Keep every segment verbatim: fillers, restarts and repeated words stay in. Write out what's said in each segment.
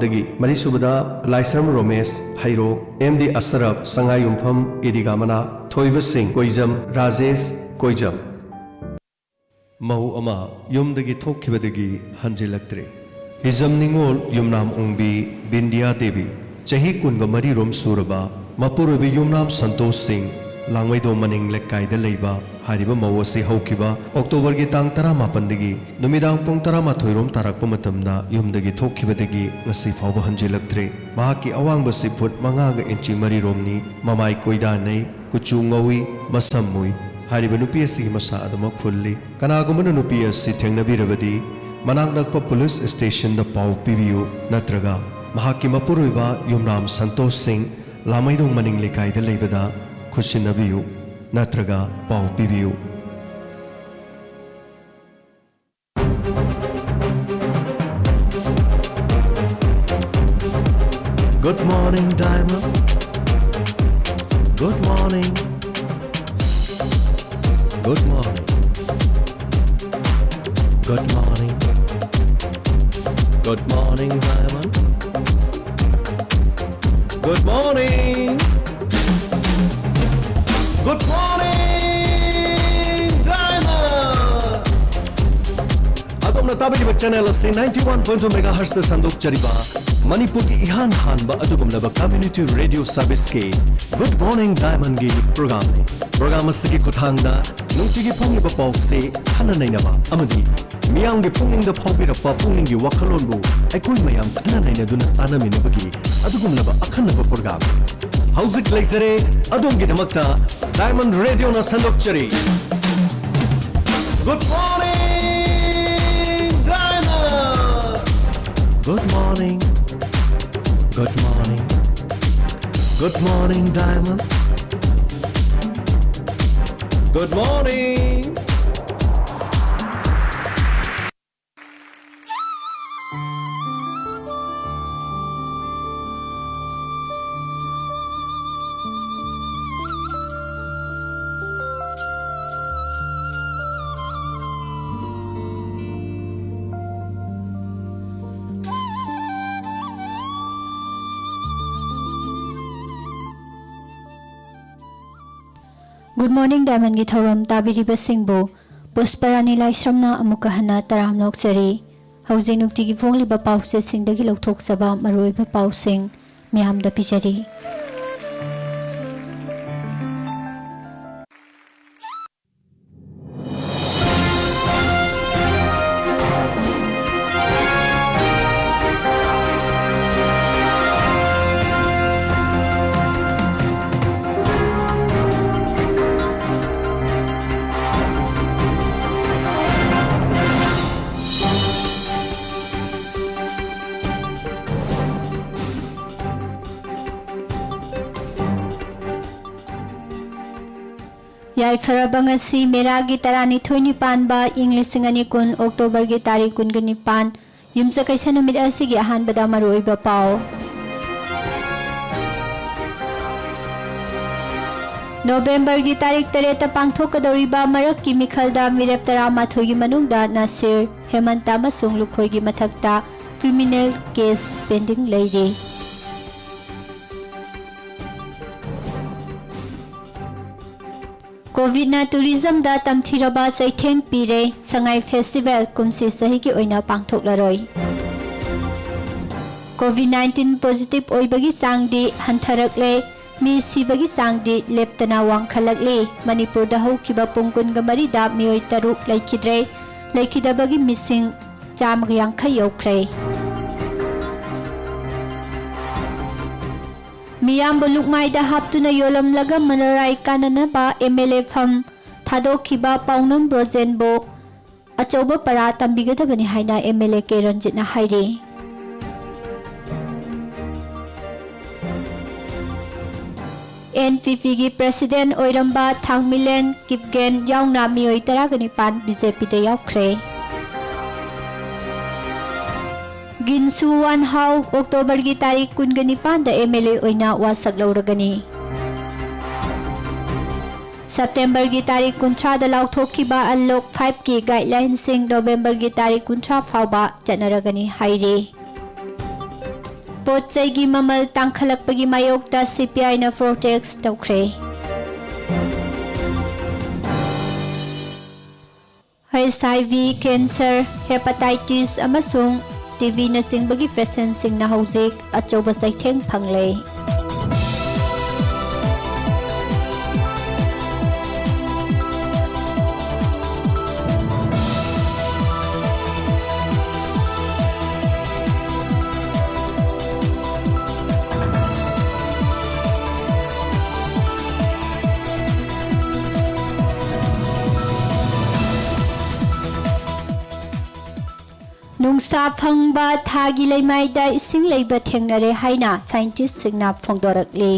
ꯗꯒꯤ ꯃꯔꯤꯁꯨꯕꯗ ꯂꯥꯏꯁ꯭ꯔꯝ ꯔꯣꯃꯦꯁ ꯍꯩꯔꯣꯛ, M D ꯑꯁꯔꯞ ꯁꯉꯥꯏꯌꯨꯝꯐꯝ ꯏꯗꯤꯒꯥ ꯃꯅꯥꯛ, ꯊꯣꯏꯕ ꯁꯤꯡ ꯀꯣꯏꯖꯝ, ꯔꯥꯖꯦꯁ ꯀꯣꯏꯖꯝ꯫ ꯃꯧ ꯑꯃ ꯌꯨꯝꯗꯒꯤ ꯊꯣꯛꯈꯤꯕꯗꯒꯤ ꯍꯟꯖꯤꯜꯂꯛꯇ꯭ꯔꯦ꯫ ꯍꯤꯖꯝ ꯅꯤꯉꯣꯜ ꯌꯨꯝꯅꯥꯝ ꯑꯣꯡꯕꯤ ꯕꯤꯟꯗꯤꯌꯥ ꯗꯦꯕꯤ, ꯆꯍꯤ ꯀꯨꯟꯒ ꯃꯔꯤꯔꯣꯝ ꯁꯨꯔꯕ, ꯃꯄꯨꯔꯣꯏꯕ ꯌꯨꯝꯅꯥꯝ ꯁꯟꯇꯣꯁ ꯁꯤꯡ, ꯂꯥꯡꯃꯩꯗꯣꯡ ꯃꯅꯤꯡ ꯂꯩꯀꯥꯏꯗ ꯂꯩꯕ ꯍꯥꯏꯔꯤꯕ ꯃꯧ ꯑꯁꯤ ꯍꯧꯈꯤꯕ ꯑꯣꯛꯇꯣꯕꯔꯒꯤ ꯇꯥꯡ ꯇꯔꯥꯃꯥꯄꯟꯗꯒꯤ ꯅꯨꯃꯤꯗꯥꯡ ꯄꯨꯡ ꯇꯔꯥꯃꯥꯊꯣꯏ ꯔꯣꯝ ꯇꯥꯔꯛꯄ ꯃꯇꯝꯗ ꯌꯨꯝꯗꯒꯤ ꯊꯣꯛꯈꯤꯕꯗꯒꯤ ꯉꯁꯤ ꯐꯥꯎꯕ ꯍꯟꯖꯤꯜꯂꯛꯇ꯭ꯔꯦ꯫ ꯃꯍꯥꯛꯀꯤ ꯑꯋꯥꯡꯕꯁꯤ ꯐꯨꯠ ꯃꯉꯥꯒ ꯏꯟꯆꯤ ꯃꯔꯤ ꯔꯣꯝꯅꯤ, ꯃꯃꯥꯏ ꯀꯣꯏꯗꯥꯅꯩ, ꯀꯨꯆꯨ ꯉꯧꯏ, ꯃꯁꯝ ꯃꯨꯏ꯫ ꯍꯥꯏꯔꯤꯕ ꯅꯨꯄꯤ ꯑꯁꯤꯒꯤ ꯃꯁꯥ ꯑꯗꯨꯃꯛ ꯐꯨꯜꯂꯤ꯫ ꯀꯅꯥꯒꯨꯝꯕꯅ ꯅꯨꯄꯤ ꯑꯁꯤ ꯊꯦꯡꯅꯕꯤꯔꯕꯗꯤ ꯃꯅꯥꯛ ꯅꯛꯄ ꯄꯨꯂꯤꯁ ꯁ꯭ꯇꯦꯁꯟꯗ ꯄꯥꯎ ꯄꯤꯕꯤꯌꯨ, ꯅꯠꯇ꯭ꯔꯒ ꯃꯍꯥꯛꯀꯤ ꯃꯄꯨꯔꯣꯏꯕ ꯌꯨꯝꯅꯥꯝ ꯁꯟꯇꯣꯁ ꯁꯤꯡ, ꯂꯥꯃꯩꯗꯣꯡ ꯃꯅꯤꯡ ꯂꯩꯀꯥꯏꯗ ꯂꯩꯕꯗ ꯈꯨꯠꯁꯤꯟꯅꯕꯤꯌꯨ, ꯅꯠꯇ꯭ꯔꯒ ꯄꯥꯎ ꯄꯤꯕꯤꯌꯨ꯫ Good morning, Diamond. Good morning. Good morning. Good morning. Good morning, Diamond. Good morning. Good morning, Diamond. ꯑꯗꯣꯝꯅ ꯇꯥꯕꯤꯔꯤꯕ ꯆꯦꯅꯦꯜ ꯑꯁꯤ ninety one point two megahertz ꯇ ꯁꯟꯗꯣꯛꯆꯔꯤꯕ ꯃꯅꯤꯄꯨꯔꯒꯤ ꯏꯍꯥꯟ ꯍꯥꯟꯕ ꯑꯗꯨꯒꯨꯝꯂꯕ community radio service ꯀꯤ Good Morning Diamond ꯒꯤ program ꯅꯤ꯫ Program ꯑꯁꯤꯒꯤ ꯈꯨꯠꯊꯥꯡꯗ ꯅꯨꯡꯇꯤꯒꯤ ꯐꯪꯂꯤꯕ ꯄꯥꯎꯁꯤ ꯈꯟꯅ ꯅꯩꯅꯕ ꯑꯃꯗꯤ ꯃꯤꯌꯥꯝꯒꯤ ꯄꯨꯛꯅꯤꯡꯗ ꯐꯥꯎꯕꯤꯔꯛꯄ ꯄꯨꯛꯅꯤꯡꯒꯤ ꯋꯥꯈꯜꯂꯣꯟꯕꯨ ꯑꯩꯈꯣꯏ ꯃꯌꯥꯝ ꯈꯟꯅ ꯅꯩꯅꯗꯨꯅ ꯇꯥꯟꯅꯃꯤꯟꯅꯕꯒꯤ ꯑꯗꯨꯒꯨꯝꯂꯕ ꯑꯈꯟꯅꯕ program ꯅꯤ꯫ ꯍꯧꯖꯤꯛ ꯂꯩꯖꯔꯦ ꯑꯗꯣꯝꯒꯤꯗꯃꯛꯇ Diamond Radio ꯅ ꯁꯟꯗꯣꯛꯆꯔꯤ꯫ Good morning, Diamond. Good morning. Good morning. Good morning, Diamond. Good morning. Good Morning Diamondꯒꯤ ꯊꯧꯔꯝ ꯇꯥꯕꯤꯔꯤꯕꯁꯤꯡꯕꯨ ꯄꯨꯁꯄꯔꯥꯅꯤ ꯂꯥꯏꯁ꯭ꯔꯝꯅ ꯑꯃꯨꯛꯀ ꯍꯟꯅ ꯇꯔꯥꯝꯅ ꯑꯣꯛꯆꯔꯤ꯫ ꯍꯧꯖꯤꯛ ꯅꯨꯡꯇꯤꯒꯤ ꯐꯣꯡꯂꯤꯕ ꯄꯥꯎꯆꯦꯁꯤꯡꯗꯒꯤ ꯂꯧꯊꯣꯛꯆꯕ ꯃꯔꯨꯑꯣꯏꯕ ꯄꯥꯎꯁꯤꯡ ꯃꯤꯌꯥꯝꯗ ꯄꯤꯖꯔꯤ꯫ ꯌꯥꯏꯐꯔꯕ ꯉꯁꯤ ꯃꯦꯔꯥꯒꯤ ꯇꯔꯥꯅꯤꯊꯣꯏꯅꯤ ꯄꯥꯟꯕ ꯏꯪ ꯂꯤꯁꯤꯡ ꯑꯅꯤ ꯀꯨꯟ ꯑꯣꯛꯇꯣꯕꯔꯒꯤ ꯇꯥꯔꯤꯛ ꯀꯨꯟꯒ ꯅꯤꯄꯥꯟ, ꯌꯨꯝꯁꯀꯩꯁ ꯅꯨꯃꯤꯠ ꯑꯁꯤꯒꯤ ꯑꯍꯥꯟꯕꯗ ꯃꯔꯨꯑꯣꯏꯕ ꯄꯥꯎ꯫ ꯅꯣꯕꯦꯝꯕꯔꯒꯤ ꯇꯥꯔꯤꯛ ꯇꯔꯦꯠꯇ ꯄꯥꯡꯊꯣꯛꯀꯗꯧꯔꯤꯕ ꯃꯔꯛꯀꯤ ꯃꯤꯈꯜꯗ ꯃꯤꯔꯦꯞ ꯇꯔꯥꯃꯥꯊꯣꯏꯒꯤ ꯃꯅꯨꯡꯗ ꯅꯁꯤꯔ, ꯍꯦꯃꯟꯇ ꯑꯃꯁꯨꯡ ꯂꯨꯈꯣꯏꯒꯤ ꯃꯊꯛꯇ ꯀ꯭ꯔꯤꯃꯤꯅꯦꯜ ꯀꯦꯁ ꯄꯦꯟꯗꯤꯡ ꯂꯩꯔꯤ꯫ ꯀꯣꯚꯤꯗꯅ ꯇꯨꯔꯤꯖꯝꯗ ꯇꯝꯊꯤꯔꯕ ꯆꯩꯊꯦꯡ ꯄꯤꯔꯦ, ꯁꯉꯥꯏ ꯐꯦꯁꯇꯤꯚꯦꯜ ꯀꯨꯝꯁꯤ ꯆꯍꯤꯒꯤ ꯑꯣꯏꯅ ꯄꯥꯡꯊꯣꯛꯂꯔꯣꯏ꯫ ꯀꯣꯚꯤꯗ ꯅꯥꯏꯟꯇꯤꯟ ꯄꯣꯖꯤꯇꯤꯚ ꯑꯣꯏꯕꯒꯤ ꯆꯥꯡꯗꯤ ꯍꯟꯊꯔꯛꯂꯦ, ꯃꯤ ꯁꯤꯕꯒꯤ ꯆꯥꯡꯗꯤ ꯂꯦꯞꯇꯅ ꯋꯥꯡꯈꯠꯂꯛꯂꯤ꯫ ꯃꯅꯤꯄꯨꯔꯗ ꯍꯧꯈꯤꯕ ꯄꯨꯡ ꯀꯨꯟꯒ ꯃꯔꯤꯗ ꯃꯤꯑꯣꯏ ꯇꯔꯨꯛ ꯂꯩꯈꯤꯗ꯭ꯔꯦ, ꯂꯩꯈꯤꯗꯕꯒꯤ ꯃꯤꯁꯤꯡ ꯆꯥꯝꯃꯒ ꯌꯥꯡꯈꯩ ꯌꯧꯈ꯭ꯔꯦ꯫ ꯃꯤꯌꯥꯝꯕꯨ ꯂꯨꯛꯃꯥꯏꯗ ꯍꯥꯞꯇꯨꯅ ꯌꯣꯜꯂꯝꯂꯒ ꯃꯔꯥꯏ ꯀꯥꯟꯅꯅꯕ ꯑꯦꯝ ꯑꯦꯜ ꯑꯦ ꯐꯝ ꯊꯥꯗꯣꯛꯈꯤꯕ ꯄꯥꯎꯅꯝ ꯕ꯭ꯔꯣꯖꯦꯟꯕꯨ ꯑꯆꯧꯕ ꯄꯔꯥ ꯇꯝꯕꯤꯒꯗꯕꯅꯤ ꯍꯥꯏꯅ ꯑꯦꯝ ꯑꯦꯜ ꯑꯦ ꯀꯦ ꯔꯟꯖꯤꯠꯅ ꯍꯥꯏꯔꯤ꯫ ꯑꯦꯟ ꯄꯤ ꯄꯤꯒꯤ ꯄ꯭ꯔꯦꯁꯤꯗꯦꯟꯠ ꯑꯣꯏꯔꯝꯕ ꯊꯥꯡꯃꯤꯂꯦꯟ ꯀꯤꯞꯒꯦꯟ ꯌꯥꯎꯅ ꯃꯤꯑꯣꯏ ꯇꯔꯥꯒ ꯅꯤꯄꯥꯟ ꯕꯤ ꯖꯦ ꯄꯤꯗ ꯌꯥꯎꯈ꯭ꯔꯦ꯫ ꯒꯤꯟꯁꯨ ꯋꯥꯟ ꯍꯥꯎ ꯑꯣꯛꯇꯣꯕꯔꯒꯤ ꯇꯥꯔꯤꯛ ꯀꯨꯟꯒ ꯅꯤꯄꯥꯟꯗ ꯑꯦꯝ ꯑꯦꯜ ꯑꯦ ꯑꯣꯏꯅ ꯋꯥꯁꯛ ꯂꯧꯔꯒꯅꯤ꯫ ꯁꯦꯞꯇꯦꯝꯕꯔꯒꯤ ꯇꯥꯔꯤꯛ ꯀꯨꯟꯊ꯭ꯔꯥꯗ ꯂꯥꯎꯊꯣꯛꯈꯤꯕ ꯑꯟꯂꯣꯛ ꯐꯥꯏꯚꯀꯤ ꯒꯥꯏꯗꯂꯥꯏꯟꯁꯤꯡ ꯅꯣꯕꯦꯝꯕꯔꯒꯤ ꯇꯥꯔꯤꯛ ꯀꯨꯟꯊ꯭ꯔꯥ ꯐꯥꯎꯕ ꯆꯠꯅꯔꯒꯅꯤ ꯍꯥꯏꯔꯤ꯫ ꯄꯣꯠ ꯆꯩꯒꯤ ꯃꯃꯜ ꯇꯥꯡꯈꯠꯂꯛꯄꯒꯤ ꯃꯥꯌꯣꯛꯇ ꯁꯤ ꯄꯤ ꯑꯥꯏꯅ ꯄ꯭ꯔꯣꯇꯦꯁ ꯇꯧꯈ꯭ꯔꯦ꯫ ꯑꯦꯆ ꯑꯥꯏ ꯚꯤ, ꯀꯦꯟꯁꯔ, ꯍꯦꯄꯥꯇꯥꯏꯇꯤꯁ ꯑꯃꯁꯨꯡ ꯇꯤ ꯕꯤꯅꯆꯤꯡꯕꯒꯤ ꯄꯦꯁꯦꯟꯁꯤꯡꯅ ꯍꯧꯖꯤꯛ ꯑꯆꯧꯕ ꯆꯩꯊꯦꯡ ꯐꯪꯂꯦ꯫ ꯅꯨꯡꯁꯥ ꯐꯪꯕ ꯊꯥꯒꯤ ꯂꯩꯃꯥꯏꯗ ꯏꯁꯤꯡ ꯂꯩꯕ ꯊꯦꯡꯅꯔꯦ ꯍꯥꯏꯅ ꯁꯥꯏꯟꯇꯤꯁꯁꯤꯡꯅ ꯐꯣꯡꯗꯣꯔꯛꯂꯤ꯫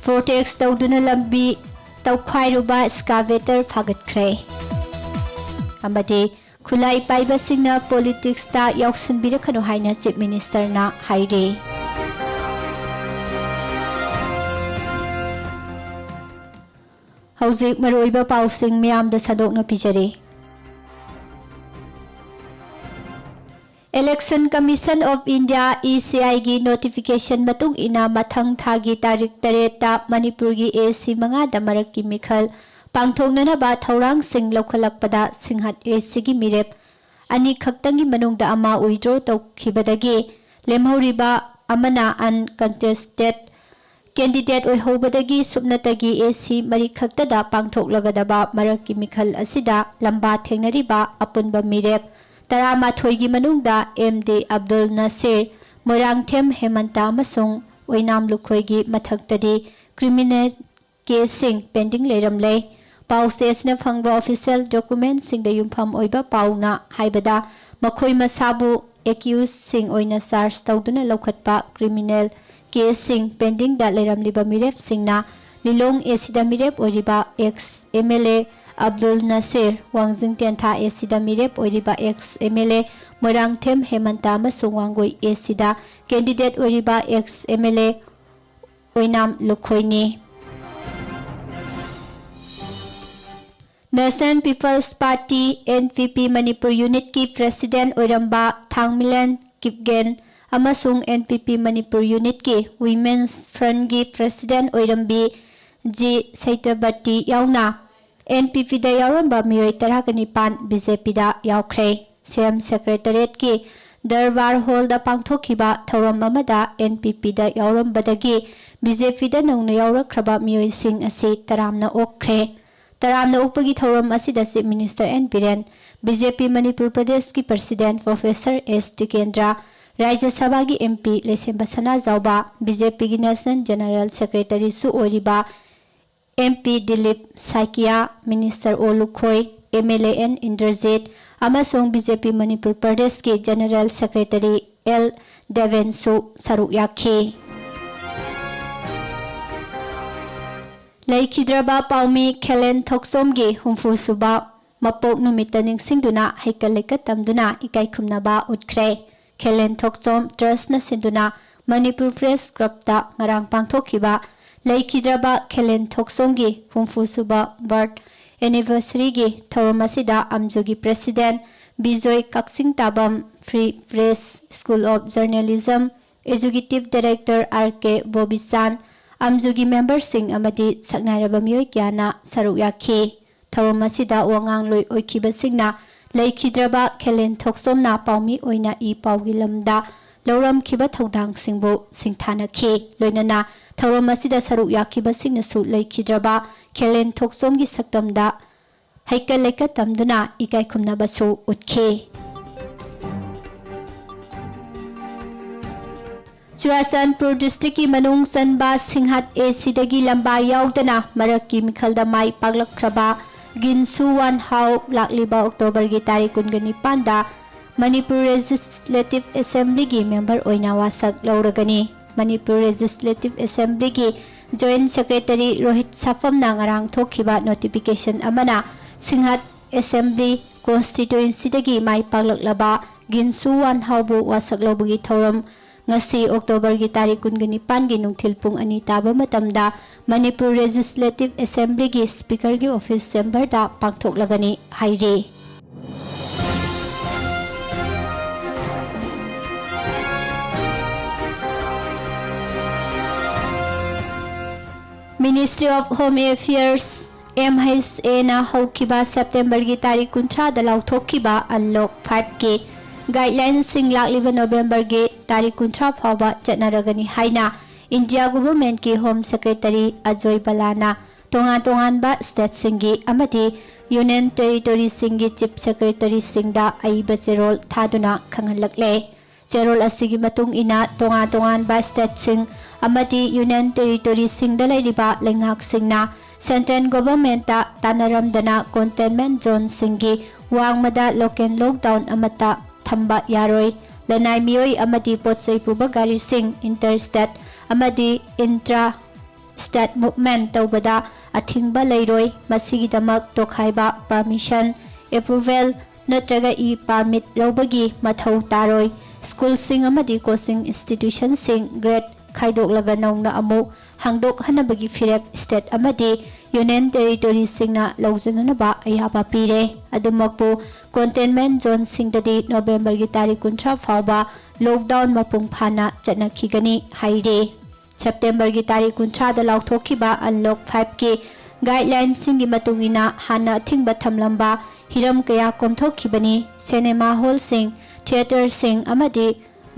ꯄ꯭ꯔꯣꯇꯦꯁ ꯇꯧꯗꯨꯅ ꯂꯝꯕꯤ ꯇꯧꯈꯥꯏꯔꯨꯕ ꯑꯦꯛꯁꯀꯥꯚꯦꯇꯔ ꯐꯥꯒꯠꯈ꯭ꯔꯦ꯫ ꯑꯃꯗꯤ ꯈꯨꯠꯂꯥꯏ ꯄꯥꯏꯕꯁꯤꯡꯅ ꯄꯣꯂꯤꯇꯤꯛꯁꯇ ꯌꯥꯎꯁꯤꯟꯕꯤꯔꯛꯀꯅꯨ ꯍꯥꯏꯅ ꯆꯤꯐ ꯃꯤꯅꯤꯁꯇꯔꯅ ꯍꯥꯏꯔꯤ꯫ ꯍꯧꯖꯤꯛ ꯃꯔꯨꯑꯣꯏꯕ ꯄꯥꯎꯁꯤꯡ ꯃꯤꯌꯥꯝꯗ ꯁꯟꯗꯣꯛꯅ ꯄꯤꯖꯔꯤ꯫ Election Commission of India, E C I ꯒꯤ notification ꯃꯇꯨꯡ ꯏꯟꯅ ꯃꯊꯪ ꯊꯥꯒꯤ ꯇꯥꯔꯤꯛ ꯇꯔꯦꯠꯇ ꯃꯅꯤꯄꯨꯔꯒꯤ A C ꯃꯉꯥꯗ ꯃꯔꯛꯀꯤ ꯃꯤꯈꯜ ꯄꯥꯡꯊꯣꯛꯅꯅꯕ ꯊꯧꯔꯥꯡꯁꯤꯡ ꯂꯧꯈꯠꯂꯛꯄꯗ ꯁꯤꯡꯍꯠ A Cꯒꯤ ꯃꯤꯔꯦꯞ ꯑꯅꯤꯈꯛꯇꯪꯒꯤ ꯃꯅꯨꯡꯗ ꯑꯃ withdraw ꯇꯧꯈꯤꯕꯗꯒꯤ ꯂꯦꯝꯍꯧꯔꯤꯕ ꯑꯃꯅ uncontested candidate ꯑꯣꯏꯍꯧꯕꯗꯒꯤ ꯁꯨꯞꯅꯇꯒꯤ A C ꯃꯔꯤꯈꯛꯇꯗ ꯄꯥꯡꯊꯣꯛꯂꯒꯗꯕ ꯃꯔꯛꯀꯤ ꯃꯤꯈꯜ ꯑꯁꯤꯗ ꯂꯝꯕꯥ ꯊꯦꯡꯅꯔꯤꯕ ꯑꯄꯨꯟꯕ ꯃꯤꯔꯦꯞ ꯇꯔꯥꯃꯥꯊꯣꯏꯒꯤ ꯃꯅꯨꯡꯗ M D ꯑꯕꯗꯨꯜ ꯅꯁꯤꯔ, ꯃꯣꯏꯔꯥꯡꯊꯦꯝ ꯍꯦꯃꯟꯇ ꯑꯃꯁꯨꯡ ꯑꯣꯏꯅꯥꯝ ꯂꯨꯈꯣꯏꯒꯤ ꯃꯊꯛꯇꯗꯤ criminal caseꯁꯤꯡ pending ꯂꯩꯔꯝꯂꯦ꯫ ꯄꯥꯎꯆꯦ ꯑꯁꯤꯅ ꯐꯪꯕ official documentꯁꯤꯡꯗ ꯌꯨꯝꯐꯝ ꯑꯣꯏꯕ ꯄꯥꯎꯅ ꯍꯥꯏꯕꯗ, ꯃꯈꯣꯏ ꯃꯁꯥꯕꯨ accusedꯁꯤꯡ ꯑꯣꯏꯅ charge ꯇꯧꯗꯨꯅ ꯂꯧꯈꯠꯄ criminal caseꯁꯤꯡ pendingꯗ ꯂꯩꯔꯝꯂꯤꯕ ꯃꯤꯔꯦꯞꯁꯤꯡꯅ ꯂꯤꯂꯣꯡ A Cꯗ ꯃꯤꯔꯦꯞ ꯑꯣꯏꯔꯤꯕ ex M L A Abdul ꯅꯁꯤꯔ, ꯋꯥꯡꯖꯤꯡ ꯇꯦꯟꯊꯥ A Cꯗ ꯃꯤꯔꯦꯞ ꯑꯣꯏꯔꯤꯕ ex M L A Moirangthem ꯍꯦꯃꯟꯇ ꯑꯃꯁꯨꯡ ꯋꯥꯡꯒꯣꯏ A Cꯗ candidate ꯑꯣꯏꯔꯤꯕ ex M L A Oinam ꯂꯨꯈꯣꯏꯅꯤ꯫ National People's Party, N P P, Manipur unitꯀꯤ president ꯑꯣꯏꯔꯝꯕ ꯊꯥꯡꯃꯤꯂꯦꯟ ꯀꯤꯞꯒꯦꯟ ꯑꯃꯁꯨꯡ N P P ꯃꯅꯤꯄꯨꯔ unitꯀꯤ Women's Frontꯀꯤ president ꯑꯣꯏꯔꯝꯕꯤ ꯖꯤ ꯁꯩꯇꯕꯇꯤ ꯌꯥꯎꯅ ꯑꯦꯟ ꯄꯤ ꯄꯤꯗ ꯌꯥꯎꯔꯝꯕ ꯃꯤꯑꯣꯏ ꯇꯔꯥꯒ ꯅꯤꯄꯥꯟ ꯕꯤ ꯖꯦ ꯄꯤꯗ ꯌꯥꯎꯈ꯭ꯔꯦ꯫ ꯁꯤ ꯑꯦꯝ ꯁꯦꯀ꯭ꯔꯦꯇꯔꯤꯌꯦꯠꯀꯤ ꯗꯔꯕꯥꯔ ꯍꯣꯜꯗ ꯄꯥꯡꯊꯣꯛꯈꯤꯕ ꯊꯧꯔꯝ ꯑꯃꯗ ꯑꯦꯟ ꯄꯤ ꯄꯤꯗ ꯌꯥꯎꯔꯝꯕꯗꯒꯤ ꯕꯤ ꯖꯦ ꯄꯤꯗ ꯅꯧꯅ ꯌꯥꯎꯔꯛꯈ꯭ꯔꯕ ꯃꯤꯑꯣꯏꯁꯤꯡ ꯑꯁꯤ ꯇꯔꯥꯝꯅ ꯑꯣꯛꯈ꯭ꯔꯦ꯫ ꯇꯔꯥꯝꯅ ꯑꯣꯛꯄꯒꯤ ꯊꯧꯔꯝ ꯑꯁꯤꯗ Chief Minister N Biren, B J P Manipur ꯄ꯭ꯔꯗꯦꯁꯀꯤ President Professor S Tikendra, Rajya ꯁꯚꯥꯒꯤ M P Leishemba Sanajaoba, B J ꯄꯤꯒꯤ National General Secretaryꯁꯨ ꯑꯣꯏꯔꯤꯕ M P Dilip Saikia, Minister O Lukhoi, M L A N Indrajit ꯑꯃꯁꯨꯡ ꯕꯤ ꯖꯦ ꯄꯤ ꯃꯅꯤꯄꯨꯔ ꯄ꯭ꯔꯗꯦꯁꯀꯤ General Secretary ꯑꯦꯜ ꯗꯦꯕꯦꯟꯁꯨ ꯁꯔꯨꯛ ꯌꯥꯈꯤ꯫ ꯂꯩꯈꯤꯗ꯭ꯔꯕ ꯄꯥꯎꯃꯤ ꯈꯦꯂꯦꯟ ꯊꯣꯛꯆꯣꯝꯒꯤ ꯍꯨꯝꯐꯨ ꯁꯨꯕ ꯃꯄꯣꯛ ꯅꯨꯃꯤꯠꯇ ꯅꯤꯡꯁꯤꯡꯗꯨꯅ ꯍꯩꯀꯠ ꯂꯩꯀꯠ ꯇꯝꯗꯨꯅ ꯏꯀꯥꯏ ꯈꯨꯝꯅꯕ ꯎꯠꯈ꯭ꯔꯦ꯫ ꯈꯦꯂꯦꯟ ꯊꯣꯛꯆꯣꯝ Trustꯅ ꯁꯤꯟꯗꯨꯅ ꯃꯅꯤꯄꯨꯔ Press Clubꯇ ꯉꯔꯥꯡ ꯄꯥꯡꯊꯣꯛꯈꯤꯕ ꯂꯩꯈꯤꯗ꯭ꯔꯕ ꯈꯦꯂꯦꯟ ꯊꯣꯛꯆꯣꯝꯒꯤ ꯍꯨꯝꯐꯨ ꯁꯨꯕ birth anniversaryꯒꯤ ꯊꯧꯔꯝ ꯑꯁꯤꯗ ꯑꯝꯖꯨꯒꯤ President ꯕꯤꯖꯣꯏ ꯀꯛꯆꯤꯡ ꯇꯥꯕꯝ, Free Press, School of Journalism, Executive Director R K Bobichan, ꯑꯝꯖꯨꯒꯤ memberꯁꯤꯡ ꯑꯃꯗꯤ ꯁꯛꯅꯥꯏꯔꯕ ꯃꯤꯑꯣꯏ ꯀꯌꯥꯅ ꯁꯔꯨꯛ ꯌꯥꯈꯤ꯫ ꯊꯧꯔꯝ ꯑꯁꯤꯗ ꯋꯥꯉꯥꯡꯂꯣꯏ ꯑꯣꯏꯈꯤꯕꯁꯤꯡꯅ ꯂꯩꯈꯤꯗ꯭ꯔꯕ ꯈꯦꯂꯦꯟ ꯊꯣꯛꯆꯣꯝꯅ ꯄꯥꯎꯃꯤ ꯑꯣꯏꯅ ꯏ ꯄꯥꯎꯒꯤ ꯂꯝꯗ ꯂꯧꯔꯝꯈꯤꯕ ꯊꯧꯗꯥꯡꯁꯤꯡꯕꯨ ꯁꯤꯡꯊꯥꯅꯈꯤ꯫ ꯂꯣꯏꯅꯅ ꯊꯧꯔꯝ ꯑꯁꯤꯗ ꯁꯔꯨꯛ ꯌꯥꯈꯤꯕꯁꯤꯡꯅꯁꯨ ꯂꯩꯈꯤꯗ꯭ꯔꯕ ꯈꯦꯂꯦꯟ ꯊꯣꯛꯆꯣꯝꯒꯤ ꯁꯛꯇꯝꯗ ꯍꯩꯀꯠ ꯂꯩꯀꯠ ꯇꯝꯗꯨꯅ ꯏꯀꯥꯏ ꯈꯨꯝꯅꯕꯁꯨ ꯎꯠꯈꯤ꯫ ꯆꯨꯔꯥꯆꯥꯟꯄꯨꯔ districtꯀꯤ ꯃꯅꯨꯡ ꯆꯟꯕ ꯁꯤꯡꯍꯠ ꯑꯦ ꯁꯤꯗꯒꯤ ꯂꯝꯕꯥ ꯌꯥꯎꯗꯅ ꯃꯔꯛꯀꯤ ꯃꯤꯈꯜꯗ ꯃꯥꯏ ꯄꯥꯛꯂꯛꯈ꯭ꯔꯕ ꯒꯤꯟꯁꯨ ꯋꯥꯟ ꯍꯥꯎ ꯂꯥꯛꯂꯤꯕ Octoberꯒꯤ ꯇꯥꯔꯤꯛ ꯀꯨꯟꯒ ꯅꯤꯄꯥꯟꯗ ꯃꯅꯤꯄꯨꯔ Legislative Assemblyꯒꯤ member ꯑꯣꯏꯅ ꯋꯥꯁꯛ ꯂꯧꯔꯒꯅꯤ꯫ Manipur Legislative Assemblyꯒꯤ Joint Secretary Rohit ꯁꯥꯐꯝꯅ ꯉꯔꯥꯡ ꯊꯣꯛꯈꯤꯕ notification ꯑꯃꯅ ꯁꯤꯡꯍꯠ Assembly constituencyꯗꯒꯤ ꯃꯥꯏ ꯄꯥꯛꯂꯛꯂꯕ ꯒꯤꯟꯁꯨ ꯋꯥꯟ ꯍꯥꯎꯕꯨ ꯋꯥꯁꯛ ꯂꯧꯕꯒꯤ ꯊꯧꯔꯝ ꯉꯁꯤ Octoberꯒꯤ ꯇꯥꯔꯤꯛ ꯀꯨꯟꯒ ꯅꯤꯄꯥꯟꯒꯤ ꯅꯨꯡꯊꯤꯜ ꯄꯨꯡ ꯑꯅꯤ ꯇꯥꯕ ꯃꯇꯝꯗ ꯃꯅꯤꯄꯨꯔ Legislative Assemblyꯒꯤ Speakerꯒꯤ office chamberꯗ ꯄꯥꯡꯊꯣꯛꯂꯒꯅꯤ ꯍꯥꯏꯔꯤ꯫ Ministry of Home Affairs M H ꯑꯦꯅ ꯍꯧꯈꯤꯕ ꯁꯦꯞꯇꯦꯝꯕꯔꯒꯤ ꯇꯥꯔꯤꯛ ꯀꯨꯟꯊ꯭ꯔꯥꯗ ꯂꯥꯎꯊꯣꯛꯈꯤꯕ ꯑꯟꯂꯣꯛ ꯐꯥꯏꯚꯀꯤ ꯒꯥꯏꯗꯂꯥꯏꯟꯁꯤꯡ ꯂꯥꯛꯂꯤꯕ ꯅꯣꯕꯦꯝꯕꯔꯒꯤ ꯇꯥꯔꯤꯛ ꯀꯨꯟꯊ꯭ꯔꯥ ꯐꯥꯎꯕ ꯆꯠꯅꯔꯒꯅꯤ ꯍꯥꯏꯅ ꯏꯟꯗꯤꯌꯥ ꯒꯣꯚꯔꯟꯃꯦꯟꯠꯀꯤ ꯍꯣꯝ ꯁꯦꯀ꯭ꯔꯦꯇꯔꯤ ꯑꯖꯣꯏ ꯚꯜꯂꯥꯅ ꯇꯣꯉꯥꯟ ꯇꯣꯉꯥꯟꯕ ꯁ꯭ꯇꯦꯠꯁꯤꯡꯒꯤ ꯑꯃꯗꯤ ꯌꯨꯅꯤꯌꯟ ꯇꯦꯔꯤꯇꯣꯔꯤꯁꯤꯡꯒꯤ ꯆꯤꯐ ꯁꯦꯀ꯭ꯔꯦꯇꯔꯤꯁꯤꯡꯗ ꯑꯏꯕ ꯆꯦꯔꯣꯜ ꯊꯥꯗꯨꯅ ꯈꯪꯍꯜꯂꯛꯂꯦ꯫ ꯆꯦꯔꯣꯜ ꯑꯁꯤꯒꯤ ꯃꯇꯨꯡ ꯏꯟꯅ ꯇꯣꯉꯥꯟ ꯇꯣꯉꯥꯟꯕ ꯁ꯭ꯇꯦꯠꯁꯤꯡ ꯑꯃꯗꯤ ꯌꯨꯅꯤꯌꯟ ꯇꯦꯔꯤꯇꯣꯔꯤꯁꯤꯡꯗ ꯂꯩꯔꯤꯕ ꯂꯩꯉꯥꯛꯁꯤꯡꯅ ꯁꯦꯟꯇ꯭ꯔꯦꯜ ꯒꯣꯚꯔꯟꯃꯦꯟꯠꯇ ꯇꯥꯟꯅꯔꯝꯗꯅ ꯀꯣꯟꯇꯦꯟꯃꯦꯟꯠ ꯖꯣꯟꯁꯤꯡꯒꯤ ꯋꯥꯡꯃꯗ ꯂꯣꯀꯦꯜ ꯂꯣꯛꯗꯥꯎꯟ ꯑꯃꯠꯇ ꯊꯝꯕ ꯌꯥꯔꯣꯏ꯫ ꯂꯅꯥꯏ ꯃꯤꯑꯣꯏ ꯑꯃꯗꯤ ꯄꯣꯠ ꯆꯩ ꯄꯨꯕ ꯒꯥꯔꯤꯁꯤꯡ ꯏꯟꯇꯔ ꯁ꯭ꯇꯦꯠ ꯑꯃꯗꯤ ꯏꯟꯇ꯭ꯔꯥ ꯁ꯭ꯇꯦꯠ ꯃꯨꯚꯃꯦꯟꯠ ꯇꯧꯕꯗ ꯑꯊꯤꯡꯕ ꯂꯩꯔꯣꯏ꯫ ꯃꯁꯤꯒꯤꯗꯃꯛ ꯇꯣꯈꯥꯏꯕ, ꯄꯔꯃꯤꯁꯟ, ꯑꯦꯄ꯭ꯔꯨꯚꯦꯜ ꯅꯠꯇ꯭ꯔꯒ ꯏ ꯄꯥꯔꯃꯤꯠ ꯂꯧꯕꯒꯤ ꯃꯊꯧ ꯇꯥꯔꯣꯏ꯫ ꯁ꯭ꯀꯨꯜꯁꯤꯡ ꯑꯃꯗꯤ ꯀꯣꯆꯤꯡ ꯏꯟꯁꯇꯤꯇ꯭ꯌꯨꯁꯟꯁꯤꯡ ꯒ꯭ꯔꯦꯗ ꯈꯥꯏꯗꯣꯛꯂꯒ ꯅꯧꯅ ꯑꯃꯨꯛ ꯍꯥꯡꯗꯣꯛꯍꯟꯅꯕꯒꯤ ꯐꯤꯔꯦꯞ ꯁ꯭ꯇꯦꯠ ꯑꯃꯗꯤ ꯌꯨꯅꯤꯌꯟ ꯇꯦꯔꯤꯇꯣꯔꯤꯁꯤꯡꯅ ꯂꯧꯖꯅꯅꯕ ꯑꯌꯥꯕ ꯄꯤꯔꯦ꯫ ꯑꯗꯨꯃꯛꯄꯨ, ꯀꯣꯟꯇꯦꯟꯃꯦꯟꯠ ꯖꯣꯟꯁꯤꯡꯗꯗꯤ ꯅꯣꯕꯦꯝꯕꯔꯒꯤ ꯇꯥꯔꯤꯛ ꯀꯨꯟꯊ꯭ꯔꯥ ꯐꯥꯎꯕ ꯂꯣꯛꯗꯥꯎꯟ ꯃꯄꯨꯡ ꯐꯥꯅ ꯆꯠꯅꯈꯤꯒꯅꯤ ꯍꯥꯏꯔꯤ꯫ ꯁꯦꯞꯇꯦꯝꯕꯔꯒꯤ ꯇꯥꯔꯤꯛ ꯀꯨꯟꯊ꯭ꯔꯥꯗ ꯂꯥꯎꯊꯣꯛꯈꯤꯕ ꯑꯟꯂꯣꯛ ꯐꯥꯏꯚꯀꯤ ꯒꯥꯏꯗꯂꯥꯏꯟꯁꯤꯡꯒꯤ ꯃꯇꯨꯡ ꯏꯟꯅ ꯍꯥꯟꯅ ꯑꯊꯤꯡꯕ ꯊꯝꯂꯝꯕ ꯍꯤꯔꯝ ꯀꯌꯥ ꯀꯣꯝꯊꯣꯛꯈꯤꯕꯅꯤ꯫ ꯁꯤꯅꯦꯃꯥ ꯍꯣꯜꯁꯤꯡ, ꯊꯤꯌꯦꯇꯔꯁꯤꯡ ꯑꯃꯗꯤ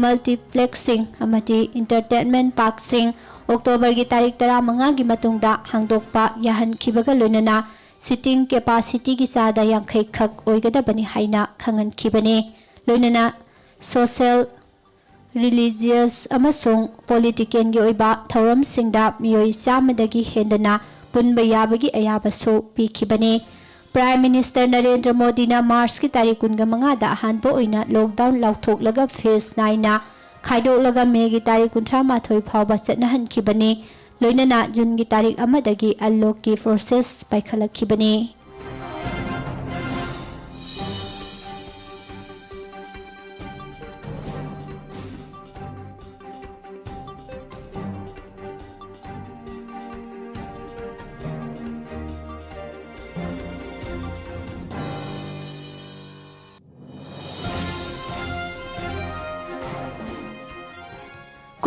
ꯃꯜꯇꯤꯄ꯭ꯂꯦꯛꯁꯁꯤꯡ ꯑꯃꯗꯤ ꯏꯟꯇꯔꯇꯦꯟꯃꯦꯟꯠ ꯄꯥꯔꯛꯁꯤꯡ ꯑꯣꯛꯇꯣꯕꯔꯒꯤ ꯇꯥꯔꯤꯛ ꯇꯔꯥꯃꯉꯥꯒꯤ ꯃꯇꯨꯡꯗ ꯍꯥꯡꯗꯣꯛꯄ ꯌꯥꯍꯟꯈꯤꯕꯒ ꯂꯣꯏꯅꯅ ꯁꯤꯇꯤꯡ ꯀꯦꯄꯥꯁꯤꯇꯤꯒꯤ ꯆꯥꯗ ꯌꯥꯡꯈꯩ ꯈꯛ ꯑꯣꯏꯒꯗꯕꯅꯤ ꯍꯥꯏꯅ ꯈꯪꯍꯟꯈꯤꯕꯅꯤ꯫ ꯂꯣꯏꯅꯅ ꯁꯣꯁꯦꯜ, ꯔꯤꯂꯤꯖꯤꯌꯁ ꯑꯃꯁꯨꯡ ꯄꯣꯂꯤꯇꯤꯀꯦꯜꯒꯤ ꯑꯣꯏꯕ ꯊꯧꯔꯝꯁꯤꯡꯗ ꯃꯤꯑꯣꯏ ꯆꯥꯝꯃꯗꯒꯤ ꯍꯦꯟꯗꯅ ꯄꯨꯟꯕ ꯌꯥꯕꯒꯤ ꯑꯌꯥꯕꯁꯨ ꯄꯤꯈꯤꯕꯅꯤ꯫ ꯄ꯭ꯔꯥꯏꯝ ꯃꯤꯅꯤꯁꯇꯔ ꯅꯔꯦꯟꯗ꯭ꯔ ꯃꯣꯗꯤꯅ ꯃꯥꯔꯆꯀꯤ ꯇꯥꯔꯤꯛ ꯀꯨꯟꯒ ꯃꯉꯥꯗ ꯑꯍꯥꯟꯕ ꯑꯣꯏꯅ ꯂꯣꯛꯗꯥꯎꯟ ꯂꯥꯎꯊꯣꯛꯂꯒ ꯐꯦꯖ ꯅꯥꯏꯅ ꯈꯥꯏꯗꯣꯛꯂꯒ ꯃꯦꯒꯤ ꯇꯥꯔꯤꯛ ꯀꯨꯟꯊ꯭ꯔꯥ ꯃꯥꯊꯣꯏ ꯐꯥꯎꯕ ꯆꯠꯅꯍꯟꯈꯤꯕꯅꯤ꯫ ꯂꯣꯏꯅꯅ ꯖꯨꯟꯒꯤ ꯇꯥꯔꯤꯛ ꯑꯃꯗꯒꯤ ꯑꯟꯂꯣꯛꯀꯤ ꯄ꯭ꯔꯣꯁꯦꯁ ꯄꯥꯏꯈꯠꯂꯛꯈꯤꯕꯅꯤ꯫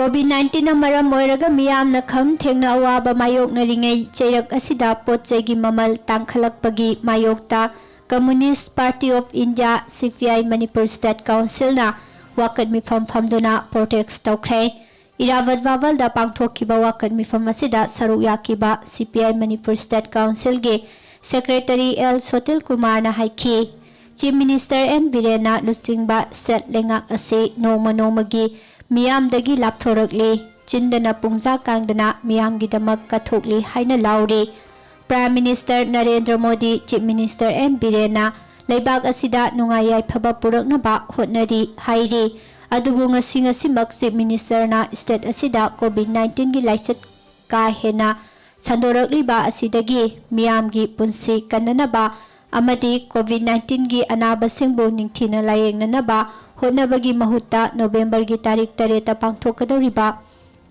COVID nineteenꯅ ꯃꯔꯝ ꯑꯣꯏꯔꯒ ꯃꯤꯌꯥꯝꯅ ꯈꯝ ꯊꯦꯡꯅ ꯑꯋꯥꯕ ꯃꯥꯌꯣꯛꯅꯔꯤꯉꯩ ꯆꯩꯔꯛ ꯑꯁꯤꯗ ꯄꯣꯠ ꯆꯩꯒꯤ ꯃꯃꯜ ꯇꯥꯡꯈꯠꯂꯛꯄꯒꯤ ꯃꯥꯌꯣꯛꯇ Communist Party of India, C P I, Manipur State Councilꯅ ꯋꯥꯀꯠ ꯃꯤꯐꯝ ꯐꯝꯗꯨꯅ protest ꯇꯧꯈ꯭ꯔꯦ꯫ ꯏꯔꯥꯕꯠ ꯚꯥꯕꯜꯗ ꯄꯥꯡꯊꯣꯛꯈꯤꯕ ꯋꯥꯀꯠ ꯃꯤꯐꯝ ꯑꯁꯤꯗ ꯁꯔꯨꯛ ꯌꯥꯈꯤꯕ C P I Manipur State Councilꯒꯤ Secretary L ꯁꯣꯇꯤꯜ ꯀꯨꯃꯥꯔꯅ ꯍꯥꯏꯈꯤ, Chief Minister N ꯕꯤꯔꯦꯟꯅ ꯂꯨꯆꯤꯡꯕ state ꯂꯩꯉꯥꯛ ꯑꯁꯤ ꯅꯣꯡꯃ ꯅꯣꯡꯃꯒꯤ ꯃꯤꯌꯥꯝꯗꯒꯤ ꯂꯥꯞꯊꯣꯔꯛꯂꯤ, ꯆꯤꯟꯗꯅ ꯄꯨꯡꯖꯥ ꯀꯥꯡꯗꯅ ꯃꯤꯌꯥꯝꯒꯤꯗꯃꯛ ꯀꯠꯊꯣꯛꯂꯤ ꯍꯥꯏꯅ ꯂꯥꯎꯔꯤ꯫ Prime Minister Narendra Modi, Chief Minister N ꯕꯤꯔꯦꯟꯅ ꯂꯩꯕꯥꯛ ꯑꯁꯤꯗ ꯅꯨꯡꯉꯥꯏ ꯌꯥꯏꯐꯕ ꯄꯨꯔꯛꯅꯕ ꯍꯣꯠꯅꯔꯤ ꯍꯥꯏꯔꯤ꯫ ꯑꯗꯨꯕꯨ ꯉꯁꯤ ꯉꯁꯤꯃꯛ Chief Ministerꯅ state ꯑꯁꯤꯗ COVID nineteenꯒꯤ ꯂꯥꯏꯆꯠ ꯀꯥ ꯍꯦꯟꯅ ꯁꯟꯗꯣꯔꯛꯂꯤꯕ ꯑꯁꯤꯗꯒꯤ ꯃꯤꯌꯥꯝꯒꯤ ꯄꯨꯟꯁꯤ ꯀꯟꯅꯅꯕ ꯑꯃꯗꯤ COVID nineteenꯒꯤ ꯑꯅꯥꯕꯁꯤꯡꯕꯨ ꯅꯤꯡꯊꯤꯅ ꯂꯥꯌꯦꯡꯅꯅꯕ ꯍꯣꯠꯅꯕꯒꯤ ꯃꯍꯨꯠꯇ Novemberꯒꯤ ꯇꯥꯔꯤꯛ ꯇꯔꯦꯠꯇ ꯄꯥꯡꯊꯣꯛꯀꯗꯧꯔꯤꯕ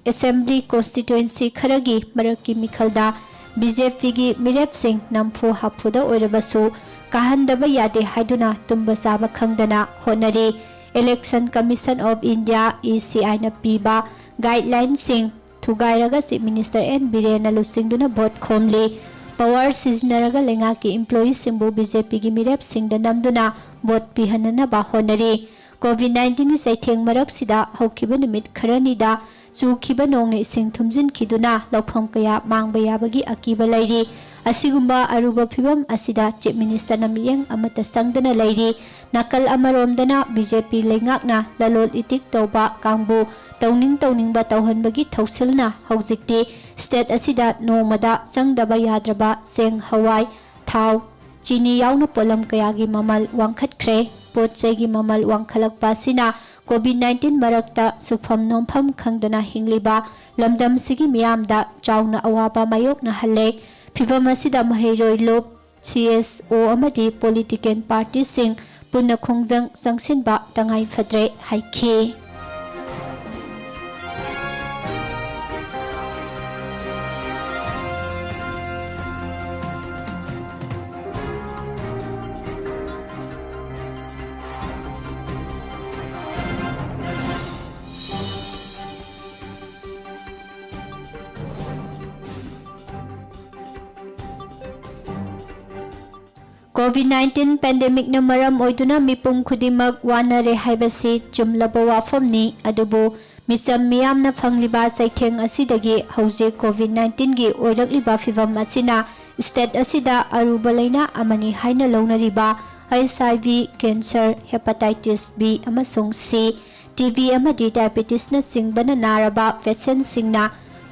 Assembly Constituency ꯈꯔꯒꯤ ꯃꯔꯛꯀꯤ ꯃꯤꯈꯜꯗ BJPꯒꯤ ꯃꯤꯔꯦꯞꯁꯤꯡ ꯅꯝꯐꯨ ꯍꯥꯐꯨꯗ ꯑꯣꯏꯔꯕꯁꯨ ꯀꯥꯍꯟꯗꯕ ꯌꯥꯗꯦ ꯍꯥꯏꯗꯨꯅ ꯇꯨꯝꯕ ꯆꯥꯕ ꯈꯪꯗꯅ ꯍꯣꯠꯅꯔꯤ꯫ Election Commission of India, ECIꯅ ꯄꯤꯕ guidelineꯁꯤꯡ ꯊꯨꯒꯥꯏꯔꯒ Chief Minister N ꯕꯤꯔꯦꯟꯅ ꯂꯨꯆꯤꯡꯗꯨꯅ vote ꯈꯣꯝꯂꯤ꯫ Power ꯁꯤꯖꯤꯟꯅꯔꯒ ꯂꯩꯉꯥꯛꯀꯤ employeeꯁꯤꯡꯕꯨ BJPꯒꯤ ꯃꯤꯔꯦꯞꯁꯤꯡꯗ ꯅꯝꯗꯨꯅ vote ꯄꯤꯍꯟꯅꯅꯕ ꯍꯣꯠꯅꯔꯤ꯫ COVID nineteenꯒꯤ ꯆꯩꯊꯦꯡ ꯃꯔꯛꯁꯤꯗ ꯍꯧꯈꯤꯕ ꯅꯨꯃꯤꯠ ꯈꯔꯅꯤꯗ ꯆꯨꯈꯤꯕ ꯅꯣꯡꯅ ꯏꯁꯤꯡ ꯊꯨꯝꯖꯤꯟꯈꯤꯗꯨꯅ ꯂꯧꯐꯝ ꯀꯌꯥ ꯃꯥꯡꯕ ꯌꯥꯕꯒꯤ ꯑꯀꯤꯕ ꯂꯩꯔꯤ꯫ ꯑꯁꯤꯒꯨꯝꯕ ꯑꯔꯨꯕ ꯐꯤꯚꯝ ꯑꯁꯤꯗ Chief Ministerꯅ ꯃꯤꯠꯌꯦꯡ ꯑꯃꯠꯇ ꯆꯪꯗꯅ ꯂꯩꯔꯤ꯫ ꯅꯥꯀꯜ ꯑꯃꯔꯣꯝꯗꯅ BJP ꯂꯩꯉꯥꯛꯅ ꯂꯂꯣꯟ ꯏꯇꯤꯛ ꯇꯧꯕ ꯀꯥꯡꯕꯨ ꯇꯧꯅꯤꯡ ꯇꯧꯅꯤꯡꯕ ꯇꯧꯍꯟꯕꯒꯤ ꯊꯧꯁꯤꯜꯅ ꯍꯧꯖꯤꯛꯇꯤ state ꯑꯁꯤꯗ ꯅꯣꯡꯃꯗ ꯆꯪꯗꯕ ꯌꯥꯗ꯭ꯔꯕ ꯆꯦꯡ, ꯍꯋꯥꯏ, ꯊꯥꯎ, ꯆꯤꯅꯤ ꯌꯥꯎꯅ ꯄꯣꯠꯂꯝ ꯀꯌꯥꯒꯤ ꯃꯃꯜ ꯋꯥꯡꯈꯠꯈ꯭ꯔꯦ꯫ ꯄꯣꯠ ꯆꯩꯒꯤ ꯃꯃꯜ ꯋꯥꯡꯈꯠꯂꯛꯄ ꯑꯁꯤꯅ COVID nineteen ꯃꯔꯛꯇ ꯁꯨꯐꯝ ꯅꯣꯝꯐꯝ ꯈꯪꯗꯅ ꯍꯤꯡꯂꯤꯕ ꯂꯝꯗꯝꯁꯤꯒꯤ ꯃꯤꯌꯥꯝꯗ ꯆꯥꯎꯅ ꯑꯋꯥꯕ ꯃꯥꯌꯣꯛꯅꯍꯜꯂꯦ꯫ ꯐꯤꯚꯝ ꯑꯁꯤꯗ ꯃꯍꯩꯔꯣꯏ ꯂꯨꯞ, CSO ꯑꯃꯗꯤ political partyꯁꯤꯡ ꯄꯨꯟꯅ ꯈꯣꯡꯖꯪ ꯆꯪꯁꯤꯟꯕ ꯇꯉꯥꯏ ꯐꯗ꯭ꯔꯦ ꯍꯥꯏꯈꯤ꯫ ꯀꯣꯚꯤꯗ ꯅꯥꯏꯟꯇꯤꯟ ꯄꯦꯟꯗꯦꯃꯤꯛꯅ ꯃꯔꯝ ꯑꯣꯏꯗꯨꯅ ꯃꯤꯄꯨꯝ ꯈꯨꯗꯤꯡꯃꯛ ꯋꯥꯅꯔꯦ ꯍꯥꯏꯕꯁꯤ ꯆꯨꯝꯂꯕ ꯋꯥꯐꯝꯅꯤ꯫ ꯑꯗꯨꯕꯨ ꯃꯤꯆꯝ ꯃꯤꯌꯥꯝꯅ ꯐꯪꯂꯤꯕ ꯆꯩꯊꯦꯡ ꯑꯁꯤꯗꯒꯤ ꯍꯧꯖꯤꯛ ꯀꯣꯚꯤꯗ ꯅꯥꯏꯟꯇꯤꯟꯒꯤ ꯑꯣꯏꯔꯛꯂꯤꯕ ꯐꯤꯚꯝ ꯑꯁꯤꯅ ꯁ꯭ꯇꯦꯠ ꯑꯁꯤꯗ ꯑꯔꯨꯕ ꯂꯩꯅꯥ ꯑꯃꯅꯤ ꯍꯥꯏꯅ ꯂꯧꯅꯔꯤꯕ ꯑꯩꯆ ꯑꯥꯏ ꯚꯤ, ꯀꯦꯟꯁꯔ, ꯍꯦꯄꯥꯇꯥꯏꯇꯤꯁ ꯕꯤ ꯑꯃꯁꯨꯡ ꯁꯤ, ꯇꯤ ꯕꯤ ꯑꯃꯗꯤ ꯗꯥꯏꯕꯦꯇꯤꯁꯅꯆꯤꯡꯕꯅ ꯅꯥꯔꯕ ꯄꯦꯁꯦꯟꯁꯤꯡꯅ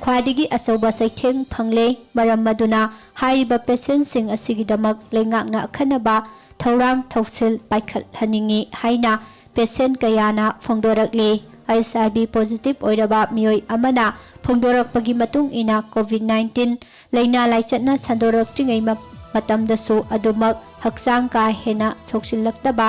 ꯈ꯭ꯋꯥꯏꯗꯒꯤ ꯑꯆꯧꯕ ꯆꯩꯊꯦꯡ ꯐꯪꯂꯦ꯫ ꯃꯔꯝ ꯑꯗꯨꯅ ꯍꯥꯏꯔꯤꯕ ꯄꯦꯁꯦꯟꯁꯤꯡ ꯑꯁꯤꯒꯤꯗꯃꯛ ꯂꯩꯉꯥꯛꯅ ꯑꯈꯟꯅꯕ ꯊꯧꯔꯥꯡ ꯊꯧꯁꯤꯜ ꯄꯥꯏꯈꯠꯍꯟꯅꯤꯡꯏ ꯍꯥꯏꯅ ꯄꯦꯁꯦꯟ ꯀꯌꯥꯅ ꯐꯣꯡꯗꯣꯔꯛꯂꯤ꯫ ꯑꯩꯆ ꯑꯥꯏ ꯚꯤ ꯄꯣꯖꯤꯇꯤꯚ ꯑꯣꯏꯔꯕ ꯃꯤꯑꯣꯏ ꯑꯃꯅ ꯐꯣꯡꯗꯣꯔꯛꯄꯒꯤ ꯃꯇꯨꯡ ꯏꯟꯅ ꯀꯣꯚꯤꯗ ꯅꯥꯏꯟꯇꯤꯟ ꯂꯥꯏꯅꯥ ꯂꯥꯏꯆꯠꯅ ꯁꯟꯗꯣꯔꯛꯇ꯭ꯔꯤꯉꯩ ꯃ-, ꯃꯇꯝꯗꯁꯨ ꯑꯗꯨꯃꯛ ꯍꯛꯆꯥꯡ ꯀꯥ ꯍꯦꯟꯅ ꯁꯣꯛꯆꯤꯜꯂꯛꯇꯕ,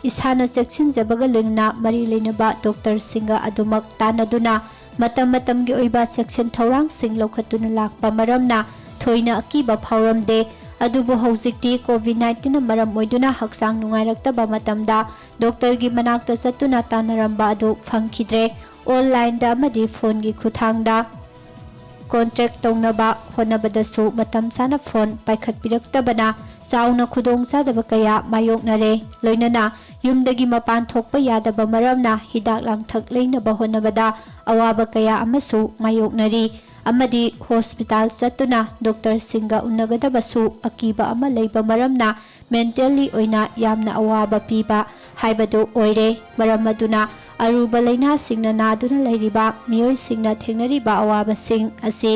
ꯏꯁꯥꯅ ꯆꯦꯛꯁꯤꯟꯖꯕꯒ ꯂꯣꯏꯅꯅ ꯃꯔꯤ ꯂꯩꯅꯕ ꯗꯣꯛꯇꯔꯁꯤꯡꯒ ꯑꯗꯨꯃꯛ ꯇꯥꯟꯅꯗꯨꯅ ꯃꯇꯝ ꯃꯇꯝꯒꯤ ꯑꯣꯏꯕ ꯆꯦꯛꯁꯤꯟ ꯊꯧꯔꯥꯡꯁꯤꯡ ꯂꯧꯈꯠꯇꯨꯅ ꯂꯥꯛꯄ ꯃꯔꯝꯅ ꯊꯣꯏꯅ ꯑꯀꯤꯕ ꯐꯥꯎꯔꯝꯗꯦ꯫ ꯑꯗꯨꯕꯨ ꯍꯧꯖꯤꯛꯇꯤ ꯀꯣꯚꯤꯗ ꯅꯥꯏꯟꯇꯤꯟꯅ ꯃꯔꯝ ꯑꯣꯏꯗꯨꯅ ꯍꯛꯆꯥꯡ ꯅꯨꯡꯉꯥꯏꯔꯛꯇꯕ ꯃꯇꯝꯗ ꯗꯣꯛꯇꯔꯒꯤ ꯃꯅꯥꯛꯇ ꯆꯠꯇꯨꯅ ꯇꯥꯟꯅꯔꯝꯕ ꯑꯗꯨ ꯐꯪꯈꯤꯗ꯭ꯔꯦ꯫ ꯑꯣꯟꯂꯥꯏꯟꯗ ꯑꯃꯗꯤ ꯐꯣꯟꯒꯤ ꯈꯨꯠꯊꯥꯡꯗ ꯀꯣꯟꯇꯦꯛ ꯇꯧꯅꯕ ꯍꯣꯠꯅꯕꯗꯁꯨ ꯃꯇꯝ ꯆꯥꯅ ꯐꯣꯟ ꯄꯥꯏꯈꯠꯄꯤꯔꯛꯇꯕꯅ ꯆꯥꯎꯅ ꯈꯨꯗꯣꯡꯆꯥꯗꯕ ꯀꯌꯥ ꯃꯥꯌꯣꯛꯅꯔꯦ꯫ ꯂꯣꯏꯅꯅ ꯌꯨꯝꯗꯒꯤ ꯃꯄꯥꯟ ꯊꯣꯛꯄ ꯌꯥꯗꯕ ꯃꯔꯝꯅ ꯍꯤꯗꯥꯛ ꯂꯥꯡꯊꯛ ꯂꯩꯅꯕ ꯍꯣꯠꯅꯕꯗ ꯑꯋꯥꯕ ꯀꯌꯥ ꯑꯃꯁꯨ ꯃꯥꯌꯣꯛꯅꯔꯤ꯫ ꯑꯃꯗꯤ ꯍꯣꯁꯄꯤꯇꯥꯜ ꯆꯠꯇꯨꯅ ꯗꯣꯛꯇꯔꯁꯤꯡꯒ ꯎꯅꯒꯗꯕꯁꯨ ꯑꯀꯤꯕ ꯑꯃ ꯂꯩꯕ ꯃꯔꯝꯅ ꯃꯦꯟꯇꯦꯜꯂꯤ ꯑꯣꯏꯅ ꯌꯥꯝꯅ ꯑꯋꯥꯕ ꯄꯤꯕ ꯍꯥꯏꯕꯗꯨ ꯑꯣꯏꯔꯦ꯫ ꯃꯔꯝ ꯑꯗꯨꯅ ꯑꯔꯨꯕ ꯂꯥꯏꯅꯥꯁꯤꯡꯅ ꯅꯥꯗꯨꯅ ꯂꯩꯔꯤꯕ ꯃꯤꯑꯣꯏꯁꯤꯡꯅ ꯊꯦꯡꯅꯔꯤꯕ ꯑꯋꯥꯕꯁꯤꯡ ꯑꯁꯤ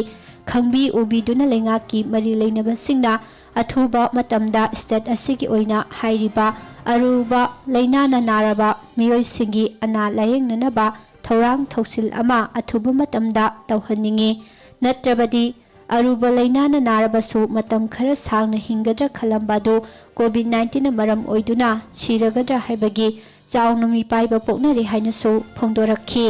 ꯈꯪꯕꯤ ꯎꯕꯤꯗꯨꯅ ꯂꯩꯉꯥꯛꯀꯤ ꯃꯔꯤ ꯂꯩꯅꯕꯁꯤꯡꯅ ꯑꯊꯨꯕ ꯃꯇꯝꯗ ꯁ꯭ꯇꯦꯠ ꯑꯁꯤꯒꯤ ꯑꯣꯏꯅ ꯍꯥꯏꯔꯤꯕ ꯑꯔꯨꯕ ꯂꯥꯏꯅꯥꯅ ꯅꯥꯔꯕ ꯃꯤꯑꯣꯏꯁꯤꯡꯒꯤ ꯑꯅꯥ ꯂꯥꯌꯦꯡꯅꯅꯕ ꯊꯧꯔꯥꯡ ꯊꯧꯁꯤꯜ ꯑꯃ ꯑꯊꯨꯕ ꯃꯇꯝꯗ ꯇꯧꯍꯟꯅꯤꯡꯏ꯫ ꯅꯠꯇ꯭ꯔꯕꯗꯤ ꯑꯔꯨꯕ ꯂꯥꯏꯅꯥꯅ ꯅꯥꯔꯕꯁꯨ ꯃꯇꯝ ꯈꯔ ꯁꯥꯡꯅ ꯍꯤꯡꯒꯗ꯭ꯔꯥ ꯈꯜꯂꯝꯕ ꯑꯗꯨ ꯀꯣꯚꯤꯗ ꯅꯥꯏꯟꯇꯤꯟꯅ ꯃꯔꯝ ꯑꯣꯏꯗꯨꯅ ꯁꯤꯔꯒꯗ꯭ꯔꯥ ꯍꯥꯏꯕꯒꯤ ꯆꯥꯎꯅ ꯃꯤꯄꯥꯏꯕ ꯄꯣꯛꯅꯔꯤ ꯍꯥꯏꯅꯁꯨ ꯐꯣꯡꯗꯣꯔꯛꯈꯤ꯫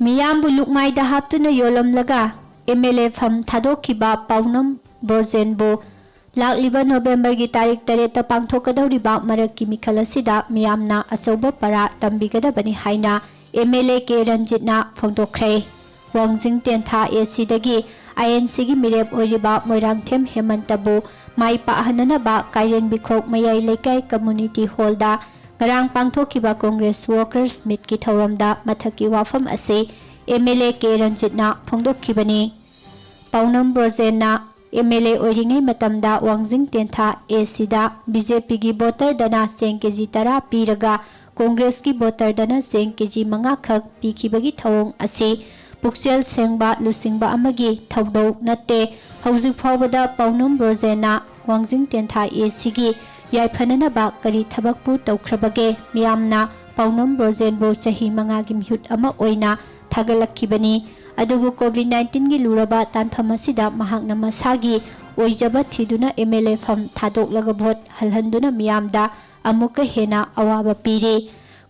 ꯃꯤꯌꯥꯝꯕꯨ ꯂꯨꯛꯃꯥꯏꯗ ꯍꯥꯞꯇꯨꯅ ꯌꯣꯜꯂꯝꯂꯒ ꯑꯦꯝ ꯑꯦꯜ ꯑꯦ ꯐꯝ ꯊꯥꯗꯣꯛꯈꯤꯕ ꯄꯥꯎꯅꯝ ꯕ꯭ꯔꯣꯖꯦꯟꯕꯨ ꯂꯥꯛꯂꯤꯕ ꯅꯣꯕꯦꯝꯕꯔꯒꯤ ꯇꯥꯔꯤꯛ ꯇꯔꯦꯠꯇ ꯄꯥꯡꯊꯣꯛꯀꯗꯧꯔꯤꯕ ꯃꯔꯛꯀꯤ ꯃꯤꯈꯜ ꯑꯁꯤꯗ ꯃꯤꯌꯥꯝꯅ ꯑꯆꯧꯕ ꯄꯔꯥ ꯇꯝꯕꯤꯒꯗꯕꯅꯤ ꯍꯥꯏꯅ ꯑꯦꯝ ꯑꯦꯜ ꯑꯦ ꯀꯦ ꯔꯟꯖꯤꯠꯅ ꯐꯣꯡꯗꯣꯛꯈ꯭ꯔꯦ꯫ ꯋꯥꯡꯖꯤꯡ ꯇꯦꯟꯊꯥ ꯑꯦ ꯁꯤꯗꯒꯤ ꯑꯥꯏ ꯑꯦꯟ ꯁꯤꯒꯤ ꯃꯤꯔꯦꯞ ꯑꯣꯏꯔꯤꯕ ꯃꯣꯏꯔꯥꯡꯊꯦꯝ ꯍꯦꯃꯟꯇꯕꯨ ꯃꯥꯏ ꯄꯥꯛꯍꯟꯅꯅꯕ ꯀꯥꯏꯔꯦꯟꯕꯤꯈꯣꯛ ꯃꯌꯥꯏ ꯂꯩꯀꯥꯏ ꯀꯝꯃꯨꯅꯤꯇꯤ ꯍꯣꯜꯗ ꯉꯔꯥꯡ ꯄꯥꯡꯊꯣꯛꯈꯤꯕ ꯀꯣꯡꯒ꯭ꯔꯦꯁ ꯋꯥꯔꯀꯔꯁ ꯃꯤꯠꯀꯤ ꯊꯧꯔꯝꯗ ꯃꯊꯛꯀꯤ ꯋꯥꯐꯝ ꯑꯁꯤ ꯑꯦꯝ ꯑꯦꯜ ꯑꯦ ꯀꯦ ꯔꯟꯖꯤꯠꯅ ꯐꯣꯡꯗꯣꯛꯈꯤꯕꯅꯤ꯫ ꯄꯥꯎꯅꯝ ꯕ꯭ꯔꯣꯖꯦꯟꯅ ꯑꯦꯝ ꯑꯦꯜ ꯑꯦ ꯑꯣꯏꯔꯤꯉꯩ ꯃꯇꯝꯗ ꯋꯥꯡꯖꯤꯡ ꯇꯦꯟꯊꯥ ꯑꯦ ꯁꯤꯗ ꯕꯤ ꯖꯦ ꯄꯤꯒꯤ ꯚꯣꯇꯔꯗꯅ ꯆꯦꯡ ꯀꯦ ꯖꯤ ꯇꯔꯥ ꯄꯤꯔꯒ ꯀꯣꯡꯒ꯭ꯔꯦꯁꯀꯤ ꯚꯣꯇꯔꯗꯅ ꯆꯦꯡ ꯀꯦ ꯖꯤ ꯃꯉꯥ ꯈꯛ ꯄꯤꯈꯤꯕꯒꯤ ꯊꯧꯑꯣꯡ ꯑꯁꯤ ꯄꯨꯛꯆꯦꯜ ꯁꯦꯡꯕ ꯂꯨꯆꯤꯡꯕ ꯑꯃꯒꯤ ꯊꯧꯗꯧ ꯅꯠꯇꯦ꯫ ꯍꯧꯖꯤꯛ ꯐꯥꯎꯕꯗ ꯄꯥꯎꯅꯝ ꯕ꯭ꯔꯣꯖꯦꯟꯅ ꯋꯥꯡꯖꯤꯡ ꯇꯦꯟꯊꯥ ꯑꯦ ꯁꯤꯒꯤ ꯌꯥꯏꯐꯅꯅꯕ ꯀꯔꯤ ꯊꯕꯛꯄꯨ ꯇꯧꯈ꯭ꯔꯕꯒꯦ? ꯃꯤꯌꯥꯝꯅ ꯄꯥꯎꯅꯝ ꯕ꯭ꯔꯣꯖꯦꯟꯕꯨ ꯆꯍꯤ ꯃꯉꯥꯒꯤ ꯃꯤꯍꯨꯠ ꯑꯃ ꯑꯣꯏꯅ ꯊꯥꯒꯠꯂꯛꯈꯤꯕꯅꯤ꯫ ꯑꯗꯨꯕꯨ ꯀꯣꯚꯤꯗ ꯅꯥꯏꯟꯇꯤꯟꯒꯤ ꯂꯨꯔꯕ ꯇꯥꯟꯐꯝ ꯑꯁꯤꯗ ꯃꯍꯥꯛꯅ ꯃꯁꯥꯒꯤ ꯑꯣꯏꯖꯕ ꯊꯤꯗꯨꯅ ꯑꯦꯝ ꯑꯦꯜ ꯑꯦ ꯐꯝ ꯊꯥꯗꯣꯛꯂꯒ ꯚꯣꯠ ꯍꯜꯍꯟꯗꯨꯅ ꯃꯤꯌꯥꯝꯗ ꯑꯃꯨꯛꯀ ꯍꯦꯟꯅ ꯑꯋꯥꯕ ꯄꯤꯔꯤ꯫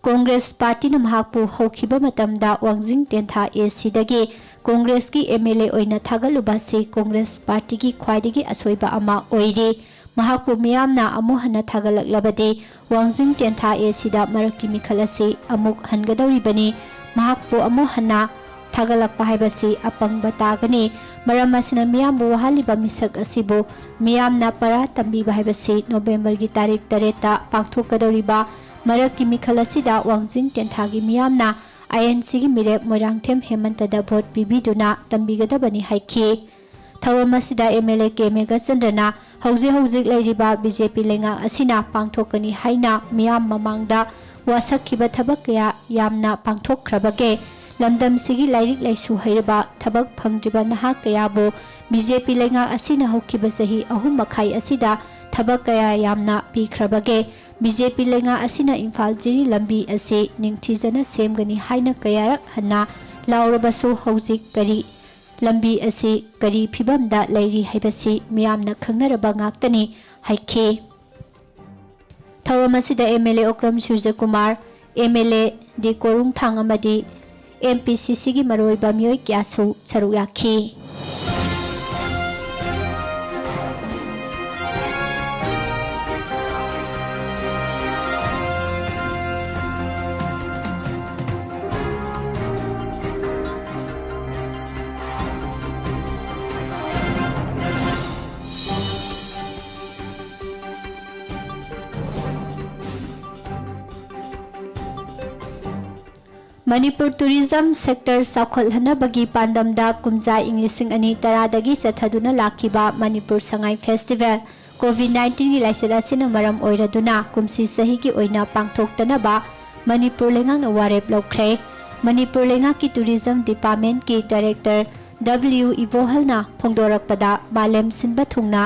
ꯀꯣꯡꯒ꯭ꯔꯦꯁ ꯄꯥꯔꯇꯤꯅ ꯃꯍꯥꯛꯄꯨ ꯍꯧꯈꯤꯕ ꯃꯇꯝꯗ ꯋꯥꯡꯖꯤꯡ ꯇꯦꯟꯊꯥ ꯑꯦ ꯁꯤꯗꯒꯤ ꯀꯣꯡꯒ꯭ꯔꯦꯁꯀꯤ ꯑꯦꯝ ꯑꯦꯜ ꯑꯦ ꯑꯣꯏꯅ ꯊꯥꯒꯠꯂꯨꯕ ꯑꯁꯤ ꯀꯣꯡꯒ꯭ꯔꯦꯁ ꯄꯥꯔꯇꯤꯒꯤ ꯈ꯭ꯋꯥꯏꯗꯒꯤ ꯑꯁꯣꯏꯕ ꯑꯃ ꯑꯣꯏꯔꯤ꯫ ꯃꯍꯥꯛꯄꯨ ꯃꯤꯌꯥꯝꯅ ꯑꯃꯨꯛ ꯍꯟꯅ ꯊꯥꯒꯠꯂꯛꯂꯕꯗꯤ ꯋꯥꯡꯖꯤꯡ ꯇꯦꯟꯊꯥ ꯑꯦ ꯁꯤꯗ ꯃꯔꯛꯀꯤ ꯃꯤꯈꯜ ꯑꯁꯤ ꯑꯃꯨꯛ ꯍꯟꯒꯗꯧꯔꯤꯕꯅꯤ꯫ ꯃꯍꯥꯛꯄꯨ ꯑꯃꯨꯛ ꯍꯟꯅ ꯊꯥꯒꯠꯂꯛꯄ ꯍꯥꯏꯕꯁꯤ ꯑꯄꯪꯕ ꯇꯥꯒꯅꯤ꯫ ꯃꯔꯝ ꯑꯁꯤꯅ ꯃꯤꯌꯥꯝꯕꯨ ꯋꯥꯍꯜꯂꯤꯕ ꯃꯤꯁꯛ ꯑꯁꯤꯕꯨ ꯃꯤꯌꯥꯝꯅ ꯄꯔꯥ ꯇꯝꯕꯤꯕ ꯍꯥꯏꯕꯁꯤ ꯅꯣꯕꯦꯝꯕꯔꯒꯤ ꯇꯥꯔꯤꯛ ꯇꯔꯦꯠꯇ ꯄꯥꯡꯊꯣꯛꯀꯗꯧꯔꯤꯕ ꯃꯔꯛꯀꯤ ꯃꯤꯈꯜ ꯑꯁꯤꯗ ꯋꯥꯡꯖꯤꯡ ꯇꯦꯟꯊꯥꯒꯤ ꯃꯤꯌꯥꯝꯅ ꯑꯥꯏ ꯑꯦꯟ ꯁꯤꯒꯤ ꯃꯤꯔꯦꯞ ꯃꯣꯏꯔꯥꯡꯊꯦꯝ ꯍꯦꯃꯟꯇꯗ ꯚꯣꯠ ꯄꯤꯕꯤꯗꯨꯅ ꯇꯝꯕꯤꯒꯗꯕꯅꯤ ꯍꯥꯏꯈꯤ꯫ ꯊꯧꯔꯝ ꯑꯁꯤꯗ ꯑꯦꯝ ꯑꯦꯜ ꯑꯦ ꯀꯦ ꯃꯦꯘꯆꯟꯗ꯭ꯔꯅ ꯍꯧꯖꯤꯛ ꯍꯧꯖꯤꯛ ꯂꯩꯔꯤꯕ ꯕꯤ ꯖꯦ ꯄꯤ ꯂꯩꯉꯥꯛ ꯑꯁꯤꯅ ꯄꯥꯡꯊꯣꯛꯀꯅꯤ ꯍꯥꯏꯅ ꯃꯤꯌꯥꯝ ꯃꯃꯥꯡꯗ ꯋꯥꯁꯛꯈꯤꯕ ꯊꯕꯛ ꯀꯌꯥ ꯌꯥꯝꯅ ꯄꯥꯡꯊꯣꯛꯈ꯭ꯔꯕꯒꯦ? ꯂꯝꯗꯝꯁꯤꯒꯤ ꯂꯥꯏꯔꯤꯛ ꯂꯥꯏꯁꯨ ꯍꯩꯔꯕ ꯊꯕꯛ ꯐꯪꯗ꯭ꯔꯤꯕ ꯅꯍꯥ ꯀꯌꯥꯕꯨ ꯕꯤ ꯖꯦ ꯄꯤ ꯂꯩꯉꯥꯛ ꯑꯁꯤꯅ ꯍꯧꯈꯤꯕ ꯆꯍꯤ ꯑꯍꯨꯝ ꯃꯈꯥꯏ ꯑꯁꯤꯗ ꯊꯕꯛ ꯀꯌꯥ ꯌꯥꯝꯅ ꯄꯤꯈ꯭ꯔꯕꯒꯦ? ꯕꯤ ꯖꯦ ꯄꯤ ꯂꯩꯉꯥꯛ ꯑꯁꯤꯅ ꯏꯝꯐꯥꯜ ꯖꯤꯔꯤ ꯂꯝꯕꯤ ꯑꯁꯤ ꯅꯤꯡꯊꯤꯖꯅ ꯁꯦꯝꯒꯅꯤ ꯍꯥꯏꯅ ꯀꯌꯥꯔꯛ ꯍꯟꯅ ꯂꯥꯎꯔꯕꯁꯨ ꯍꯧꯖꯤꯛ ꯀꯔꯤ ꯂꯝꯕꯤ ꯑꯁꯤ ꯀꯔꯤ ꯐꯤꯕꯝꯗ ꯂꯩꯔꯤ ꯍꯥꯏꯕꯁꯤ ꯃꯤꯌꯥꯝꯅ ꯈꯪꯅꯔꯕ ꯉꯥꯛꯇꯅꯤ ꯍꯥꯏꯈꯤ꯫ ꯊꯧꯔꯝ ꯑꯁꯤꯗ M L A Okram Surjakumar, M L A D Korungthang ꯑꯃꯗꯤ ꯑꯦꯝ ꯄꯤ ꯁꯤ ꯁꯤꯒꯤ ꯃꯔꯨꯑꯣꯏꯕ ꯃꯤꯑꯣꯏ ꯀꯌꯥꯁꯨ ꯁꯔꯨꯛ ꯌꯥꯈꯤ꯫ ꯃꯅꯤꯄꯨꯔ ꯇꯨꯔꯤꯖꯝ ꯁꯦꯛꯇꯔ ꯆꯥꯎꯈꯠꯍꯟꯅꯕꯒꯤ ꯄꯥꯟꯗꯝꯗ ꯀꯨꯝꯖꯥ ꯏꯪ ꯂꯤꯁꯤꯡ ꯑꯅꯤ ꯇꯔꯥꯗꯒꯤ ꯆꯠꯊꯗꯨꯅ ꯂꯥꯛꯈꯤꯕ ꯃꯅꯤꯄꯨꯔ ꯁꯉꯥꯏ ꯐꯦꯁꯇꯤꯚꯦꯜ ꯀꯣꯚꯤꯗ ꯅꯥꯏꯟꯇꯤꯟꯒꯤ ꯂꯥꯏꯆꯠ ꯑꯁꯤꯅ ꯃꯔꯝ ꯑꯣꯏꯔꯗꯨꯅ ꯀꯨꯝꯁꯤ ꯆꯍꯤꯒꯤ ꯑꯣꯏꯅ ꯄꯥꯡꯊꯣꯛꯇꯅꯕ ꯃꯅꯤꯄꯨꯔ ꯂꯩꯉꯥꯛꯅ ꯋꯥꯔꯦꯞ ꯂꯧꯈ꯭ꯔꯦ꯫ ꯃꯅꯤꯄꯨꯔ ꯂꯩꯉꯥꯛꯀꯤ ꯇꯨꯔꯤꯖꯝ ꯗꯤꯄꯥꯔꯠꯃꯦꯟꯠꯀꯤ ꯗꯥꯏꯔꯦꯛꯇꯔ ꯗꯕ꯭ꯂꯤꯎ ꯏꯕꯣꯍꯜꯅ ꯐꯣꯡꯗꯣꯔꯛꯄꯗ, ꯃꯥꯂꯦꯝ ꯁꯤꯟꯕ ꯊꯨꯡꯅ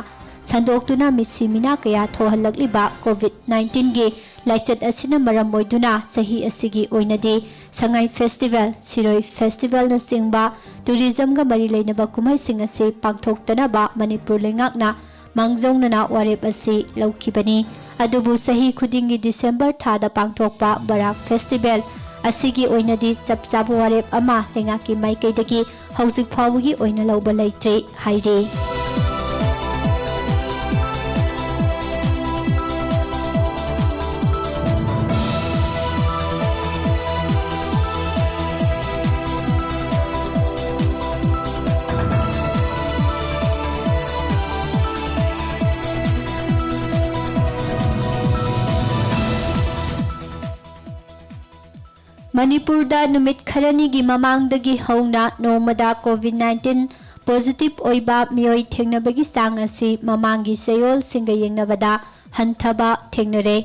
ꯁꯟꯗꯣꯛꯇꯨꯅ ꯃꯤꯁꯤ ꯃꯤꯅꯥ ꯀꯌꯥ ꯊꯣꯛꯍꯜꯂꯛꯂꯤꯕ ꯀꯣꯚꯤꯗ ꯅꯥꯏꯟꯇꯤꯟꯒꯤ ꯂꯥꯏꯆꯠ ꯑꯁꯤꯅ ꯃꯔꯝ ꯑꯣꯏꯗꯨꯅ ꯆꯍꯤ ꯑꯁꯤꯒꯤ ꯑꯣꯏꯅꯗꯤ ꯁꯉꯥꯏ ꯐꯦꯁꯇꯤꯚꯦꯜ, ꯁꯤꯔꯣꯏ ꯐꯦꯁꯇꯤꯚꯦꯜꯅꯆꯤꯡꯕ ꯇꯨꯔꯤꯖꯝꯒ ꯃꯔꯤ ꯂꯩꯅꯕ ꯀꯨꯝꯍꯩꯁꯤꯡ ꯑꯁꯤ ꯄꯥꯡꯊꯣꯛꯇꯅꯕ ꯃꯅꯤꯄꯨꯔ ꯂꯩꯉꯥꯛꯅ ꯃꯥꯡꯖꯧꯅꯅ ꯋꯥꯔꯦꯞ ꯑꯁꯤ ꯂꯧꯈꯤꯕꯅꯤ꯫ ꯑꯗꯨꯕꯨ ꯆꯍꯤ ꯈꯨꯗꯤꯡꯒꯤ ꯗꯤꯁꯦꯝꯕꯔ ꯊꯥꯗ ꯄꯥꯡꯊꯣꯛꯄ ꯕꯔꯥꯛ ꯐꯦꯁꯇꯤꯚꯦꯜ ꯑꯁꯤꯒꯤ ꯑꯣꯏꯅꯗꯤ ꯆꯞ ꯆꯥꯕ ꯋꯥꯔꯦꯞ ꯑꯃ ꯂꯩꯉꯥꯛꯀꯤ ꯃꯥꯏꯀꯩꯗꯒꯤ ꯍꯧꯖꯤꯛ ꯐꯥꯎꯕꯒꯤ ꯑꯣꯏꯅ ꯂꯧꯕ ꯂꯩꯇ꯭ꯔꯤ ꯍꯥꯏꯔꯤ꯫ ꯃꯅꯤꯄꯨꯔꯗ ꯅꯨꯃꯤꯠ ꯈꯔꯅꯤꯒꯤ ꯃꯃꯥꯡꯗꯒꯤ ꯍꯧꯅ ꯅꯣꯡꯃꯗ ꯀꯣꯚꯤꯗ ꯅꯥꯏꯟꯇꯤꯟ ꯄꯣꯖꯤꯇꯤꯚ ꯑꯣꯏꯕ ꯃꯤꯑꯣꯏ ꯊꯦꯡꯅꯕꯒꯤ ꯆꯥꯡ ꯑꯁꯤ ꯃꯃꯥꯡꯒꯤ ꯆꯌꯣꯜꯁꯤꯡꯒ ꯌꯦꯡꯅꯕꯗ ꯍꯟꯊꯕ ꯊꯦꯡꯅꯔꯦ꯫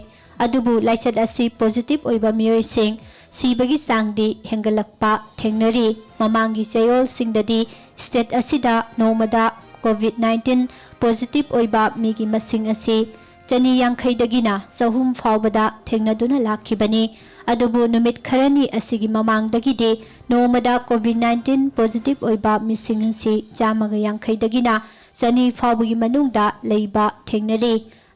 ꯑꯗꯨꯕꯨ ꯂꯥꯏꯆꯠ ꯑꯁꯤ ꯄꯣꯖꯤꯇꯤꯚ ꯑꯣꯏꯕ ꯃꯤꯑꯣꯏꯁꯤꯡ ꯁꯤꯕꯒꯤ ꯆꯥꯡꯗꯤ ꯍꯦꯟꯒꯠꯂꯛꯄ ꯊꯦꯡꯅꯔꯤ꯫ ꯃꯃꯥꯡꯒꯤ ꯆꯌꯣꯜꯁꯤꯡꯗꯗꯤ ꯁ꯭ꯇꯦꯠ ꯑꯁꯤꯗ ꯅꯣꯡꯃꯗ ꯀꯣꯚꯤꯗ ꯅꯥꯏꯟꯇꯤꯟ ꯄꯣꯖꯤꯇꯤꯚ ꯑꯣꯏꯕ ꯃꯤꯒꯤ ꯃꯁꯤꯡ ꯑꯁꯤ ꯆꯅꯤ ꯌꯥꯡꯈꯩꯗꯒꯤꯅ ꯆꯍꯨꯝ ꯐꯥꯎꯕꯗ ꯊꯦꯡꯅꯗꯨꯅ ꯂꯥꯛꯈꯤꯕꯅꯤ꯫ ꯑꯗꯨꯕꯨ ꯅꯨꯃꯤꯠ ꯈꯔꯅꯤ ꯑꯁꯤꯒꯤ ꯃꯃꯥꯡꯗꯒꯤꯗꯤ ꯅꯣꯡꯃꯗ ꯀꯣꯚꯤꯗ ꯅꯥꯏꯟꯇꯤꯟ ꯄꯣꯖꯤꯇꯤꯚ ꯑꯣꯏꯕ ꯃꯤꯁꯤꯡ ꯑꯁꯤ ꯆꯥꯝꯃꯒ ꯌꯥꯡꯈꯩꯗꯒꯤꯅ ꯆꯅꯤ ꯐꯥꯎꯕꯒꯤ ꯃꯅꯨꯡꯗ ꯂꯩꯕ ꯊꯦꯡꯅꯔꯤ꯫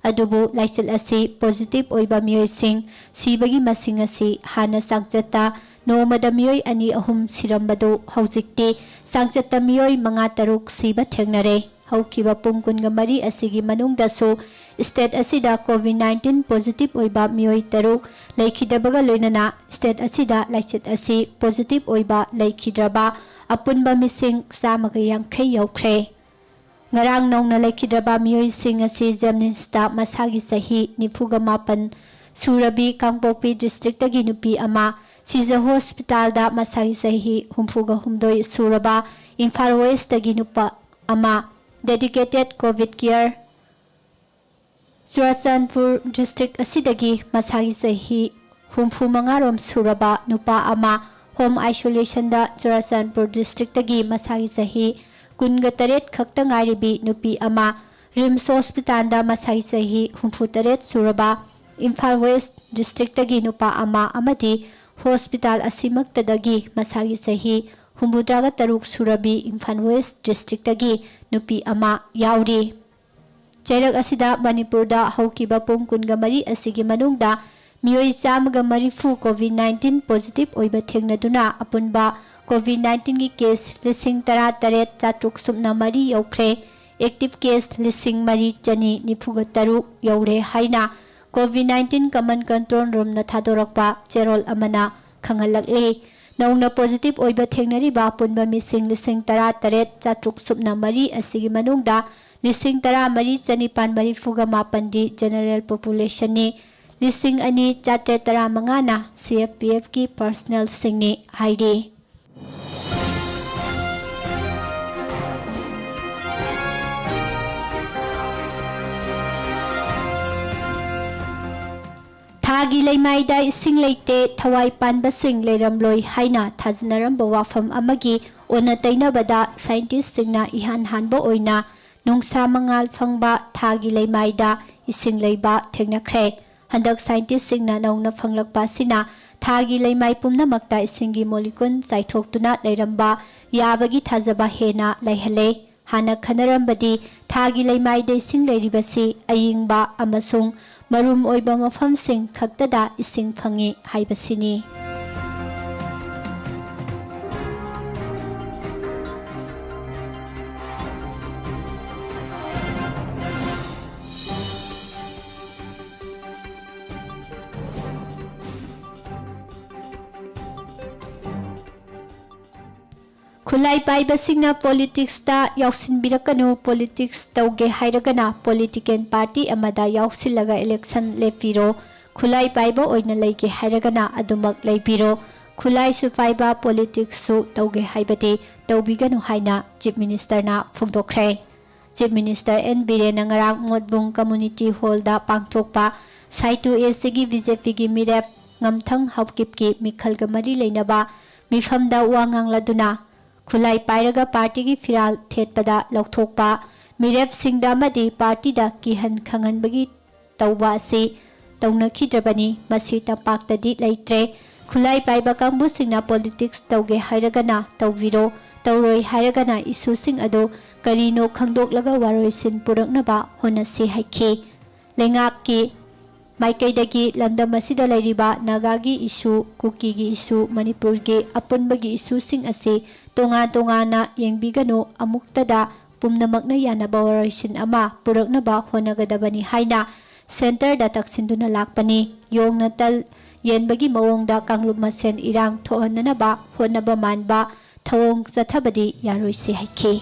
ꯑꯗꯨꯕꯨ ꯂꯥꯏꯆꯠ ꯑꯁꯤ ꯄꯣꯖꯤꯇꯤꯚ ꯑꯣꯏꯕ ꯃꯤꯑꯣꯏꯁꯤꯡ ꯁꯤꯕꯒꯤ ꯃꯁꯤꯡ ꯑꯁꯤ ꯍꯥꯟꯅ ꯆꯥꯡꯆꯠꯇ ꯅꯣꯡꯃꯗ ꯃꯤꯑꯣꯏ ꯑꯅꯤ ꯑꯍꯨꯝ ꯁꯤꯔꯝꯕꯗꯨ ꯍꯧꯖꯤꯛꯇꯤ ꯆꯥꯡꯆꯠꯇ ꯃꯤꯑꯣꯏ ꯃꯉꯥ ꯇꯔꯨꯛ ꯁꯤꯕ ꯊꯦꯡꯅꯔꯦ꯫ ꯍꯧꯈꯤꯕ ꯄꯨꯡ ꯀꯨꯟꯒ ꯃꯔꯤ ꯑꯁꯤꯒꯤ ꯃꯅꯨꯡꯗꯁꯨ ꯁ꯭ꯇꯦꯠ ꯑꯁꯤꯗ ꯀꯣꯚꯤꯗ ꯅꯥꯏꯟꯇꯤꯟ ꯄꯣꯖꯤꯇꯤꯚ ꯑꯣꯏꯕ ꯃꯤꯑꯣꯏ ꯇꯔꯨꯛ ꯂꯩꯈꯤꯗꯕꯒ ꯂꯣꯏꯅꯅ ꯁ꯭ꯇꯦꯠ ꯑꯁꯤꯗ ꯂꯥꯏꯆꯠ ꯑꯁꯤ ꯄꯣꯖꯤꯇꯤꯚ ꯑꯣꯏꯕ ꯂꯩꯈꯤꯗ꯭ꯔꯕ ꯑꯄꯨꯟꯕ ꯃꯤꯁꯤꯡ ꯆꯥꯝꯃꯒ ꯌꯥꯡꯈꯩ ꯌꯧꯈ꯭ꯔꯦ꯫ ꯉꯔꯥꯡ ꯅꯧꯅ ꯂꯩꯈꯤꯗ꯭ꯔꯕ ꯃꯤꯑꯣꯏꯁꯤꯡ ꯑꯁꯤ ꯖꯦꯝꯅꯤꯝꯁꯇ ꯃꯁꯥꯒꯤ ꯆꯍꯤ ꯅꯤꯐꯨꯒ ꯃꯥꯄꯟ ꯁꯨꯔꯕꯤ ꯀꯥꯡꯄꯣꯛꯄꯤ ꯗꯤꯁꯇ꯭ꯔꯤꯛꯇꯒꯤ ꯅꯨꯄꯤ ꯑꯃ, ꯁꯤꯖ ꯍꯣꯁꯄꯤꯇꯥꯜꯗ ꯃꯁꯥꯒꯤ ꯆꯍꯤ ꯍꯨꯝꯐꯨꯒ ꯍꯨꯝꯗꯣꯏ ꯁꯨꯔꯕ ꯏꯝꯐꯥꯜ ꯋꯦꯁꯇꯒꯤ ꯅꯨꯄꯥ ꯑꯃ, dedicated COVID care Churachandpur district ꯑꯁꯤꯗꯒꯤ ꯃꯁꯥꯒꯤ ꯆꯍꯤ ꯍꯨꯝꯐꯨ ꯃꯉꯥꯔꯣꯝ ꯁꯨꯔꯕ ꯅꯨꯄꯥ ꯑꯃ, ꯍꯣꯝ ꯑꯥꯏꯁꯣꯂꯦꯁꯟꯗ ꯆꯨꯔꯥꯆꯥꯟꯄꯨꯔ ꯗꯤꯁꯇ꯭ꯔꯤꯛꯇꯒꯤ ꯃꯁꯥꯒꯤ ꯆꯍꯤ ꯀꯨꯟꯒ ꯇꯔꯦꯠ ꯈꯛꯇ ꯉꯥꯏꯔꯤꯕꯤ ꯅꯨꯄꯤ ꯑꯃ, ꯔꯤꯝꯁ ꯍꯣꯁꯄꯤꯇꯥꯜꯗ ꯃꯁꯥꯒꯤ ꯆꯍꯤ ꯍꯨꯝꯐꯨ ꯇꯔꯦꯠ ꯁꯨꯔꯕ ꯏꯝꯐꯥꯜ ꯋꯦꯁ ꯗꯤꯁꯇ꯭ꯔꯤꯛꯇꯒꯤ ꯅꯨꯄꯥ ꯑꯃ ꯑꯃꯗꯤ ꯍꯣꯁꯄꯤꯇꯥꯜ ꯑꯁꯤꯃꯛꯇꯗꯒꯤ ꯃꯁꯥꯒꯤ ꯆꯍꯤ ꯍꯨꯝꯐꯨꯇꯔꯥꯒ ꯇꯔꯨꯛ ꯁꯨꯔꯕꯤ ꯏꯝꯐꯥꯜ ꯋꯦꯁ ꯗꯤꯁꯇ꯭ꯔꯤꯛꯇꯒꯤ ꯅꯨꯄꯤ ꯑꯃ ꯌꯥꯎꯔꯤ꯫ ꯆꯩꯔꯛ ꯑꯁꯤꯗ ꯃꯅꯤꯄꯨꯔꯗ ꯍꯧꯈꯤꯕ ꯄꯨꯡ ꯀꯨꯟꯒ ꯃꯔꯤ ꯑꯁꯤꯒꯤ ꯃꯅꯨꯡꯗ ꯃꯤꯑꯣꯏ ꯆꯥꯝꯃꯒ ꯃꯔꯤꯐꯨ COVID nineteen positive ꯑꯣꯏꯕ ꯊꯦꯡꯅꯗꯨꯅ ꯑꯄꯨꯟꯕ COVID nineteenꯒꯤ case ꯂꯤꯁꯤꯡ ꯇꯔꯥ ꯇꯔꯦꯠ ꯆꯥꯇ꯭ꯔꯨꯛ ꯁꯨꯞꯅ ꯃꯔꯤ ꯌꯧꯈ꯭ꯔꯦ꯫ Active case ꯂꯤꯁꯤꯡ ꯃꯔꯤ ꯆꯅꯤ ꯅꯤꯐꯨꯒ ꯇꯔꯨꯛ ꯌꯧꯔꯦ ꯍꯥꯏꯅ COVID nineteen command control roomꯅ ꯊꯥꯗꯣꯔꯛꯄ ꯆꯦꯔꯣꯜ ꯑꯃꯅ ꯈꯪꯍꯜꯂꯛꯂꯤ꯫ ꯅꯧꯅ positive ꯑꯣꯏꯕ ꯊꯦꯡꯅꯔꯤꯕ ꯑꯄꯨꯟꯕ ꯃꯤꯁꯤꯡ ꯂꯤꯁꯤꯡ ꯇꯔꯥ ꯇꯔꯦꯠ ꯆꯥꯇ꯭ꯔꯨꯛ ꯁꯨꯞꯅ ꯃꯔꯤ ꯑꯁꯤꯒꯤ ꯃꯅꯨꯡꯗ ꯂꯤꯁꯤꯡ ꯇꯔꯥ ꯃꯔꯤ ꯆꯅꯤꯄꯥꯟ ꯃꯔꯤꯐꯨꯒ ꯃꯥꯄꯟꯗꯤ general populationꯅꯤ꯫ ꯂꯤꯁꯤꯡ ꯑꯅꯤ ꯆꯥꯇ꯭ꯔꯦꯠ ꯇꯔꯥ ꯃꯉꯥꯅ CFPFꯀꯤ personnelꯁꯤꯡꯅꯤ ꯍꯥꯏꯔꯤ꯫ ꯊꯥꯒꯤ ꯂꯩꯃꯥꯏꯗ ꯏꯁꯤꯡ ꯂꯩꯇꯦ, ꯊꯋꯥꯏ ꯄꯥꯟꯕꯁꯤꯡ ꯂꯩꯔꯝꯂꯣꯏ ꯍꯥꯏꯅ ꯊꯥꯖꯅꯔꯝꯕ ꯋꯥꯐꯝ ꯑꯃꯒꯤ ꯑꯣꯟꯅ ꯇꯩꯅꯕꯗ scientistꯁꯤꯡꯅ ꯏꯍꯥꯟ ꯍꯥꯟꯕ ꯑꯣꯏꯅ ꯅꯨꯡꯁꯥ ꯃꯉꯥꯜ ꯐꯪꯕ ꯊꯥꯒꯤ ꯂꯩꯃꯥꯏꯗ ꯏꯁꯤꯡ ꯂꯩꯕ ꯊꯦꯡꯅꯈ꯭ꯔꯦ꯫ ꯍꯟꯗꯛ scientistꯁꯤꯡꯅ ꯅꯧꯅ ꯐꯪꯂꯛꯄ ꯑꯁꯤꯅ ꯊꯥꯒꯤ ꯂꯩꯃꯥꯏ ꯄꯨꯝꯅꯃꯛꯇ ꯏꯁꯤꯡꯒꯤ molecule ꯆꯥꯏꯊꯣꯛꯇꯨꯅ ꯂꯩꯔꯝꯕ ꯌꯥꯕꯒꯤ ꯊꯥꯖꯕ ꯍꯦꯟꯅ ꯂꯩꯍꯜꯂꯦ꯫ ꯍꯥꯟꯅ ꯈꯟꯅꯔꯝꯕꯗꯤ ꯊꯥꯒꯤ ꯂꯩꯃꯥꯏꯗ ꯏꯁꯤꯡ ꯂꯩꯔꯤꯕꯁꯤ ꯑꯌꯤꯡꯕ ꯑꯃꯁꯨꯡ ꯃꯔꯨꯝ ꯑꯣꯏꯕ ꯃꯐꯝꯁꯤꯡ ꯈꯛꯇꯗ ꯏꯁꯤꯡ ꯐꯪꯏ ꯍꯥꯏꯕꯁꯤꯅꯤ꯫ ꯈꯨꯠꯂꯥꯏ ꯄꯥꯏꯕꯁꯤꯡꯅ politicsꯇ ꯌꯥꯎꯁꯤꯟꯕꯤꯔꯛꯀꯅꯨ, politics ꯇꯧꯒꯦ ꯍꯥꯏꯔꯒꯅ political party ꯑꯃꯗ ꯌꯥꯎꯁꯤꯜꯂꯒ election ꯂꯦꯞꯄꯤꯔꯣ꯫ ꯈꯨꯠꯂꯥꯏ ꯄꯥꯏꯕ ꯑꯣꯏꯅ ꯂꯩꯒꯦ ꯍꯥꯏꯔꯒꯅ ꯑꯗꯨꯃꯛ ꯂꯩꯕꯤꯔꯣ, ꯈꯨꯠꯂꯥꯏꯁꯨ ꯄꯥꯏꯕ ꯄꯣꯂꯤꯇꯤꯛꯁꯁꯨ ꯇꯧꯒꯦ ꯍꯥꯏꯕꯗꯤ ꯇꯧꯕꯤꯒꯅꯨ ꯍꯥꯏꯅ ꯆꯤꯐ ꯃꯤꯅꯤꯁꯇꯔꯅ ꯐꯣꯡꯗꯣꯛꯈ꯭ꯔꯦ꯫ ꯆꯤꯐ ꯃꯤꯅꯤꯁꯇꯔ ꯑꯦꯟ ꯕꯤꯔꯦꯟꯅ ꯉꯔꯥꯡ ꯃꯣꯠꯕꯨꯡ ꯀꯝꯃꯨꯅꯤꯇꯤ ꯍꯣꯜꯗ ꯄꯥꯡꯊꯣꯛꯄ ꯁꯥꯏꯇꯨ ꯑꯦꯁꯤꯒꯤ ꯕꯤ ꯖꯦ ꯄꯤꯒꯤ ꯃꯤꯔꯦꯞ ꯉꯝꯊꯪ ꯍꯥꯎꯀꯤꯞꯀꯤ ꯃꯤꯈꯜꯒ ꯃꯔꯤ ꯂꯩꯅꯕ ꯃꯤꯐꯝꯗ ꯋꯥ ꯉꯥꯡꯂꯗꯨꯅ, ꯈꯨꯠꯂꯥꯏ ꯄꯥꯏꯔꯒ ꯄꯥꯔꯇꯤꯒꯤ ꯐꯤꯔꯥꯜ ꯊꯦꯠꯄꯗ ꯂꯧꯊꯣꯛꯄ, ꯃꯤꯔꯦꯞꯁꯤꯡꯗ ꯑꯃꯗꯤ ꯄꯥꯔꯇꯤꯗ ꯀꯤꯍꯟ ꯈꯪꯍꯟꯕꯒꯤ ꯇꯧꯕ ꯑꯁꯤ ꯇꯧꯅꯈꯤꯗ꯭ꯔꯕꯅꯤ꯫ ꯃꯁꯤ ꯇꯝꯄꯥꯛꯇꯗꯤ ꯂꯩꯇ꯭ꯔꯦ꯫ ꯈꯨꯠꯂꯥꯏ ꯄꯥꯏꯕ ꯀꯥꯡꯕꯨꯁꯤꯡꯅ ꯄꯣꯂꯤꯇꯤꯛꯁ ꯇꯧꯒꯦ ꯍꯥꯏꯔꯒꯅ ꯇꯧꯕꯤꯔꯣ, ꯇꯧꯔꯣꯏ ꯍꯥꯏꯔꯒꯅ ꯏꯁꯨꯁꯤꯡ ꯑꯗꯨ ꯀꯔꯤꯅꯣ ꯈꯪꯗꯣꯛꯂꯒ ꯋꯥꯔꯣꯏꯁꯤꯟ ꯄꯨꯔꯛꯅꯕ ꯍꯣꯠꯅꯁꯤ ꯍꯥꯏꯈꯤ꯫ ꯂꯩꯉꯥꯛꯀꯤ ꯃꯥꯏꯀꯩꯗꯒꯤ ꯂꯝꯗꯝ ꯑꯁꯤꯗ ꯂꯩꯔꯤꯕ ꯅꯥꯒꯥꯒꯤ ꯏꯁꯨ, ꯀꯨꯀꯤꯒꯤ ꯏꯁꯨ, ꯃꯅꯤꯄꯨꯔꯒꯤ ꯑꯄꯨꯟꯕꯒꯤ ꯏꯁꯨꯁꯤꯡ ꯑꯁꯤ ꯇꯣꯉꯥꯟ ꯇꯣꯉꯥꯟꯅ ꯌꯦꯡꯕꯤꯒꯅꯨ, ꯑꯃꯨꯛꯇꯗ ꯄꯨꯝꯅꯃꯛꯅ ꯌꯥꯅꯕ ꯋꯥꯔꯣꯏꯁꯤꯟ ꯑꯃ ꯄꯨꯔꯛꯅꯕ ꯍꯣꯠꯅꯒꯗꯕꯅꯤ ꯍꯥꯏꯅ ꯁꯦꯟꯇꯔꯗ ꯇꯛꯁꯤꯟꯗꯨꯅ ꯂꯥꯛꯄꯅꯤ꯫ ꯌꯣꯡꯅ ꯇꯜ ꯌꯦꯟꯕꯒꯤ ꯃꯑꯣꯡꯗ ꯀꯥꯡꯂꯨꯞ ꯃꯁꯦꯟ ꯏꯔꯥꯡ ꯊꯣꯛꯍꯟꯅꯅꯕ ꯍꯣꯠꯅꯕ ꯃꯥꯟꯕ ꯊꯧꯑꯣꯡ ꯆꯠꯊꯕꯗꯤ ꯌꯥꯔꯣꯏꯁꯤ ꯍꯥꯏꯈꯤ꯫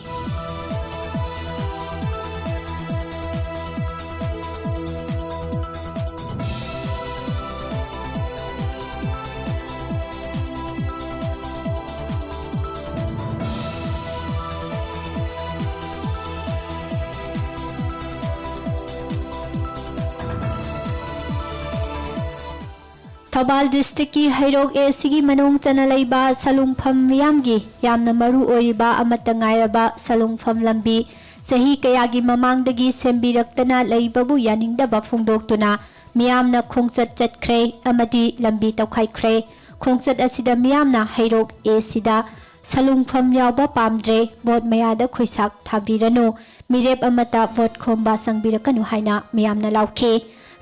ꯊꯧꯕꯥꯜ ꯗꯤꯁꯇ꯭ꯔꯤꯛꯀꯤ ꯍꯩꯔꯣꯛ ꯑꯦ ꯁꯤꯒꯤ ꯃꯅꯨꯡ ꯆꯟꯅ ꯂꯩꯕ ꯁꯂꯨꯡꯐꯝ ꯃꯤꯌꯥꯝꯒꯤ ꯌꯥꯝꯅ ꯃꯔꯨ ꯑꯣꯏꯔꯤꯕ ꯑꯃꯠꯇ ꯉꯥꯏꯔꯕ ꯁꯂꯨꯡꯐꯝ ꯂꯝꯕꯤ ꯆꯍꯤ ꯀꯌꯥꯒꯤ ꯃꯃꯥꯡꯗꯒꯤ ꯁꯦꯝꯕꯤꯔꯛꯇꯅ ꯂꯩꯕꯕꯨ ꯌꯥꯅꯤꯡꯗꯕ ꯐꯣꯡꯗꯣꯛꯇꯨꯅ ꯃꯤꯌꯥꯝꯅ ꯈꯣꯡꯆꯠ ꯆꯠꯈ꯭ꯔꯦ ꯑꯃꯗꯤ ꯂꯝꯕꯤ ꯇꯧꯈꯥꯏꯈ꯭ꯔꯦ꯫ ꯈꯣꯡꯆꯠ ꯑꯁꯤꯗ ꯃꯤꯌꯥꯝꯅ ꯍꯩꯔꯣꯛ ꯑꯦ ꯁꯤꯗ ꯁꯂꯨꯡꯐꯝ ꯌꯥꯎꯕ ꯄꯥꯝꯗ꯭ꯔꯦ, ꯚꯣꯠ ꯃꯌꯥꯗ ꯈꯨꯠꯁꯥꯛ ꯊꯥꯕꯤꯔꯅꯨ, ꯃꯤꯔꯦꯞ ꯑꯃꯠꯇ ꯚꯣꯠ ꯈꯣꯝꯕ ꯆꯪꯕꯤꯔꯛꯀꯅꯨ ꯍꯥꯏꯅ ꯃꯤꯌꯥꯝꯅ ꯂꯥꯎꯈꯤ꯫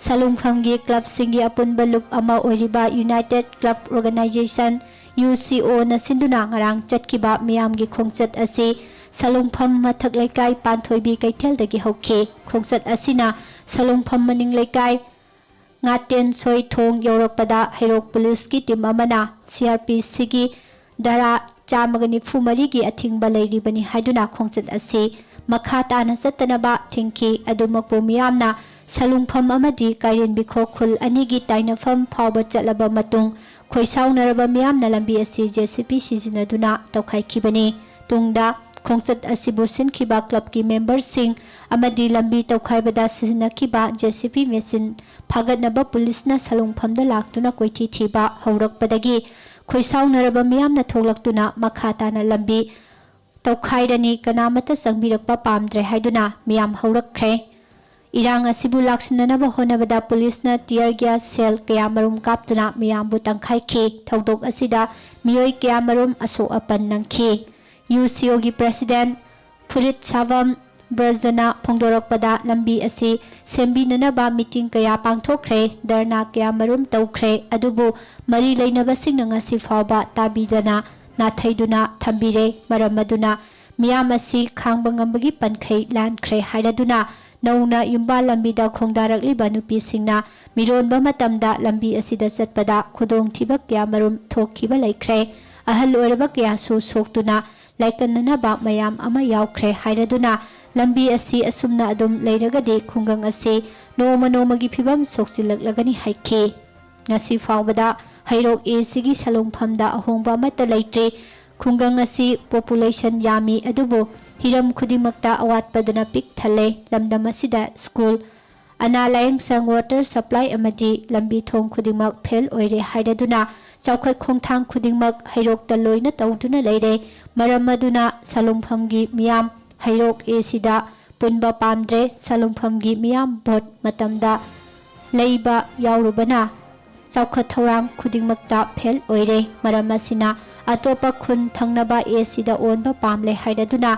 ꯁꯂꯨꯡꯐꯝꯒꯤ ꯀ꯭ꯂꯕꯁꯤꯡꯒꯤ ꯑꯄꯨꯟꯕ ꯂꯨꯞ ꯑꯃ ꯑꯣꯏꯔꯤꯕ ꯌꯨꯅꯥꯏꯇꯦꯠ ꯀ꯭ꯂꯕ ꯑꯣꯔꯒꯅꯥꯏꯖꯦꯁꯟ, ꯌꯨ ꯁꯤ ꯑꯣꯅ ꯁꯤꯟꯗꯨꯅ ꯉꯔꯥꯡ ꯆꯠꯈꯤꯕ ꯃꯤꯌꯥꯝꯒꯤ ꯈꯣꯡꯆꯠ ꯑꯁꯤ ꯁꯂꯨꯡꯐꯝ ꯃꯊꯛ ꯂꯩꯀꯥꯏ ꯄꯥꯟꯊꯣꯏꯕꯤ ꯀꯩꯊꯦꯜꯗꯒꯤ ꯍꯧꯈꯤ꯫ ꯈꯣꯡꯆꯠ ꯑꯁꯤꯅ ꯁꯂꯨꯡꯐꯝ ꯃꯅꯤꯡ ꯂꯩꯀꯥꯏ ꯉꯥꯇꯦꯟ ꯁꯣꯏ ꯊꯣꯡ ꯌꯧꯔꯛꯄꯗ ꯍꯩꯔꯣꯛ ꯄꯨꯂꯤꯁꯀꯤ ꯇꯤꯝ ꯑꯃꯅ ꯁꯤ ꯑꯥꯔ ꯄꯤ ꯁꯤꯒꯤ ꯙꯥꯔꯥ ꯆꯥꯝꯃꯒ ꯅꯤꯐꯨ ꯃꯔꯤꯒꯤ ꯑꯊꯤꯡꯕ ꯂꯩꯔꯤꯕꯅꯤ ꯍꯥꯏꯗꯨꯅ ꯈꯣꯡꯆꯠ ꯑꯁꯤ ꯃꯈꯥ ꯇꯥꯅ ꯆꯠꯇꯅꯕ ꯊꯤꯡꯈꯤ꯫ ꯑꯗꯨꯃꯛꯄꯨ ꯃꯤꯌꯥꯝꯅ ꯁꯂꯨꯡꯐꯝ ꯑꯃꯗꯤ ꯀꯥꯏꯔꯦꯟꯕꯤꯈꯣꯛ ꯈꯨꯜ ꯑꯅꯤꯒꯤ ꯇꯥꯏꯅꯐꯝ ꯐꯥꯎꯕ ꯆꯠꯂꯕ ꯃꯇꯨꯡ, ꯈꯣꯏꯁꯥꯎꯅꯔꯕ ꯃꯤꯌꯥꯝꯅ ꯂꯝꯕꯤ ꯑꯁꯤ JCB ꯁꯤꯖꯤꯟꯅꯗꯨꯅ ꯇꯧꯈꯥꯏꯈꯤꯕꯅꯤ꯫ ꯇꯨꯡꯗ ꯈꯣꯡꯆꯠ ꯑꯁꯤꯕꯨ ꯁꯤꯟꯈꯤꯕ ꯀ꯭ꯂꯕꯀꯤ ꯃꯦꯝꯕꯔꯁꯤꯡ ꯑꯃꯗꯤ ꯂꯝꯕꯤ ꯇꯧꯈꯥꯏꯕꯗ ꯁꯤꯖꯤꯟꯅꯈꯤꯕ JCB ꯃꯦꯆꯤꯟ ꯐꯥꯒꯠꯅꯕ ꯄꯨꯂꯤꯁꯅ ꯁꯂꯨꯡꯐꯝꯗ ꯂꯥꯛꯇꯨꯅ ꯀꯣꯏꯊꯤ ꯊꯤꯕ ꯍꯧꯔꯛꯄꯗꯒꯤ, ꯈꯣꯏꯁꯥꯎꯅꯔꯕ ꯃꯤꯌꯥꯝꯅ ꯊꯣꯛꯂꯛꯇꯨꯅ ꯃꯈꯥ ꯇꯥꯅ ꯂꯝꯕꯤ ꯇꯧꯈꯥꯏꯔꯅꯤ, ꯀꯅꯥꯃꯠꯇ ꯆꯪꯕꯤꯔꯛꯄ ꯄꯥꯝꯗ꯭ꯔꯦ ꯍꯥꯏꯗꯨꯅ ꯃꯤꯌꯥꯝ ꯍꯧꯔꯛꯈ꯭ꯔꯦ꯫ ꯏꯔꯥꯡ ꯑꯁꯤꯕꯨ ꯂꯥꯛꯁꯤꯟꯅꯅꯕ ꯍꯣꯠꯅꯕꯗ ꯄꯨꯂꯤꯁꯅ tear gas shell ꯀꯌꯥ ꯃꯔꯨꯝ ꯀꯥꯞꯇꯨꯅ ꯃꯤꯌꯥꯝꯕꯨ ꯇꯪꯈꯥꯏꯈꯤ꯫ ꯊꯧꯗꯣꯛ ꯑꯁꯤꯗ ꯃꯤꯑꯣꯏ ꯀꯌꯥ ꯃꯔꯨꯝ ꯑꯁꯣꯛ ꯑꯄꯟ ꯅꯪꯈꯤ꯫ UCOꯒꯤ president ꯐꯨꯔꯤꯠ ꯁꯥꯕꯝ ꯕ꯭ꯔꯖꯅ ꯐꯣꯡꯗꯣꯔꯛꯄꯗ, ꯂꯝꯕꯤ ꯑꯁꯤ ꯁꯦꯝꯕꯤꯅꯅꯕ meeting ꯀꯌꯥ ꯄꯥꯡꯊꯣꯛꯈ꯭ꯔꯦ, ꯙꯔꯅꯥ ꯀꯌꯥ ꯃꯔꯨꯝ ꯇꯧꯈ꯭ꯔꯦ, ꯑꯗꯨꯕꯨ ꯃꯔꯤ ꯂꯩꯅꯕꯁꯤꯡꯅ ꯉꯁꯤ ꯐꯥꯎꯕ ꯇꯥꯕꯤꯗꯅ ꯅꯥꯊꯩꯗꯨꯅ ꯊꯝꯕꯤꯔꯦ꯫ ꯃꯔꯝ ꯑꯗꯨꯅ ꯃꯤꯌꯥꯝ ꯑꯁꯤ ꯈꯥꯡꯕ ꯉꯝꯕꯒꯤ ꯄꯟꯈꯩ ꯂꯥꯟꯈ꯭ꯔꯦ ꯍꯥꯏꯔꯗꯨꯅ ꯅꯧꯅ ꯌꯨꯝꯕꯥꯜ ꯂꯝꯕꯤꯗ ꯈꯣꯡꯗꯥꯔꯛꯂꯤꯕ ꯅꯨꯄꯤꯁꯤꯡꯅ ꯃꯤꯔꯣꯟꯕ ꯃꯇꯝꯗ ꯂꯝꯕꯤ ꯑꯁꯤꯗ ꯆꯠꯄꯗ ꯈꯨꯗꯣꯡꯊꯤꯕ ꯀꯌꯥ ꯃꯔꯨꯝ ꯊꯣꯛꯈꯤꯕ ꯂꯩꯈ꯭ꯔꯦ꯫ ꯑꯍꯜ ꯑꯣꯏꯔꯕ ꯀꯌꯥꯁꯨ ꯁꯣꯛꯇꯨꯅ ꯂꯥꯏꯀꯠꯅꯅꯕ ꯃꯌꯥꯝ ꯑꯃ ꯌꯥꯎꯈ꯭ꯔꯦ ꯍꯥꯏꯔꯗꯨꯅ, ꯂꯝꯕꯤ ꯑꯁꯤ ꯑꯁꯨꯝꯅ ꯑꯗꯨꯝ ꯂꯩꯔꯒꯗꯤ ꯈꯨꯡꯒꯪ ꯑꯁꯤ ꯅꯣꯡꯃ ꯅꯣꯡꯃꯒꯤ ꯐꯤꯕꯝ ꯁꯣꯛꯆꯤꯜꯂꯛꯂꯒꯅꯤ ꯍꯥꯏꯈꯤ꯫ ꯉꯁꯤ ꯐꯥꯎꯕꯗ ꯍꯩꯔꯣꯛ Aꯁꯤꯒꯤ ꯁꯂꯨꯡꯐꯝꯗ ꯑꯍꯣꯡꯕ ꯑꯃꯠꯇ ꯂꯩꯇ꯭ꯔꯤ꯫ ꯈꯨꯡꯒꯪ ꯑꯁꯤ population ꯌꯥꯝꯃꯤ, ꯑꯗꯨꯕꯨ ꯍꯤꯔꯝ ꯈꯨꯗꯤꯡꯃꯛꯇ ꯑꯋꯥꯠꯄꯗꯨꯅ ꯄꯤꯛ ꯊꯜꯂꯦ꯫ ꯂꯝꯗꯝ ꯑꯁꯤꯗ school, ꯑꯅꯥ ꯂꯥꯌꯦꯡꯁꯪ, water supply ꯑꯃꯗꯤ ꯂꯝꯕꯤ ꯊꯣꯡ ꯈꯨꯗꯤꯡꯃꯛ fail ꯑꯣꯏꯔꯦ ꯍꯥꯏꯔꯗꯨꯅ ꯆꯥꯎꯈꯠ ꯈꯣꯡꯊꯥꯡ ꯈꯨꯗꯤꯡꯃꯛ ꯍꯩꯔꯣꯛꯇ ꯂꯣꯏꯅ ꯇꯧꯗꯨꯅ ꯂꯩꯔꯦ꯫ ꯃꯔꯝ ꯑꯗꯨꯅ ꯁꯂꯨꯡꯐꯝꯒꯤ ꯃꯤꯌꯥꯝ ꯍꯩꯔꯣꯛ Aꯁꯤꯗ ꯄꯨꯟꯕ ꯄꯥꯝꯗ꯭ꯔꯦ꯫ ꯁꯂꯨꯡꯐꯝꯒꯤ ꯃꯤꯌꯥꯝ vote ꯃꯇꯝꯗ ꯂꯩꯕ ꯌꯥꯎꯔꯨꯕꯅ ꯆꯥꯎꯈꯠ ꯊꯧꯔꯥꯡ ꯈꯨꯗꯤꯡꯃꯛꯇ fail ꯑꯣꯏꯔꯦ꯫ ꯃꯔꯝ ꯑꯁꯤꯅ ꯑꯇꯣꯞꯄ ꯈꯨꯟ ꯊꯪꯅꯕ Aꯁꯤꯗ ꯑꯣꯟꯕ ꯄꯥꯝꯂꯦ ꯍꯥꯏꯔꯗꯨꯅ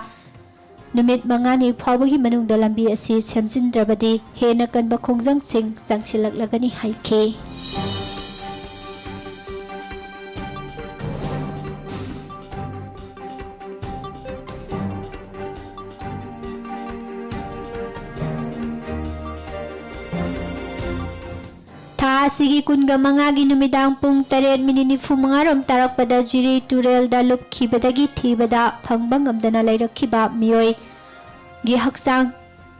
ꯅꯨꯃꯤꯠ ꯃꯉꯥꯅꯤ ꯐꯥꯎꯕꯒꯤ ꯃꯅꯨꯡꯗ ꯂꯝꯕꯤ ꯑꯁꯤ ꯁꯦꯝꯖꯤꯟꯗ꯭ꯔꯕꯗꯤ ꯍꯦꯟꯅ ꯀꯟꯕ ꯈꯣꯡꯖꯪꯁꯤꯡ ꯆꯪꯁꯤꯜꯂꯛꯂꯒꯅꯤ ꯍꯥꯏꯈꯤ꯫ ꯊꯥ ꯑꯁꯤꯒꯤ ꯀꯨꯟꯒ ꯃꯉꯥꯒꯤ ꯅꯨꯃꯤꯗꯥꯡ ꯄꯨꯡ ꯇꯔꯦꯠ ꯃꯤꯅꯤꯠ ꯅꯤꯐꯨ ꯃꯉꯥ ꯔꯣꯝ ꯇꯥꯔꯛꯄꯗ ꯖꯤꯔꯤ ꯇꯨꯔꯦꯜꯗ ꯂꯨꯞꯈꯤꯕꯗꯒꯤ ꯊꯤꯕꯗ ꯐꯪꯕ ꯉꯝꯗꯅ ꯂꯩꯔꯛꯈꯤꯕ ꯃꯤꯑꯣꯏꯒꯤ ꯍꯛꯆꯥꯡ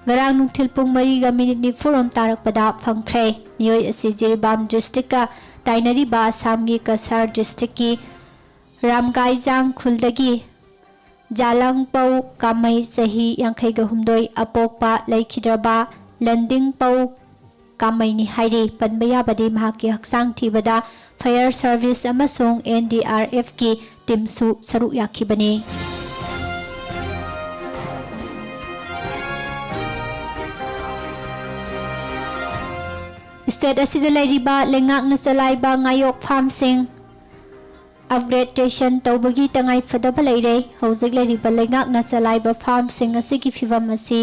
ꯉꯔꯥꯡ ꯅꯨꯡꯊꯤꯜ ꯄꯨꯡ ꯃꯔꯤꯒ ꯃꯤꯅꯤꯠ ꯅꯤꯐꯨꯔꯣꯝ ꯇꯥꯔꯛꯄꯗ ꯐꯪꯈ꯭ꯔꯦ꯫ ꯃꯤꯑꯣꯏ ꯑꯁꯤ ꯖꯤꯔꯤꯕꯥꯝ ꯗꯤꯁꯇ꯭ꯔꯤꯛꯀ ꯇꯥꯏꯅꯔꯤꯕ ꯑꯁꯥꯝꯒꯤ ꯀꯁꯥꯔ ꯗꯤꯁꯇ꯭ꯔꯤꯛꯀꯤ ꯔꯥꯝꯒꯥꯏꯖꯥꯡ ꯈꯨꯜꯗꯒꯤ ꯖꯥꯂꯥꯡꯄꯧ ꯀꯥꯃꯩ, ꯆꯍꯤ ꯌꯥꯡꯈꯩꯒ ꯍꯨꯝꯗꯣꯏ, ꯑꯄꯣꯛꯄ ꯂꯩꯈꯤꯗ꯭ꯔꯕ ꯂꯟꯗꯤꯡꯄꯧ ꯀꯥꯃꯩꯅꯤ ꯍꯥꯏꯔꯤ꯫ ꯄꯟꯕ ꯌꯥꯕꯗꯤ ꯃꯍꯥꯛꯀꯤ ꯍꯛꯆꯥꯡ ꯊꯤꯕꯗ ꯐꯥꯌꯔ ꯁꯔꯚꯤꯁ ꯑꯃꯁꯨꯡ ꯑꯦꯟ ꯗꯤ ꯑꯥꯔ ꯑꯦꯐꯀꯤ ꯇꯤꯝꯁꯨ ꯁꯔꯨꯛ ꯌꯥꯈꯤꯕꯅꯤ꯫ ꯁ꯭ꯇꯦꯠ ꯑꯁꯤꯗ ꯂꯩꯔꯤꯕ ꯂꯩꯉꯥꯛꯅ ꯆꯂꯥꯏꯕ ꯉꯥꯌꯣꯛ ꯐꯥꯔꯝꯁꯤꯡ ꯑꯞꯒ꯭ꯔꯦꯗꯦꯁꯟ ꯇꯧꯕꯒꯤ ꯇꯉꯥꯏꯐꯗꯕ ꯂꯩꯔꯦ꯫ ꯍꯧꯖꯤꯛ ꯂꯩꯔꯤꯕ ꯂꯩꯉꯥꯛꯅ ꯆꯂꯥꯏꯕ ꯐꯥꯔꯝꯁꯤꯡ ꯑꯁꯤꯒꯤ ꯐꯤꯚꯝ ꯑꯁꯤ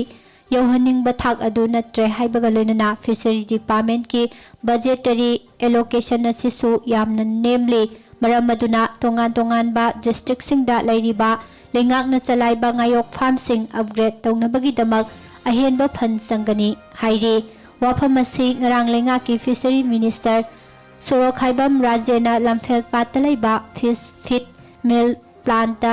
ꯌꯧꯍꯟꯅꯤꯡꯕ ꯊꯥꯛ ꯑꯗꯨ ꯅꯠꯇ꯭ꯔꯦ ꯍꯥꯏꯕꯒ ꯂꯣꯏꯅꯅ ꯐꯤꯁꯔꯤ ꯗꯤꯄꯥꯔꯠꯃꯦꯟꯠꯀꯤ ꯕꯖꯦꯇꯔꯤ ꯑꯦꯂꯣꯀꯦꯁꯟ ꯑꯁꯤꯁꯨ ꯌꯥꯝꯅ ꯅꯦꯝꯂꯤ꯫ ꯃꯔꯝ ꯑꯗꯨꯅ ꯇꯣꯉꯥꯟ ꯇꯣꯉꯥꯟꯕ ꯗꯤꯁꯇ꯭ꯔꯤꯛꯁꯤꯡꯗ ꯂꯩꯔꯤꯕ ꯂꯩꯉꯥꯛꯅ ꯆꯂꯥꯏꯕ ꯉꯥꯌꯣꯛ ꯐꯥꯔꯝꯁꯤꯡ ꯑꯞꯒ꯭ꯔꯦꯗ ꯇꯧꯅꯕꯒꯤꯗꯃꯛ ꯑꯍꯦꯟꯕ ꯐꯟ ꯆꯪꯒꯅꯤ ꯍꯥꯏꯔꯤ꯫ ꯋꯥꯐꯝ ꯑꯁꯤ ꯉꯔꯥꯡ ꯂꯩꯉꯥꯛꯀꯤ ꯐꯤꯁꯔꯤ ꯃꯤꯅꯤꯁꯇꯔ ꯁꯣꯔꯣꯛꯈꯥꯏꯕꯝ ꯔꯥꯖꯦꯅ ꯂꯝꯐꯦꯜ ꯄꯥꯠꯇ ꯂꯩꯕ ꯐꯤꯁ ꯐꯤꯠ ꯃꯤꯜ ꯄ꯭ꯂꯥꯟꯠꯇ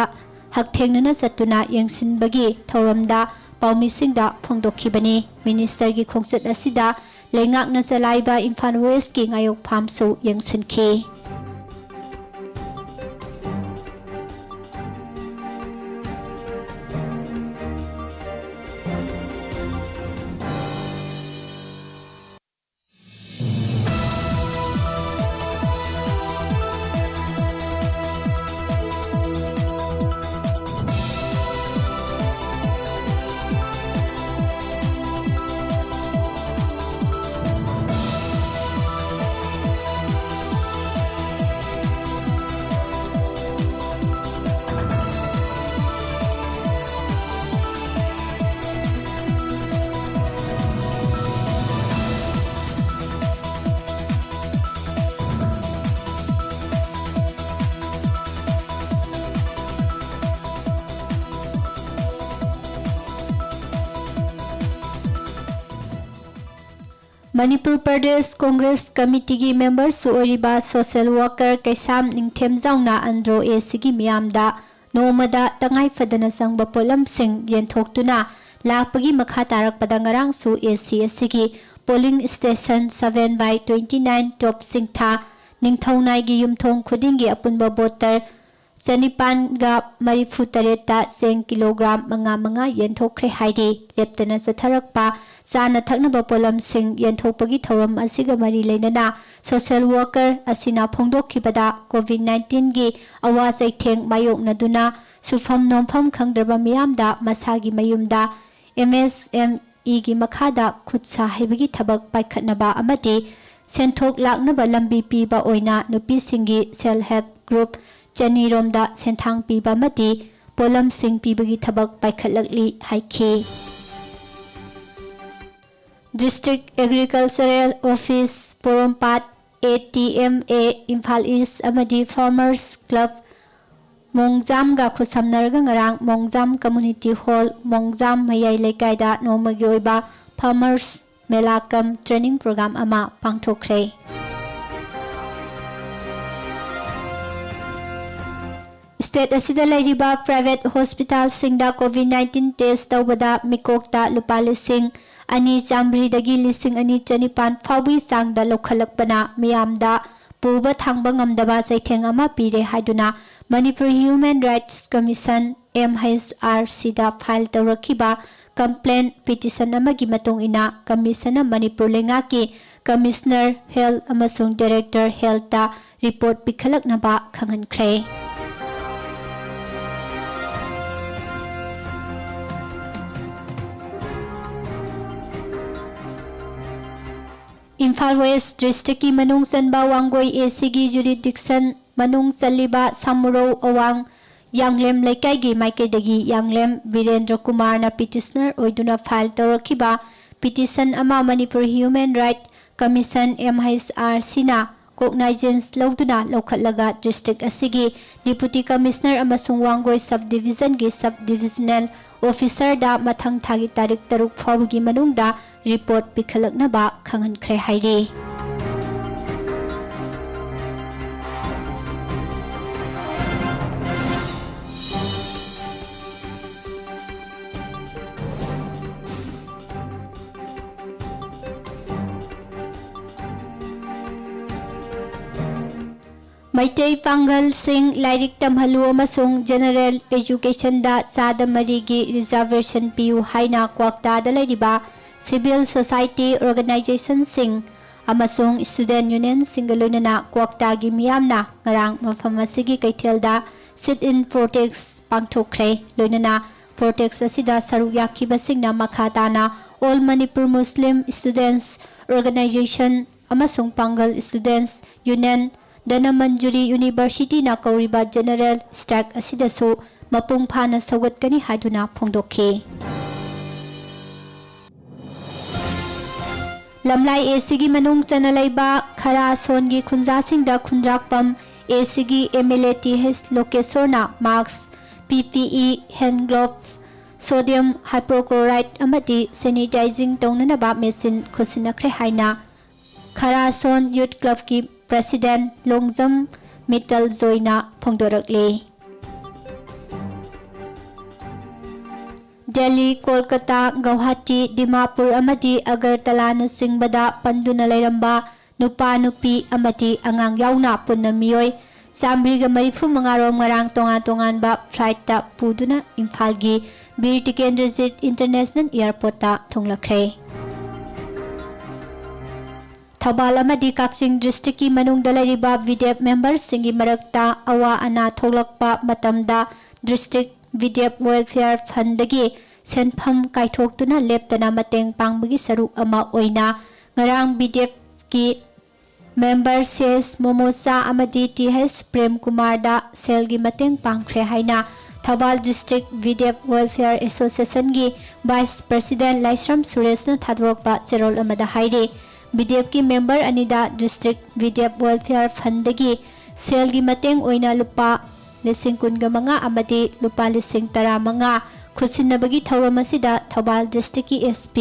ꯍꯛꯊꯦꯡꯅꯅ ꯆꯠꯇꯨꯅ ꯌꯦꯡꯁꯤꯟꯕꯒꯤ ꯊꯧꯔꯝꯗ ꯄꯥꯎꯃꯤꯁꯤꯡꯗ ꯐꯣꯡꯗꯣꯛꯈꯤꯕꯅꯤ꯫ ꯃꯤꯅꯤꯁꯇꯔꯒꯤ ꯈꯣꯡꯆꯠ ꯑꯁꯤꯗ ꯂꯩꯉꯥꯛꯅ ꯆꯂꯥꯏꯕ ꯏꯝꯐꯥꯜ ꯋꯦꯁ꯭ꯠꯀꯤ ꯉꯥꯌꯣꯛ ꯐꯥꯔꯝꯁꯨ ꯌꯦꯡꯁꯤꯟꯈꯤ꯫ ꯃꯅꯤꯄꯨꯔ ꯄ꯭ꯔꯗꯦꯁ ꯀꯣꯡꯒ꯭ꯔꯦꯁ ꯀꯃꯤꯇꯤꯒꯤ ꯃꯦꯝꯕꯔꯁꯨ ꯑꯣꯏꯔꯤꯕ ꯁꯣꯁꯦꯜ ꯋꯥꯔꯀꯔ ꯀꯩꯁꯥꯝ ꯅꯤꯡꯊꯦꯝꯖꯥꯎꯅ ꯑꯟꯗ꯭ꯔꯣ ꯑꯦ ꯁꯤꯒꯤ ꯃꯤꯌꯥꯝꯗ ꯅꯣꯡꯃꯗ ꯇꯉꯥꯏ ꯐꯗꯅ ꯆꯪꯕ ꯄꯣꯠꯂꯝꯁꯤꯡ ꯌꯦꯟꯊꯣꯛꯇꯨꯅ ꯂꯥꯛꯄꯒꯤ ꯃꯈꯥ ꯇꯥꯔꯛꯄꯗ ꯉꯔꯥꯡꯁꯨ AC ꯑꯁꯤꯒꯤ polling station seven by twenty nine ꯇꯣꯞ ꯁꯤꯡꯊꯥ ꯅꯤꯡꯊꯧꯅꯥꯏꯒꯤ ꯌꯨꯝꯊꯣꯡ ꯈꯨꯗꯤꯡꯒꯤ ꯑꯄꯨꯟꯕ voter ꯆꯅꯤꯄꯥꯟꯒ ꯃꯔꯤꯐꯨ ꯇꯔꯦꯠꯇ ꯆꯦꯡ ꯀꯤꯂꯣꯒ꯭ꯔꯥꯝ ꯃꯉꯥ ꯃꯉꯥ ꯌꯦꯟꯊꯣꯛꯈ꯭ꯔꯦ ꯍꯥꯏꯔꯤ꯫ ꯂꯦꯞꯇꯅ ꯆꯠꯊꯔꯛꯄ ꯆꯥꯅ ꯊꯛꯅꯕ ꯄꯣꯠꯂꯝꯁꯤꯡ ꯌꯦꯟꯊꯣꯛꯄꯒꯤ ꯊꯧꯔꯝ ꯑꯁꯤꯒ ꯃꯔꯤ ꯂꯩꯅꯅ social worker ꯑꯁꯤꯅ ꯐꯣꯡꯗꯣꯛꯈꯤꯕꯗ COVID nineteenꯒꯤ ꯑꯋꯥ ꯆꯩꯊꯦꯡ ꯃꯥꯌꯣꯛꯅꯗꯨꯅ ꯁꯨꯐꯝ ꯅꯣꯝꯐꯝ ꯈꯪꯗ꯭ꯔꯕ ꯃꯤꯌꯥꯝꯗ ꯃꯁꯥꯒꯤ ꯃꯌꯨꯝꯗ MSMEꯒꯤ ꯃꯈꯥꯗ ꯈꯨꯠ ꯁꯥ ꯍꯩꯕꯒꯤ ꯊꯕꯛ ꯄꯥꯏꯈꯠꯅꯕ ꯑꯃꯗꯤ ꯁꯦꯟꯊꯣꯛ ꯂꯥꯛꯅꯕ ꯂꯝꯕꯤ ꯄꯤꯕ ꯑꯣꯏꯅ ꯅꯨꯄꯤꯁꯤꯡꯒꯤ self help group ꯆꯅꯤꯔꯣꯝꯗ ꯁꯦꯟꯊꯥꯡ ꯄꯤꯕ ꯑꯃꯗꯤ ꯄꯣꯠꯂꯝꯁꯤꯡ ꯄꯤꯕꯒꯤ ꯊꯕꯛ ꯄꯥꯏꯈꯠꯂꯛꯂꯤ ꯍꯥꯏꯈꯤ꯫ District Agricultural Office ꯄꯣꯔꯣꯝꯄꯥꯠ, ATMA, ꯏꯝꯐꯥꯜ East ꯑꯃꯗꯤ Farmers Club ꯃꯣꯡꯖꯥꯝꯒ ꯈꯨꯠꯁꯝꯅꯔꯒ ꯉꯔꯥꯡ ꯃꯣꯡꯖꯥꯝ Community Hall, ꯃꯣꯡꯖꯥꯝ ꯃꯌꯥꯏ ꯂꯩꯀꯥꯏꯗ ꯅꯣꯡꯃꯒꯤ ꯑꯣꯏꯕ Farmers Mela cum training program ꯑꯃ ꯄꯥꯡꯊꯣꯛꯈ꯭ꯔꯦ꯫ State ꯑꯁꯤꯗ ꯂꯩꯔꯤꯕ private hospitalꯁꯤꯡꯗ COVID nineteen test ꯇꯧꯕꯗ ꯃꯤꯀꯣꯛꯇ ꯂꯨꯄꯥ ꯂꯤꯁꯤꯡ ꯑꯅꯤ ꯆꯥꯃꯔꯤꯗꯒꯤ ꯂꯤꯁꯤꯡ ꯑꯅꯤ ꯆꯅꯤꯄꯥꯟ ꯐꯥꯎꯕꯒꯤ ꯆꯥꯡꯗ ꯂꯧꯈꯠꯂꯛꯄꯅ ꯃꯤꯌꯥꯝꯗ ꯄꯨꯕ ꯊꯥꯡꯕ ꯉꯝꯗꯕ ꯆꯩꯊꯦꯡ ꯑꯃ ꯄꯤꯔꯦ ꯍꯥꯏꯗꯨꯅ Manipur Human Rights Commission, MHRCꯗ file ꯇꯧꯔꯛꯈꯤꯕ complaint petition ꯑꯃꯒꯤ ꯃꯇꯨꯡ ꯏꯟꯅ, Commissionꯅ ꯃꯅꯤꯄꯨꯔ ꯂꯩꯉꯥꯛꯀꯤ Commissioner Health ꯑꯃꯁꯨꯡ Director Healthꯇ report ꯄꯤꯈꯠꯂꯛꯅꯕ ꯈꯪꯍꯟꯈ꯭ꯔꯦ꯫ ꯏꯝꯐꯥꯜ West Districtꯀꯤ ꯃꯅꯨꯡ ꯆꯟꯕ ꯋꯥꯡꯒꯣꯏ ACꯒꯤ jurisdiction ꯃꯅꯨꯡ ꯆꯜꯂꯤꯕ ꯁꯥꯃꯨꯔꯧ ꯑꯋꯥꯡ ꯌꯥꯡꯂꯦꯝ ꯂꯩꯀꯥꯏꯒꯤ ꯃꯥꯏꯀꯩꯗꯒꯤ ꯌꯥꯡꯂꯦꯝ ꯕꯤꯔꯦꯟꯗ꯭ꯔ ꯀꯨꯃꯥꯔꯅ petitioner ꯑꯣꯏꯗꯨꯅ file ꯇꯧꯔꯛꯈꯤꯕ petition ꯑꯃ Manipur Human Rights Commission, MHRCꯅ cognizance ꯂꯧꯗꯨꯅ ꯂꯧꯈꯠꯂꯒ district ꯑꯁꯤꯒꯤ Deputy Commissioner ꯑꯃꯁꯨꯡ ꯋꯥꯡꯒꯣꯏ Sub Divisionꯒꯤ Sub Divisional Officerꯗ ꯃꯊꯪ ꯊꯥꯒꯤ ꯇꯥꯔꯤꯛ ꯇꯔꯨꯛ ꯐꯥꯎꯕꯒꯤ ꯃꯅꯨꯡꯗ report ꯄꯤꯈꯠꯂꯛꯅꯕ ꯈꯪꯍꯟꯈ꯭ꯔꯦ ꯍꯥꯏꯔꯤ꯫ ꯃꯩꯇꯩ ꯄꯥꯡꯒꯜꯁꯤꯡ ꯂꯥꯏꯔꯤꯛ ꯇꯝꯍꯜꯂꯨ ꯑꯃꯁꯨꯡ General Educationꯗ ꯆꯥꯗ ꯃꯔꯤꯒꯤ reservation ꯄꯤꯌꯨ ꯍꯥꯏꯅ ꯀ꯭ꯋꯥꯛꯇꯥꯗ ꯂꯩꯔꯤꯕ civil society organizationꯁꯤꯡ ꯑꯃꯁꯨꯡ student unionꯁꯤꯡꯒ ꯂꯣꯏꯅꯅ ꯀ꯭ꯋꯥꯛꯇꯥꯒꯤ ꯃꯤꯌꯥꯝꯅ ꯉꯔꯥꯡ ꯃꯐꯝ ꯑꯁꯤꯒꯤ ꯀꯩꯊꯦꯜꯗ sit-in protest ꯄꯥꯡꯊꯣꯛꯈ꯭ꯔꯦ꯫ ꯂꯣꯏꯅꯅ protest ꯑꯁꯤꯗ ꯁꯔꯨꯛ ꯌꯥꯈꯤꯕꯁꯤꯡꯅ ꯃꯈꯥ ꯇꯥꯅ All Manipur Muslim Students Organization ꯑꯃꯁꯨꯡ ꯄꯥꯡꯒꯜ Students Union, Dhanamanjuri Universityꯅ ꯀꯧꯔꯤꯕ general strike ꯑꯁꯤꯗꯁꯨ ꯃꯄꯨꯡ ꯐꯥꯅ ꯁꯧꯒꯠꯀꯅꯤ ꯍꯥꯏꯗꯨꯅ ꯐꯣꯡꯗꯣꯛꯈꯤ꯫ ꯂꯝꯂꯥꯏ ACꯒꯤ ꯃꯅꯨꯡ ꯆꯟꯅ ꯂꯩꯕ ꯈꯔꯥꯁꯣꯟꯒꯤ ꯈꯨꯟꯖꯥꯁꯤꯡꯗ ꯈꯨꯟꯗ꯭ꯔꯥꯛꯄꯝ ACꯒꯤ MLA ꯇꯤ ꯑꯩꯆ ꯂꯣꯀꯦꯁꯣꯔꯅ mask, P P E, hand glove, sodium hypochlorite ꯑꯃꯗꯤ sanitizing ꯇꯧꯅꯅꯕ machine ꯈꯨꯠꯁꯤꯟꯅꯈ꯭ꯔꯦ ꯍꯥꯏꯅ ꯈꯔꯥꯁꯣꯟ Youth Clubꯀꯤ President ꯂꯣꯡꯖꯝ ꯃꯤꯇꯜ ꯖꯣꯏꯅ ꯐꯣꯡꯗꯣꯔꯛꯂꯤ꯫ ꯗꯦꯜꯂꯤ, ꯀꯣꯜꯀꯇꯥ, ꯒꯧꯍꯥꯇꯤ, ꯗꯤꯃꯥꯄꯨꯔ ꯑꯃꯗꯤ ꯑꯒꯔꯇꯂꯥꯅꯆꯤꯡꯕꯗ ꯄꯟꯗꯨꯅ ꯂꯩꯔꯝꯕ ꯅꯨꯄꯥ, ꯅꯨꯄꯤ ꯑꯃꯗꯤ ꯑꯉꯥꯡ ꯌꯥꯎꯅ ꯄꯨꯟꯅ ꯃꯤꯑꯣꯏ ꯆꯥꯃꯔꯤꯒ ꯃꯔꯤꯐꯨ ꯃꯉꯥ ꯔꯣꯝ ꯉꯔꯥꯡ ꯇꯣꯉꯥꯟ ꯇꯣꯉꯥꯟꯕ flightꯇ ꯄꯨꯗꯨꯅ ꯏꯝꯐꯥꯜꯒꯤ ꯕꯤꯔ ꯇꯤꯀꯦꯟꯗ꯭ꯔꯖꯤꯠ International Airportꯇ ꯊꯨꯡꯂꯈ꯭ꯔꯦ꯫ ꯊꯧꯕꯥꯜ ꯑꯃꯗꯤ ꯀꯛꯆꯤꯡ districtꯀꯤ ꯃꯅꯨꯡꯗ ꯂꯩꯔꯤꯕ VDF memberꯁꯤꯡꯒꯤ ꯃꯔꯛꯇ ꯑꯋꯥ ꯑꯅꯥ ꯊꯣꯛꯂꯛꯄ ꯃꯇꯝꯗ district VDF Welfare Fundꯗꯒꯤ ꯁꯦꯟꯐꯝ ꯀꯥꯏꯊꯣꯛꯇꯨꯅ ꯂꯦꯞꯇꯅ ꯃꯇꯦꯡ ꯄꯥꯡꯕꯒꯤ ꯁꯔꯨꯛ ꯑꯃ ꯑꯣꯏꯅ ꯉꯔꯥꯡ VDFꯀꯤ member ꯁꯤ ꯑꯦꯁ ꯃꯣꯃꯣꯆꯥ ꯑꯃꯗꯤ ꯇꯤ ꯑꯩꯆ ꯄ꯭ꯔꯦꯝ ꯀꯨꯃꯥꯔꯗ ꯁꯦꯜꯒꯤ ꯃꯇꯦꯡ ꯄꯥꯡꯈ꯭ꯔꯦ ꯍꯥꯏꯅ Thoubal district VDF Welfare Associationꯒꯤ vice president ꯂꯥꯏꯁ꯭ꯔꯝ ꯁꯨꯔꯦꯁꯅ ꯊꯥꯗꯣꯔꯛꯄ ꯆꯦꯔꯣꯜ ꯑꯃꯗ ꯍꯥꯏꯔꯤ꯫ VDFꯀꯤ member ꯑꯅꯤꯗ district VDF Welfare Fundꯗꯒꯤ ꯁꯦꯜꯒꯤ ꯃꯇꯦꯡ ꯑꯣꯏꯅ ꯂꯨꯄꯥ ꯂꯤꯁꯤꯡ ꯀꯨꯟꯒ ꯃꯉꯥ ꯑꯃꯗꯤ ꯂꯨꯄꯥ ꯂꯤꯁꯤꯡ ꯇꯔꯥꯃꯉꯥ ꯈꯨꯠꯁꯤꯟꯅꯕꯒꯤ ꯊꯧꯔꯝ ꯑꯁꯤꯗ ꯊꯧꯕꯥꯜ districtꯀꯤ SP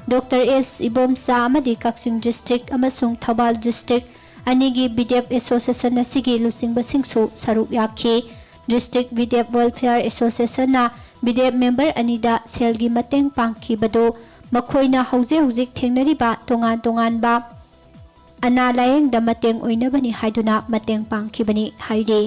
Doctor ꯑꯦꯁ ꯏꯕꯣꯝꯆꯥ ꯑꯃꯗꯤ ꯀꯛꯆꯤꯡ district ꯑꯃꯁꯨꯡ ꯊꯧꯕꯥꯜ district ꯑꯅꯤꯒꯤ VDF association ꯑꯁꯤꯒꯤ ꯂꯨꯆꯤꯡꯕꯁꯤꯡꯁꯨ ꯁꯔꯨꯛ ꯌꯥꯈꯤ꯫ District VDF Welfare Associationꯅ VDF member ꯑꯅꯤꯗ ꯁꯦꯜꯒꯤ ꯃꯇꯦꯡ ꯄꯥꯡꯈꯤꯕꯗꯨ ꯃꯈꯣꯏꯅ ꯍꯧꯖꯤꯛ ꯍꯧꯖꯤꯛ ꯊꯦꯡꯅꯔꯤꯕ ꯇꯣꯉꯥꯟ ꯇꯣꯉꯥꯟꯕ ꯑꯅꯥ ꯂꯥꯌꯦꯡꯗ ꯃꯇꯦꯡ ꯑꯣꯏꯅꯕꯅꯤ ꯍꯥꯏꯗꯨꯅ ꯃꯇꯦꯡ ꯄꯥꯡꯈꯤꯕꯅꯤ ꯍꯥꯏꯔꯤ꯫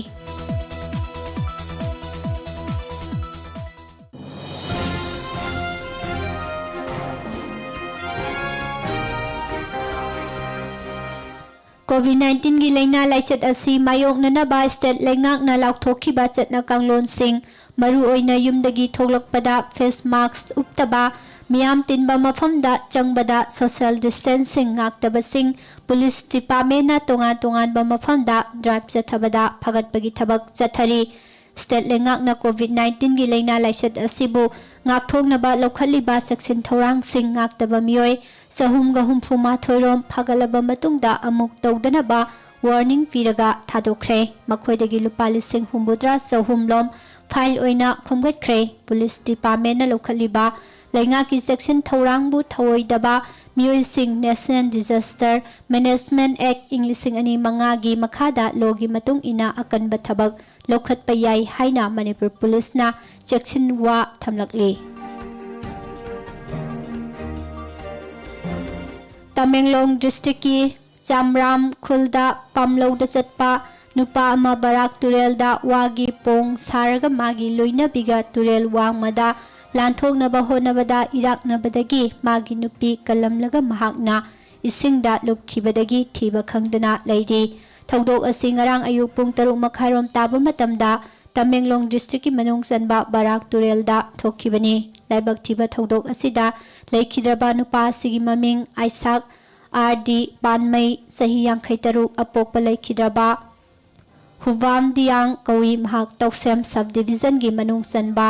ꯀꯣꯚꯤꯗ ꯅꯥꯏꯟꯇꯤꯟꯒꯤ ꯂꯥꯏꯅꯥ ꯂꯥꯏꯆꯠ ꯑꯁꯤ ꯃꯥꯌꯣꯛꯅꯅꯕ ꯁ꯭ꯇꯦꯠ ꯂꯩꯉꯥꯛꯅ ꯂꯥꯎꯊꯣꯛꯈꯤꯕ ꯆꯠꯅ ꯀꯥꯡꯂꯣꯟꯁꯤꯡ, ꯃꯔꯨꯑꯣꯏꯅ ꯌꯨꯝꯗꯒꯤ ꯊꯣꯛꯂꯛꯄꯗ ꯐꯦꯁ ꯃꯥꯁꯛ ꯎꯞꯇꯕ, ꯃꯤꯌꯥꯝ ꯇꯤꯟꯕ ꯃꯐꯝꯗ ꯆꯪꯕꯗ ꯁꯣꯁꯤꯌꯦꯜ ꯗꯤꯁꯇꯦꯟꯁꯤꯡ ꯉꯥꯛꯇꯕꯁꯤꯡ, ꯄꯨꯂꯤꯁ ꯗꯤꯄꯥꯔꯠꯃꯦꯟꯅ ꯇꯣꯉꯥꯟ ꯇꯣꯉꯥꯟꯕ ꯃꯐꯝꯗ ꯗ꯭ꯔꯥꯏꯚ ꯆꯠꯊꯕꯗ ꯐꯒꯠꯄꯒꯤ ꯊꯕꯛ ꯆꯠꯊꯔꯤ꯫ ꯁ꯭ꯇꯦꯠ ꯂꯩꯉꯥꯛꯅ ꯀꯣꯚꯤꯗ ꯅꯥꯏꯟꯇꯤꯟꯒꯤ ꯂꯥꯏꯅꯥ ꯂꯥꯏꯆꯠ ꯑꯁꯤꯕꯨ ꯉꯥꯛꯊꯣꯛꯅꯕ ꯂꯧꯈꯠꯂꯤꯕ ꯆꯦꯛꯁꯤꯟ ꯊꯧꯔꯥꯡꯁꯤꯡ ꯉꯥꯛꯇꯕ ꯃꯤꯑꯣꯏ ꯆꯍꯨꯝꯒ ꯍꯨꯝꯐꯨ ꯃꯥꯊꯣꯏ ꯔꯣꯝ ꯐꯒꯠꯂꯕ ꯃꯇꯨꯡꯗ ꯑꯃꯨꯛ ꯇꯧꯗꯅꯕ ꯋꯥꯔꯅꯤꯡ ꯄꯤꯔꯒ ꯊꯥꯗꯣꯛꯈ꯭ꯔꯦ꯫ ꯃꯈꯣꯏꯗꯒꯤ ꯂꯨꯄꯥ ꯂꯤꯁꯤꯡ ꯍꯨꯝꯐꯨꯇꯔꯥ ꯆꯍꯨꯝ ꯂꯣꯝ ꯐꯥꯏꯟ ꯑꯣꯏꯅ ꯈꯣꯝꯒꯠꯈ꯭ꯔꯦ꯫ ꯄꯨꯂꯤꯁ ꯗꯤꯄꯥꯔꯠꯃꯦꯟꯅ ꯂꯧꯈꯠꯂꯤꯕ ꯂꯩꯉꯥꯛꯀꯤ ꯆꯦꯛꯁꯤꯟ ꯊꯧꯔꯥꯡꯕꯨ ꯊꯧꯑꯣꯏꯗꯕ ꯃꯤꯑꯣꯏꯁꯤꯡ National Disaster Management Act ꯏꯪ ꯂꯤꯁꯤꯡ ꯑꯅꯤ ꯃꯉꯥꯒꯤ ꯃꯈꯥꯗ ꯂꯣꯒꯤ ꯃꯇꯨꯡ ꯏꯟꯅ ꯑꯀꯟꯕ ꯊꯕꯛ ꯂꯧꯈꯠꯄ ꯌꯥꯏ ꯍꯥꯏꯅ ꯃꯅꯤꯄꯨꯔ ꯄꯨꯂꯤꯁꯅ ꯆꯦꯛꯁꯤꯟ ꯋꯥ ꯊꯝꯂꯛꯂꯤ꯫ ꯇꯃꯦꯡꯂꯣꯡ ꯗꯤꯁꯇ꯭ꯔꯤꯛꯀꯤ ꯆꯥꯝꯔꯥꯝ ꯈꯨꯜꯗ ꯄꯥꯝꯂꯧꯗ ꯆꯠꯄ ꯅꯨꯄꯥ ꯑꯃ ꯕꯔꯥꯛ ꯇꯨꯔꯦꯜꯗ ꯋꯥꯒꯤ ꯄꯣꯡ ꯁꯥꯔꯒ ꯃꯥꯒꯤ ꯂꯣꯏꯅꯕꯤꯒ ꯇꯨꯔꯦꯜ ꯋꯥꯡꯃꯗ ꯂꯥꯟꯊꯣꯛꯅꯕ ꯍꯣꯠꯅꯕꯗ ꯏꯔꯥꯛꯅꯕꯗꯒꯤ ꯃꯥꯒꯤ ꯅꯨꯄꯤ ꯀꯜꯂꯝꯂꯒ ꯃꯍꯥꯛꯅ ꯏꯁꯤꯡꯗ ꯂꯨꯞꯈꯤꯕꯗꯒꯤ ꯊꯤꯕ ꯈꯪꯗꯅ ꯂꯩꯔꯤ꯫ ꯊꯧꯗꯣꯛ ꯑꯁꯤ ꯉꯔꯥꯡ ꯑꯌꯨꯛ ꯄꯨꯡ ꯇꯔꯨꯛ ꯃꯈꯥꯏꯔꯣꯝ ꯇꯥꯕ ꯃꯇꯝꯗ ꯇꯃꯦꯡꯂꯣꯡ ꯗꯤꯁꯇ꯭ꯔꯤꯛꯀꯤ ꯃꯅꯨꯡ ꯆꯟꯕ ꯕꯔꯥꯛ ꯇꯨꯔꯦꯜꯗ ꯊꯣꯛꯈꯤꯕꯅꯤ꯫ ꯂꯥꯏꯕꯛ ꯊꯤꯕ ꯊꯧꯗꯣꯛ ꯑꯁꯤꯗ ꯂꯩꯈꯤꯗ꯭ꯔꯕ ꯅꯨꯄꯥ ꯑꯁꯤꯒꯤ ꯃꯃꯤꯡ ꯑꯥꯏꯁꯥꯛ ꯑꯥꯔ ꯗꯤ ꯄꯥꯟꯃꯩ, ꯆꯍꯤ ꯌꯥꯡꯈꯩ ꯇꯔꯨꯛ, ꯑꯄꯣꯛꯄ ꯂꯩꯈꯤꯗ꯭ꯔꯕ ꯍꯨꯕꯥꯝ ꯗꯤꯌꯥꯡ ꯀꯧꯏ꯫ ꯃꯍꯥꯛ ꯇꯧꯁꯦꯝ ꯁꯕ ꯗꯤꯕꯤꯖꯟꯒꯤ ꯃꯅꯨꯡ ꯆꯟꯕ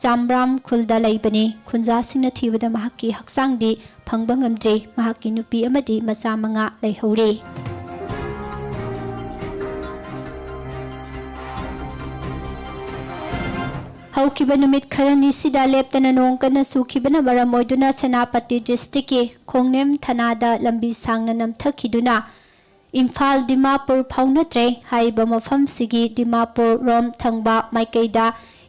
ꯆꯥꯝꯕ꯭ꯔꯥꯝ ꯈꯨꯜꯗ ꯂꯩꯕꯅꯤ꯫ ꯈꯨꯟꯖꯥꯁꯤꯡꯅ ꯊꯤꯕꯗ ꯃꯍꯥꯛꯀꯤ ꯍꯛꯆꯥꯡꯗꯤ ꯐꯪꯕ ꯉꯝꯗ꯭ꯔꯤ꯫ ꯃꯍꯥꯛꯀꯤ ꯅꯨꯄꯤ ꯑꯃꯗꯤ ꯃꯆꯥ ꯃꯉꯥ ꯂꯩꯍꯧꯔꯤ꯫ ꯍꯧꯈꯤꯕ ꯅꯨꯃꯤꯠ ꯈꯔꯅꯤꯁꯤꯗ ꯂꯦꯞꯇꯅ ꯅꯣꯡ ꯀꯟꯅ ꯆꯨꯈꯤꯕꯅ ꯃꯔꯝ ꯑꯣꯏꯗꯨꯅ ꯁꯦꯅꯥꯄꯇꯤ ꯗꯤꯁꯇ꯭ꯔꯤꯛꯀꯤ ꯈꯣꯡꯅꯦꯝ ꯊꯅꯥꯗ ꯂꯝꯕꯤ ꯁꯥꯡꯅ ꯅꯝꯊꯈꯤꯗꯨꯅ ꯏꯝꯐꯥꯜ ꯗꯤꯃꯥꯄꯨꯔ ꯐꯥꯎꯅꯗ꯭ꯔꯦ꯫ ꯍꯥꯏꯔꯤꯕ ꯃꯐꯝꯁꯤꯒꯤ ꯗꯤꯃꯥꯄꯨꯔ ꯔꯣꯝ ꯊꯪꯕ ꯃꯥꯏꯀꯩꯗ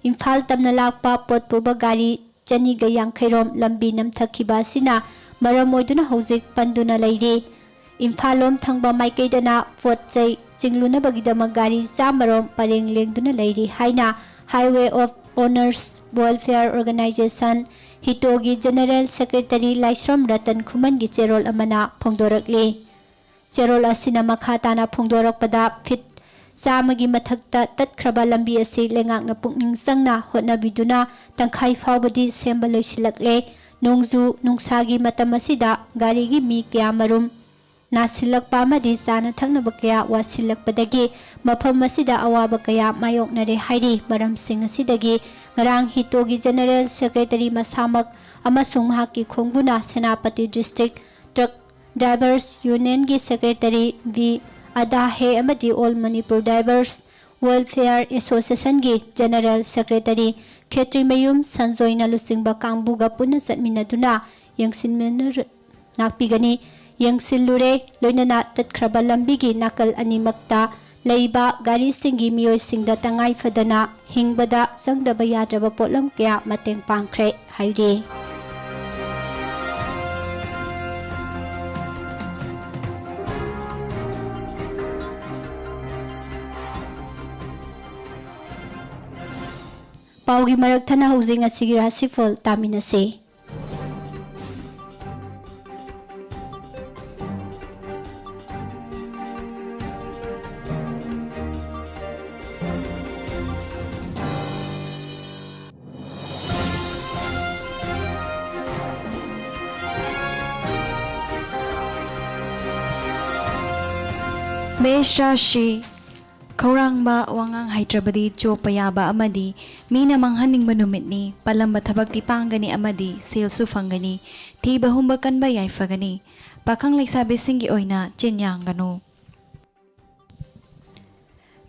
ꯏꯝꯐꯥꯜ ꯇꯝꯅ ꯂꯥꯛꯄ ꯄꯣꯠ ꯄꯨꯕ ꯒꯥꯔꯤ ꯆꯅꯤꯒ ꯌꯥꯡꯈꯩ ꯔꯣꯝ ꯂꯝꯕꯤ ꯅꯝꯊꯈꯤꯕ ꯑꯁꯤꯅ ꯃꯔꯝ ꯑꯣꯏꯗꯨꯅ ꯍꯧꯖꯤꯛ ꯄꯟꯗꯨꯅ ꯂꯩꯔꯤ꯫ ꯏꯝꯐꯥꯜ ꯂꯣꯝ ꯊꯪꯕ ꯃꯥꯏꯀꯩꯗꯅ ꯄꯣꯠ ꯆꯩ ꯆꯤꯡꯂꯨꯅꯕꯒꯤꯗꯃꯛ ꯒꯥꯔꯤ ꯆꯥꯝꯃꯔꯣꯝ ꯄꯔꯦꯡ ꯂꯦꯡꯗꯨꯅ ꯂꯩꯔꯤ ꯍꯥꯏꯅ Highway of Owners Welfare Organization, ꯍꯤꯇꯣꯒꯤ General Secretary ꯂꯥꯏꯁ꯭ꯔꯝ ꯔꯇꯟ ꯈꯨꯃꯟꯒꯤ ꯆꯦꯔꯣꯜ ꯑꯃꯅ ꯐꯣꯡꯗꯣꯔꯛꯂꯤ꯫ ꯆꯦꯔꯣꯜ ꯑꯁꯤꯅ ꯃꯈꯥ ꯇꯥꯅ ꯐꯣꯡꯗꯣꯔꯛꯄꯗ, ꯐꯤꯠ ꯆꯥꯝꯃꯒꯤ ꯃꯊꯛꯇ ꯇꯠꯈ꯭ꯔꯕ ꯂꯝꯕꯤ ꯑꯁꯤ ꯂꯩꯉꯥꯛꯅ ꯄꯨꯛꯅꯤꯡ ꯆꯪꯅ ꯍꯣꯠꯅꯕꯤꯗꯨꯅ ꯇꯪꯈꯥꯏ ꯐꯥꯎꯕꯗꯤ ꯁꯦꯝꯕ ꯂꯣꯏꯁꯤꯜꯂꯛꯂꯦ꯫ ꯅꯣꯡꯖꯨ ꯅꯨꯡꯁꯥꯒꯤ ꯃꯇꯝ ꯑꯁꯤꯗ ꯒꯥꯔꯤꯒꯤ ꯃꯤ ꯀꯌꯥꯃꯔꯨꯝ ꯅꯥꯁꯤꯜꯂꯛꯄ ꯑꯃꯗꯤ ꯆꯥꯅ ꯊꯛꯅꯕ ꯀꯌꯥ ꯋꯥꯁꯤꯜꯂꯛꯄꯗꯒꯤ ꯃꯐꯝ ꯑꯁꯤꯗ ꯑꯋꯥꯕ ꯀꯌꯥ ꯃꯥꯌꯣꯛꯅꯔꯦ ꯍꯥꯏꯔꯤ꯫ ꯃꯔꯝꯁꯤꯡ ꯑꯁꯤꯗꯒꯤ ꯉꯔꯥꯡ ꯍꯤꯇꯣꯒꯤ General Secretary ꯃꯁꯥꯃꯛ ꯑꯃꯁꯨꯡ ꯃꯍꯥꯛꯀꯤ ꯈꯣꯡꯕꯨꯅ ꯁꯦꯅꯥꯄꯇꯤ District Truck Drivers Unionꯒꯤ Secretary ꯚꯤ ꯑꯗꯥꯍꯦ ꯑꯃꯗꯤ All Manipur Drivers Welfare Associationꯒꯤ General Secretary ꯈꯦꯇ꯭ꯔꯤꯃꯌꯨꯝ ꯁꯟꯖꯣꯏꯅ ꯂꯨꯆꯤꯡꯕ ꯀꯥꯡꯕꯨꯒ ꯄꯨꯟꯅ ꯆꯠꯃꯤꯟꯅꯗꯨꯅ ꯌꯦꯡꯁꯤꯟꯃꯤꯟꯅꯔ-, ꯉꯥꯛꯄꯤꯒꯅꯤ, ꯌꯦꯡꯁꯤꯜꯂꯨꯔꯦ, ꯂꯣꯏꯅꯅ ꯇꯠꯈ꯭ꯔꯕ ꯂꯝꯕꯤꯒꯤ ꯅꯥꯀꯜ ꯑꯅꯤꯃꯛꯇ ꯂꯩꯕ ꯒꯥꯔꯤꯁꯤꯡꯒꯤ ꯃꯤꯑꯣꯏꯁꯤꯡꯗ ꯇꯉꯥꯏ ꯐꯗꯅ ꯍꯤꯡꯕꯗ ꯆꯪꯗꯕ ꯌꯥꯗ꯭ꯔꯕ ꯄꯣꯠꯂꯝ ꯀꯌꯥ ꯃꯇꯦꯡ ꯄꯥꯡꯈ꯭ꯔꯦ ꯍꯥꯏꯔꯤ꯫ ꯄꯥꯎꯒꯤ ꯃꯔꯛ ꯊꯠꯅ ꯍꯧꯖꯤꯛ ꯉꯁꯤꯒꯤ ꯔꯥꯁꯤꯐꯜ ꯇꯥꯃꯤꯟꯅꯁꯤ꯫ ꯃꯦꯁ ꯔꯥꯁꯤ, ꯈꯧꯔꯥꯡꯕ, ꯋꯥꯉꯥꯡ ꯍꯩꯇ꯭ꯔꯕꯗꯤ ꯆꯣꯞꯄ ꯌꯥꯕ ꯑꯃꯗꯤ ꯃꯤꯅ ꯃꯥꯡꯍꯟꯅꯤꯡꯕ ꯅꯨꯃꯤꯠꯅꯤ꯫ ꯄꯜꯂꯝꯕ ꯊꯕꯛꯇꯤ ꯄꯥꯡꯒꯅꯤ ꯑꯃꯗꯤ ꯁꯦꯜꯁꯨ ꯐꯪꯒꯅꯤ꯫ ꯊꯤꯕ ꯍꯨꯝꯕ ꯀꯟꯕ ꯌꯥꯏꯐꯒꯅꯤ꯫ ꯄꯥꯈꯪ ꯂꯩꯁꯥꯕꯤꯁꯤꯡꯒꯤ ꯑꯣꯏꯅ ꯆꯤꯟ ꯌꯥꯡꯒꯅꯨ꯫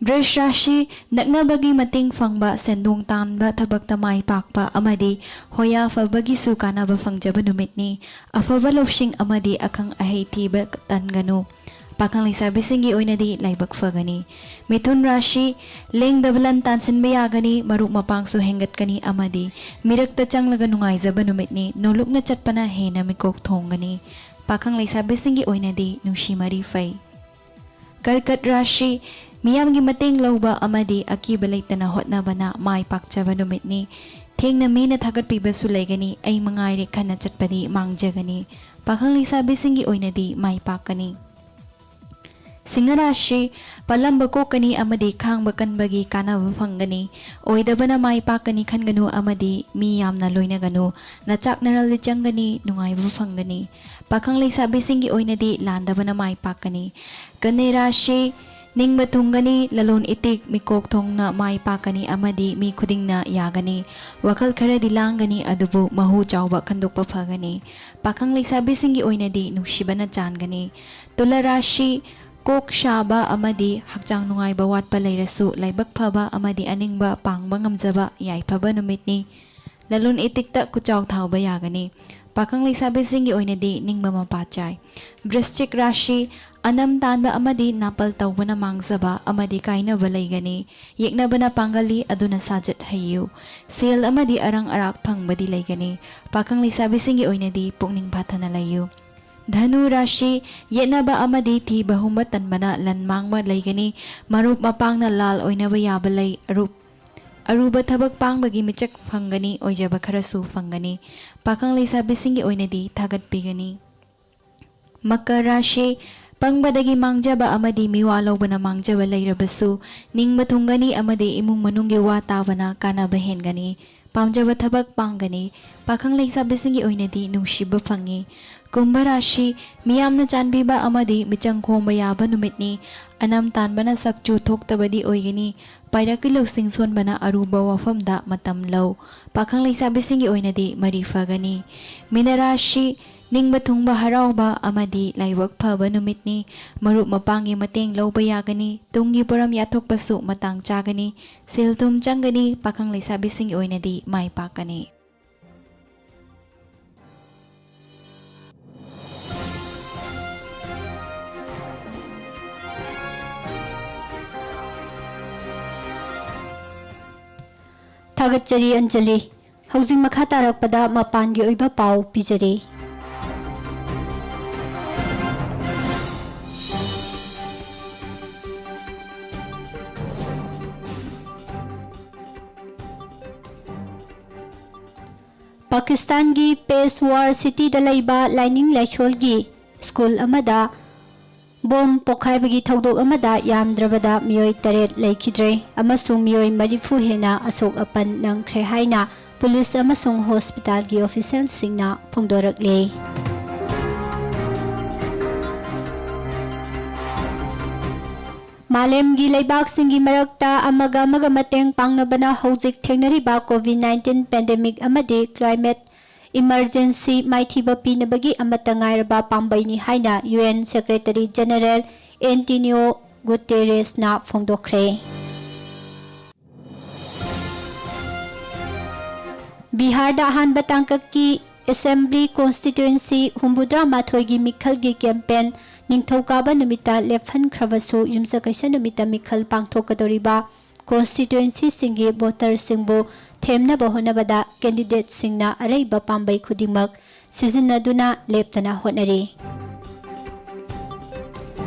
ꯕ꯭ꯔꯤꯖ ꯔꯥꯁꯤ, ꯅꯛꯅꯕꯒꯤ ꯃꯇꯦꯡ ꯐꯪꯕ, ꯁꯦꯟꯗꯣꯡ ꯇꯥꯟꯕ ꯊꯕꯛꯇ ꯃꯥꯏ ꯄꯥꯛꯄ ꯑꯃꯗꯤ ꯍꯣꯌꯥ ꯐꯕꯒꯤꯁꯨ ꯀꯥꯟꯅꯕ ꯐꯪꯖꯕ ꯅꯨꯃꯤꯠꯅꯤ꯫ ꯑꯐꯕ ꯂꯧꯁꯤꯡ ꯑꯃꯗꯤ ꯑꯈꯪ ꯑꯍꯩ ꯊꯤꯕ ꯇꯟꯒꯅꯨ꯫ ꯄꯥꯈꯪ ꯂꯩꯁꯥꯕꯤꯁꯤꯡꯒꯤ ꯑꯣꯏꯅꯗꯤ ꯂꯥꯏꯕꯛ ꯐꯒꯅꯤ꯫ ꯃꯤꯊꯨꯟ ꯔꯥꯁꯤ, ꯂꯦꯡꯗꯕ ꯂꯟ ꯇꯥꯟꯁꯤꯟꯕ ꯌꯥꯒꯅꯤ, ꯃꯔꯨꯞ ꯃꯄꯥꯡꯁꯨ ꯍꯦꯟꯒꯠꯀꯅꯤ ꯑꯃꯗꯤ ꯃꯤꯔꯛꯇ ꯆꯪꯂꯒ ꯅꯨꯡꯉꯥꯏꯖꯕ ꯅꯨꯃꯤꯠꯅꯤ꯫ ꯅꯣꯂꯨꯛꯅ ꯆꯠꯄꯅ ꯍꯦꯟꯅ ꯃꯤꯀꯣꯛ ꯊꯣꯡꯒꯅꯤ꯫ ꯄꯥꯈꯪ ꯂꯩꯁꯥꯕꯤꯁꯤꯡꯒꯤ ꯑꯣꯏꯅꯗꯤ ꯅꯨꯡꯁꯤ ꯃꯔꯤ ꯐꯩ꯫ ꯀꯔꯀꯠ ꯔꯥꯁꯤ, ꯃꯤꯌꯥꯝꯒꯤ ꯃꯇꯦꯡ ꯂꯧꯕ ꯑꯃꯗꯤ ꯑꯀꯤꯕ ꯂꯩꯇꯅ ꯍꯣꯠꯅꯕꯅ ꯃꯥꯏ ꯄꯥꯛꯆꯕ ꯅꯨꯃꯤꯠꯅꯤ꯫ ꯊꯦꯡꯅ ꯃꯤꯅ ꯊꯥꯒꯠꯄꯤꯕꯁꯨ ꯂꯩꯒꯅꯤ, ꯑꯩ ꯃꯉꯥꯏꯔꯦ ꯈꯟꯅ ꯆꯠꯄꯗꯤ ꯃꯥꯡꯖꯒꯅꯤ꯫ ꯄꯥꯈꯪ ꯂꯩꯁꯥꯕꯤꯁꯤꯡꯒꯤ ꯑꯣꯏꯅꯗꯤ ꯃꯥꯏ ꯄꯥꯛꯀꯅꯤ꯫ ꯁꯤꯡꯍ ꯔꯥꯁꯤ, ꯄꯥꯜꯂꯝꯕ ꯀꯣꯛꯀꯅꯤ ꯑꯃꯗꯤ ꯈꯥꯡꯕ ꯀꯟꯕꯒꯤ ꯀꯥꯟꯅꯕ ꯐꯪꯒꯅꯤ꯫ ꯑꯣꯏꯗꯕꯅ ꯃꯥꯏ ꯄꯥꯛꯀꯅꯤ ꯈꯟꯒꯅꯨ ꯑꯃꯗꯤ ꯃꯤ ꯌꯥꯝꯅ ꯂꯣꯏꯅꯒꯅꯨ꯫ ꯅꯆꯥꯛ ꯅꯔꯜꯗꯤ ꯆꯪꯒꯅꯤ, ꯅꯨꯡꯉꯥꯏꯕ ꯐꯪꯒꯅꯤ꯫ ꯄꯥꯈꯪ ꯂꯩꯁꯥꯕꯤꯁꯤꯡꯒꯤ ꯑꯣꯏꯅꯗꯤ ꯂꯥꯟꯗꯕꯅ ꯃꯥꯏ ꯄꯥꯛꯀꯅꯤ꯫ ꯀꯟꯌꯥ ꯔꯥꯁꯤ, ꯅꯤꯡꯕ ꯊꯨꯡꯒꯅꯤ, ꯂꯂꯣꯟ ꯏꯇꯤꯛ ꯃꯤꯀꯣꯛ ꯊꯣꯡꯅ ꯃꯥꯏ ꯄꯥꯛꯀꯅꯤ ꯑꯃꯗꯤ ꯃꯤ ꯈꯨꯗꯤꯡꯅ ꯌꯥꯒꯅꯤ꯫ ꯋꯥꯈꯜ ꯈꯔꯗꯤ ꯂꯥꯡꯒꯅꯤ, ꯑꯗꯨꯕꯨ ꯃꯍꯨ ꯆꯥꯎꯕ ꯈꯟꯗꯣꯛꯄ ꯐꯒꯅꯤ꯫ ꯄꯥꯈꯪ ꯂꯩꯁꯥꯕꯤꯁꯤꯡꯒꯤ ꯑꯣꯏꯅꯗꯤ ꯅꯨꯡꯁꯤꯕꯅ ꯆꯥꯟꯒꯅꯤ꯫ ꯇꯨꯂꯥ ꯔꯥꯁꯤ, ꯀꯣꯛ ꯁꯥꯕ ꯑꯃꯗꯤ ꯍꯛꯆꯥꯡ ꯅꯨꯡꯉꯥꯏꯕ ꯋꯥꯠꯄ ꯂꯩꯔꯁꯨ ꯂꯥꯏꯕꯛ ꯐꯕ ꯑꯃꯗꯤ ꯑꯅꯤꯡꯕ ꯄꯥꯡꯕ ꯉꯝꯖꯕ ꯌꯥꯏꯐꯕ ꯅꯨꯃꯤꯠꯅꯤ꯫ ꯂꯂꯣꯟ ꯏꯇꯤꯛꯇ ꯈꯨꯠꯆꯥꯎ ꯊꯥꯎꯕ ꯌꯥꯒꯅꯤ꯫ ꯄꯥꯈꯪ ꯂꯩꯁꯥꯕꯤꯁꯤꯡꯒꯤ ꯑꯣꯏꯅꯗꯤ ꯅꯤꯡꯕ ꯃꯄꯥ ꯆꯥꯏ꯫ ꯕ꯭ꯔꯤꯁꯆꯤꯛ ꯔꯥꯁꯤ, ꯑꯅꯝ ꯇꯥꯟꯕ ꯑꯃꯗꯤ ꯅꯥꯄꯜ ꯇꯧꯕꯅ ꯃꯥꯡꯖꯕ ꯑꯃꯗꯤ ꯀꯥꯏꯅꯕ ꯂꯩꯒꯅꯤ꯫ ꯌꯦꯛꯅꯕꯅ ꯄꯥꯡꯒꯜꯂꯤ, ꯑꯗꯨꯅ ꯁꯥꯖꯠ ꯍꯩꯌꯨ꯫ ꯁꯦꯜ ꯑꯃꯗꯤ ꯑꯔꯪ ꯑꯔꯥꯛ ꯐꯪꯕꯗꯤ ꯂꯩꯒꯅꯤ꯫ ꯄꯥꯈꯪ ꯂꯩꯁꯥꯕꯤꯁꯤꯡꯒꯤ ꯑꯣꯏꯅꯗꯤ ꯄꯨꯛꯅꯤꯡ ꯐꯥꯊꯅ ꯂꯩꯌꯨ꯫ ꯙꯅꯨ ꯔꯥꯁꯤ, ꯌꯦꯠꯅꯕ ꯑꯃꯗꯤ ꯊꯤꯕ ꯍꯨꯝꯕ ꯇꯟꯕꯅ ꯂꯟ ꯃꯥꯡꯕ ꯂꯩꯒꯅꯤ꯫ ꯃꯔꯨꯞ ꯃꯄꯥꯡꯅ ꯂꯥꯜ ꯑꯣꯏꯅꯕ ꯌꯥꯕ ꯂꯩ꯫ ꯑꯔꯨꯞ-, ꯑꯔꯨꯕ ꯊꯕꯛ ꯄꯥꯡꯕꯒꯤ ꯃꯤꯆꯥꯛ ꯐꯪꯒꯅꯤ, ꯑꯣꯏꯖꯕ ꯈꯔꯁꯨ ꯐꯪꯒꯅꯤ꯫ ꯄꯥꯈꯪ ꯂꯩꯁꯥꯕꯤꯁꯤꯡꯒꯤ ꯑꯣꯏꯅꯗꯤ ꯊꯥꯒꯠꯄꯤꯒꯅꯤ꯫ ꯃꯀꯔ ꯔꯥꯁꯤ, ꯄꯪꯕꯗꯒꯤ ꯃꯥꯡꯖꯕ ꯑꯃꯗꯤ ꯃꯤꯋꯥ ꯂꯧꯕꯅ ꯃꯥꯡꯖꯕ ꯂꯩꯔꯕꯁꯨ, ꯅꯤꯡꯕ ꯊꯨꯡꯒꯅꯤ ꯑꯃꯗꯤ ꯏꯃꯨꯡ ꯃꯅꯨꯡꯒꯤ ꯋꯥ ꯇꯥꯕꯅ ꯀꯥꯟꯅꯕ ꯍꯦꯟꯒꯅꯤ꯫ ꯄꯥꯝꯖꯕ ꯊꯕꯛ ꯄꯥꯡꯒꯅꯤ꯫ ꯄꯥꯈꯪ ꯂꯩꯁꯥꯕꯤꯁꯤꯡꯒꯤ ꯑꯣꯏꯅꯗꯤ ꯅꯨꯡꯁꯤꯕ ꯐꯪꯉꯤ꯫ ꯀꯨꯝꯚ ꯔꯥꯁꯤ, ꯃꯤꯌꯥꯝꯅ ꯆꯥꯟꯕꯤꯕ ꯑꯃꯗꯤ ꯃꯤꯆꯪ ꯈꯣꯝꯕ ꯌꯥꯕ ꯅꯨꯃꯤꯠꯅꯤ꯫ ꯑꯅꯝ ꯇꯥꯟꯕꯅ ꯁꯛꯆꯨ ꯊꯣꯛꯇꯕꯗꯤ ꯑꯣꯏꯒꯅꯤ꯫ ꯄꯥꯏꯔꯛꯀꯤ ꯂꯧꯁꯤꯡ ꯁꯣꯟꯕꯅ ꯑꯔꯨꯕ ꯋꯥꯐꯝꯗ ꯃꯇꯝ ꯂꯧ꯫ ꯄꯥꯈꯪ ꯂꯩꯁꯥꯕꯤꯁꯤꯡꯒꯤ ꯑꯣꯏꯅꯗꯤ ꯃꯔꯤ ꯐꯒꯅꯤ꯫ ꯃꯤꯅ ꯔꯥꯁꯤ, ꯅꯤꯡꯕ ꯊꯨꯡꯕ ꯍꯔꯥꯎꯕ ꯑꯃꯗꯤ ꯂꯥꯏꯕꯛ ꯐꯕ ꯅꯨꯃꯤꯠꯅꯤ꯫ ꯃꯔꯨꯞ ꯃꯄꯥꯡꯒꯤ ꯃꯇꯦꯡ ꯂꯧꯕ ꯌꯥꯒꯅꯤ꯫ ꯇꯨꯡꯒꯤ ꯄꯣꯔꯝ ꯌꯥꯊꯣꯛꯄꯁꯨ ꯃꯇꯥꯡ ꯆꯥꯒꯅꯤ꯫ ꯁꯦꯜ ꯊꯨꯝ ꯆꯪꯒꯅꯤ꯫ ꯄꯥꯈꯪ ꯂꯩꯁꯥꯕꯤꯁꯤꯡꯒꯤ ꯑꯣꯏꯅꯗꯤ ꯃꯥꯏ ꯄꯥꯛꯀꯅꯤ꯫ ꯊꯥꯒꯠꯆꯔꯤ ꯑꯟꯖꯂꯤ꯫ ꯍꯧꯖꯤꯛ ꯃꯈꯥ ꯇꯥꯔꯛꯄꯗ ꯃꯄꯥꯟꯒꯤ ꯑꯣꯏꯕ ꯄꯥꯎ ꯄꯤꯖꯔꯤ꯫ ꯄꯥꯀꯤꯁꯇꯥꯟꯒꯤ ꯄꯦꯁꯋꯥꯔ ꯁꯤꯇꯤꯗ ꯂꯩꯕ ꯂꯥꯏꯅꯤꯡ ꯂꯥꯏꯁꯣꯜꯒꯤ ꯁ꯭ꯀꯨꯜ ꯑꯃꯗ ꯕꯣꯝ ꯄꯣꯈꯥꯏꯕꯒꯤ ꯊꯧꯗꯣꯛ ꯑꯃꯗ ꯌꯥꯝꯗ꯭ꯔꯕꯗ ꯃꯤꯑꯣꯏ ꯇꯔꯦꯠ ꯂꯩꯈꯤꯗ꯭ꯔꯦ ꯑꯃꯁꯨꯡ ꯃꯤꯑꯣꯏ ꯃꯔꯤꯐꯨ ꯍꯦꯟꯅ ꯑꯁꯣꯛ ꯑꯄꯟ ꯅꯪꯈ꯭ꯔꯦ ꯍꯥꯏꯅ ꯄꯨꯂꯤꯁ ꯑꯃꯁꯨꯡ ꯍꯣꯁꯄꯤꯇꯥꯜꯒꯤ ꯑꯣꯐꯤꯁꯤꯌꯦꯜꯁꯤꯡꯅ ꯐꯣꯡꯗꯣꯔꯛꯂꯤ꯫ ꯃꯥꯂꯦꯝꯒꯤ ꯂꯩꯕꯥꯛꯁꯤꯡꯒꯤ ꯃꯔꯛꯇ ꯑꯃꯒ ꯑꯃꯒ ꯃꯇꯦꯡ ꯄꯥꯡꯅꯕꯅ ꯍꯧꯖꯤꯛ ꯊꯦꯡꯅꯔꯤꯕ COVID nineteen pandemic ꯑꯃꯗꯤ climate emergency ꯃꯥꯏꯊꯤꯕ ꯄꯤꯅꯕꯒꯤ ꯑꯃꯠꯇ ꯉꯥꯏꯔꯕ ꯄꯥꯝꯕꯩꯅꯤ ꯍꯥꯏꯅ UN Secretary General Antonio Guterresꯅ ꯐꯣꯡꯗꯣꯛꯈ꯭ꯔꯦ꯫ ꯕꯤꯍꯥꯔꯗ ꯑꯍꯥꯟꯕ ꯇꯥꯡꯀꯛꯀꯤ Assembly Constituency ꯍꯨꯝꯐꯨꯇꯔꯥ ꯃꯥꯊꯣꯏꯒꯤ ꯃꯤꯈꯜꯒꯤ campaign ꯅꯤꯡꯊꯧꯀꯥꯕ ꯅꯨꯃꯤꯠꯇ ꯂꯦꯞꯍꯟꯈ꯭ꯔꯕꯁꯨ, ꯌꯨꯝꯁꯀꯩꯁ ꯅꯨꯃꯤꯠꯇ ꯃꯤꯈꯜ ꯄꯥꯡꯊꯣꯛꯀꯗꯧꯔꯤꯕ constituencyꯁꯤꯡꯒꯤ voterꯁꯤꯡꯕꯨ ꯊꯦꯝꯅꯕ ꯍꯣꯠꯅꯕꯗ candidateꯁꯤꯡꯅ ꯑꯔꯩꯕ ꯄꯥꯝꯕꯩ ꯈꯨꯗꯤꯡꯃꯛ ꯁꯤꯖꯤꯟꯅꯗꯨꯅ ꯂꯦꯞꯇꯅ ꯍꯣꯠꯅꯔꯤ꯫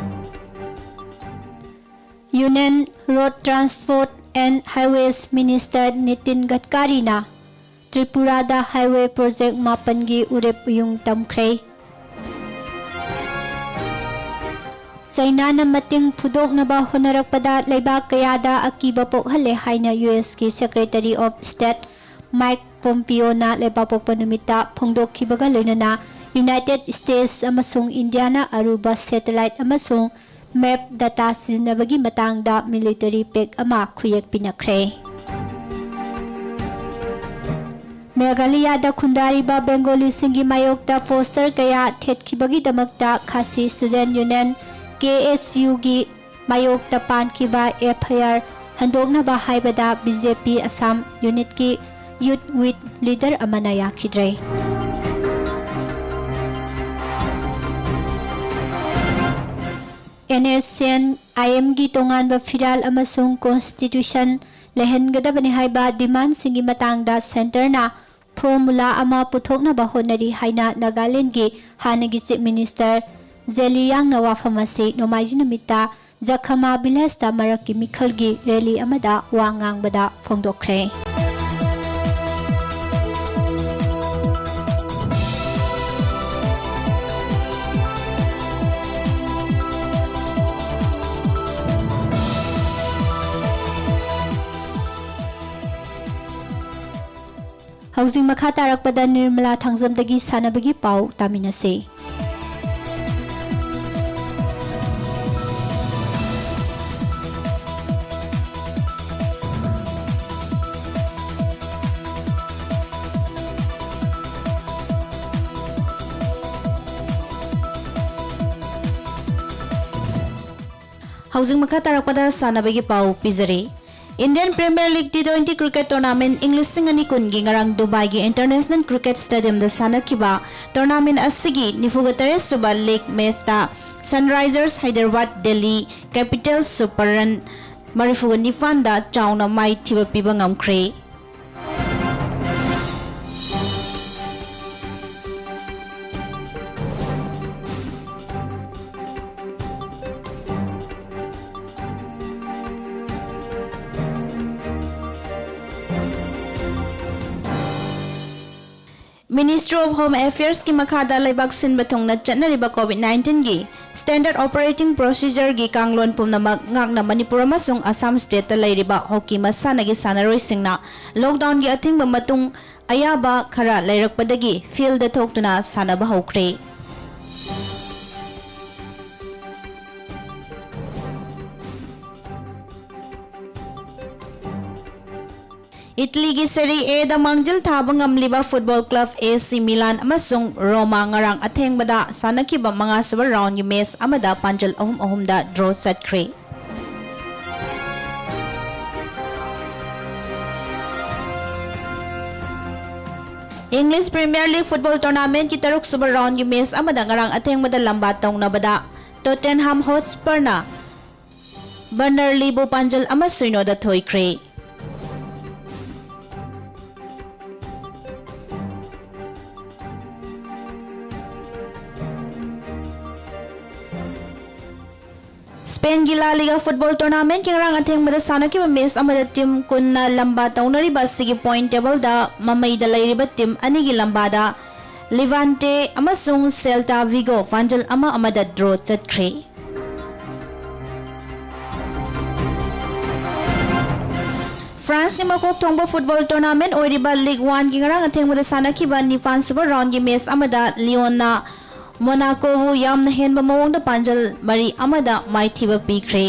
Union Road Transport and Highways Minister Nitin ꯒꯗꯀꯥꯔꯤꯅ ꯇ꯭ꯔꯤꯄꯨꯔꯥꯗ highway project ꯃꯥꯄꯟꯒꯤ ꯎꯔꯦꯞ ꯎꯌꯨꯡ ꯇꯝꯈ꯭ꯔꯦ꯫ ꯆꯩꯅꯥꯅ ꯃꯇꯤꯡ ꯐꯨꯗꯣꯛꯅꯕ ꯍꯣꯠꯅꯔꯛꯄꯗ ꯂꯩꯕꯥꯛ ꯀꯌꯥꯗ ꯑꯀꯤꯕ ꯄꯣꯛꯍꯜꯂꯦ ꯍꯥꯏꯅ USꯀꯤ Secretary of State Mike Pompeoꯅ ꯂꯩꯕꯥꯛꯄꯣꯛꯄ ꯅꯨꯃꯤꯠꯇ ꯐꯣꯡꯗꯣꯛꯈꯤꯕꯒ ꯂꯣꯏꯅꯅ United States ꯑꯃꯁꯨꯡ ꯏꯟꯗꯤꯌꯥꯅ ꯑꯔꯨꯕ satellite ꯑꯃꯁꯨꯡ map data ꯁꯤꯖꯤꯟꯅꯕꯒꯤ ꯃꯇꯥꯡꯗ military pact ꯑꯃ ꯈꯨꯌꯦꯛ ꯄꯤꯅꯈ꯭ꯔꯦ꯫ ꯃꯦꯘꯥꯂꯌꯥꯗ ꯈꯨꯟꯗꯥꯔꯤꯕ ꯕꯦꯡꯒꯣꯂꯤꯁꯤꯡꯒꯤ ꯃꯥꯌꯣꯛꯇ poster ꯀꯌꯥ ꯊꯦꯠꯈꯤꯕꯒꯤꯗꯃꯛꯇ ꯈꯥꯁꯤ Student Union, KSUꯒꯤ ꯃꯥꯌꯣꯛꯇ ꯄꯥꯟꯈꯤꯕ FIR ꯍꯟꯗꯣꯛꯅꯕ ꯍꯥꯏꯕꯗ BJP Assam unitꯀꯤ youth wing leader ꯑꯃꯅ ꯌꯥꯈꯤꯗ꯭ꯔꯦ꯫ NSCN IMꯒꯤ ꯇꯣꯉꯥꯟꯕ ꯐꯤꯔꯥꯜ ꯑꯃꯁꯨꯡ constitution ꯂꯩꯍꯟꯒꯗꯕꯅꯤ ꯍꯥꯏꯕ demandꯁꯤꯡꯒꯤ ꯃꯇꯥꯡꯗ centreꯅ formula ꯑꯃ ꯄꯨꯊꯣꯛꯅꯕ ꯍꯣꯠꯅꯔꯤ ꯍꯥꯏꯅ ꯅꯥꯒꯥꯂꯦꯟꯗꯒꯤ ꯍꯥꯟꯅꯒꯤ Chief Minister ꯖꯦꯂꯤꯌꯥꯡꯅ ꯋꯥꯐꯝ ꯑꯁꯤ ꯅꯣꯡꯃꯥꯏꯖꯤꯡ ꯅꯨꯃꯤꯠꯇ ꯖꯈꯃꯥ villageꯇ ꯃꯔꯛꯀꯤ ꯃꯤꯈꯜꯒꯤ rally ꯑꯃꯗ ꯋꯥ ꯉꯥꯡꯕꯗ ꯐꯣꯡꯗꯣꯛꯈ꯭ꯔꯦ꯫ ꯍꯧꯖꯤꯛ ꯃꯈꯥ ꯇꯥꯔꯛꯄꯗ ꯅꯤꯔꯃꯂꯥ ꯊꯥꯡꯖꯝꯗꯒꯤ ꯁꯥꯟꯅꯕꯒꯤ ꯄꯥꯎ ꯇꯥꯃꯤꯟꯅꯁꯤ꯫ ꯍꯧꯖꯤꯛ ꯃꯈꯥ ꯇꯥꯔꯛꯄꯗ ꯁꯥꯟꯅꯕꯒꯤ ꯄꯥꯎ ꯄꯤꯖꯔꯤ꯫ Indian Premier League T twenty cricket tournament ꯏꯪ ꯂꯤꯁꯤꯡ ꯑꯅꯤ ꯀꯨꯟꯒꯤ ꯉꯔꯥꯡ ꯗꯨꯕꯥꯏꯒꯤ International Cricket Stadiumꯗ ꯁꯥꯟꯅꯈꯤꯕ tournament ꯑꯁꯤꯒꯤ ꯅꯤꯐꯨꯒ ꯇꯔꯦꯠ ꯁꯨꯕ league matchꯇ Sunrisers Hyderabad Delhi Capitals Super Run ꯃꯔꯤꯐꯨꯒ ꯅꯤꯄꯥꯟꯗ ꯆꯥꯎꯅ ꯃꯥꯏꯊꯤꯕ ꯄꯤꯕ ꯉꯝꯈ꯭ꯔꯦ꯫ Ministry of Home Affairsꯀꯤ ꯃꯈꯥꯗ ꯂꯩꯕꯥꯛ ꯁꯤꯟꯕ ꯊꯨꯡꯅ ꯆꯠꯅꯔꯤꯕ COVID nineteenꯒꯤ Standard Operating Procedureꯒꯤ ꯀꯥꯡꯂꯣꯟ ꯄꯨꯝꯅꯃꯛ ꯉꯥꯛꯅ ꯃꯅꯤꯄꯨꯔ ꯑꯃꯁꯨꯡ ꯑꯁꯥꯝ stateꯇ ꯂꯩꯔꯤꯕ hockey ꯃꯁꯥꯟꯅꯒꯤ ꯁꯥꯟꯅꯔꯣꯏꯁꯤꯡꯅ lockdownꯒꯤ ꯑꯊꯤꯡꯕ ꯃꯇꯨꯡ ꯑꯌꯥꯕ ꯈꯔ ꯂꯩꯔꯛꯄꯗꯒꯤ fieldꯗ ꯊꯣꯛꯇꯨꯅ ꯁꯥꯟꯅꯕ ꯍꯧꯈ꯭ꯔꯦ꯫ ꯏꯇꯂꯤꯒꯤ Serie Aꯗ ꯃꯥꯡꯖꯤꯜ ꯊꯥꯕ ꯉꯝꯂꯤꯕ football club AC Milan ꯑꯃꯁꯨꯡ Roma ꯉꯔꯥꯡ ꯑꯊꯦꯡꯕꯗ ꯁꯥꯟꯅꯈꯤꯕ ꯃꯉꯥꯁꯨꯕ roundꯒꯤ match ꯑꯃꯗ ꯄꯥꯟꯖꯜ ꯑꯍꯨꯝ ꯑꯍꯨꯝꯗ draw ꯆꯠꯈ꯭ꯔꯦ꯫ English Premier League football tournamentꯀꯤ ꯇꯔꯨꯛꯁꯨꯕ roundꯒꯤ match ꯑꯃꯗ ꯉꯔꯥꯡ ꯑꯊꯦꯡꯕꯗ ꯂꯝꯕꯥ ꯇꯧꯅꯕꯗ Tottenham Hotspurꯅ Burnleyꯕꯨ ꯄꯥꯟꯖꯜ ꯑꯃ ꯁꯨꯏꯅꯣꯗ ꯊꯣꯏꯈ꯭ꯔꯦ꯫ Spainꯒꯤ La Liga football tournamentꯀꯤ ꯉꯔꯥꯡ ꯑꯊꯦꯡꯕꯗ ꯁꯥꯟꯅꯈꯤꯕ match ꯑꯃꯗ team ꯀꯨꯟꯅ ꯂꯝꯕꯥ ꯇꯧꯅꯔꯤꯕ ꯑꯁꯤꯒꯤ point tableꯗ ꯃꯃꯩꯗ ꯂꯩꯔꯤꯕ team ꯑꯅꯤꯒꯤ ꯂꯝꯕꯥꯗ Levante ꯑꯃꯁꯨꯡ Celta Vigo ꯄꯥꯟꯖꯜ ꯑꯃ ꯑꯃꯗ draw ꯆꯠꯈ꯭ꯔꯦ꯫ ꯐ꯭ꯔꯥꯟꯁꯀꯤ ꯃꯀꯣꯛ ꯊꯣꯡꯕ ꯐꯨꯠꯕꯣꯜ ꯇꯣꯔꯅꯥꯃꯦꯟ ꯑꯣꯏꯔꯤꯕ ꯂꯤꯒ ꯋꯥꯟꯒꯤ ꯉꯔꯥꯡ ꯑꯊꯦꯡꯕꯗ ꯁꯥꯟꯅꯈꯤꯕ ꯅꯤꯄꯥꯟ ꯁꯨꯕ ꯔꯥꯎꯟꯒꯤ ꯃꯦꯆ ꯑꯃꯗ ꯂꯤꯌꯣꯟꯅ ꯃꯣꯅꯥꯀꯣꯕꯨ ꯌꯥꯝꯅ ꯍꯦꯟꯕ ꯃꯑꯣꯡꯗ ꯄꯥꯟꯖꯜ ꯃꯔꯤ ꯑꯃꯗ ꯃꯥꯏꯊꯤꯕ ꯄꯤꯈ꯭ꯔꯦ꯫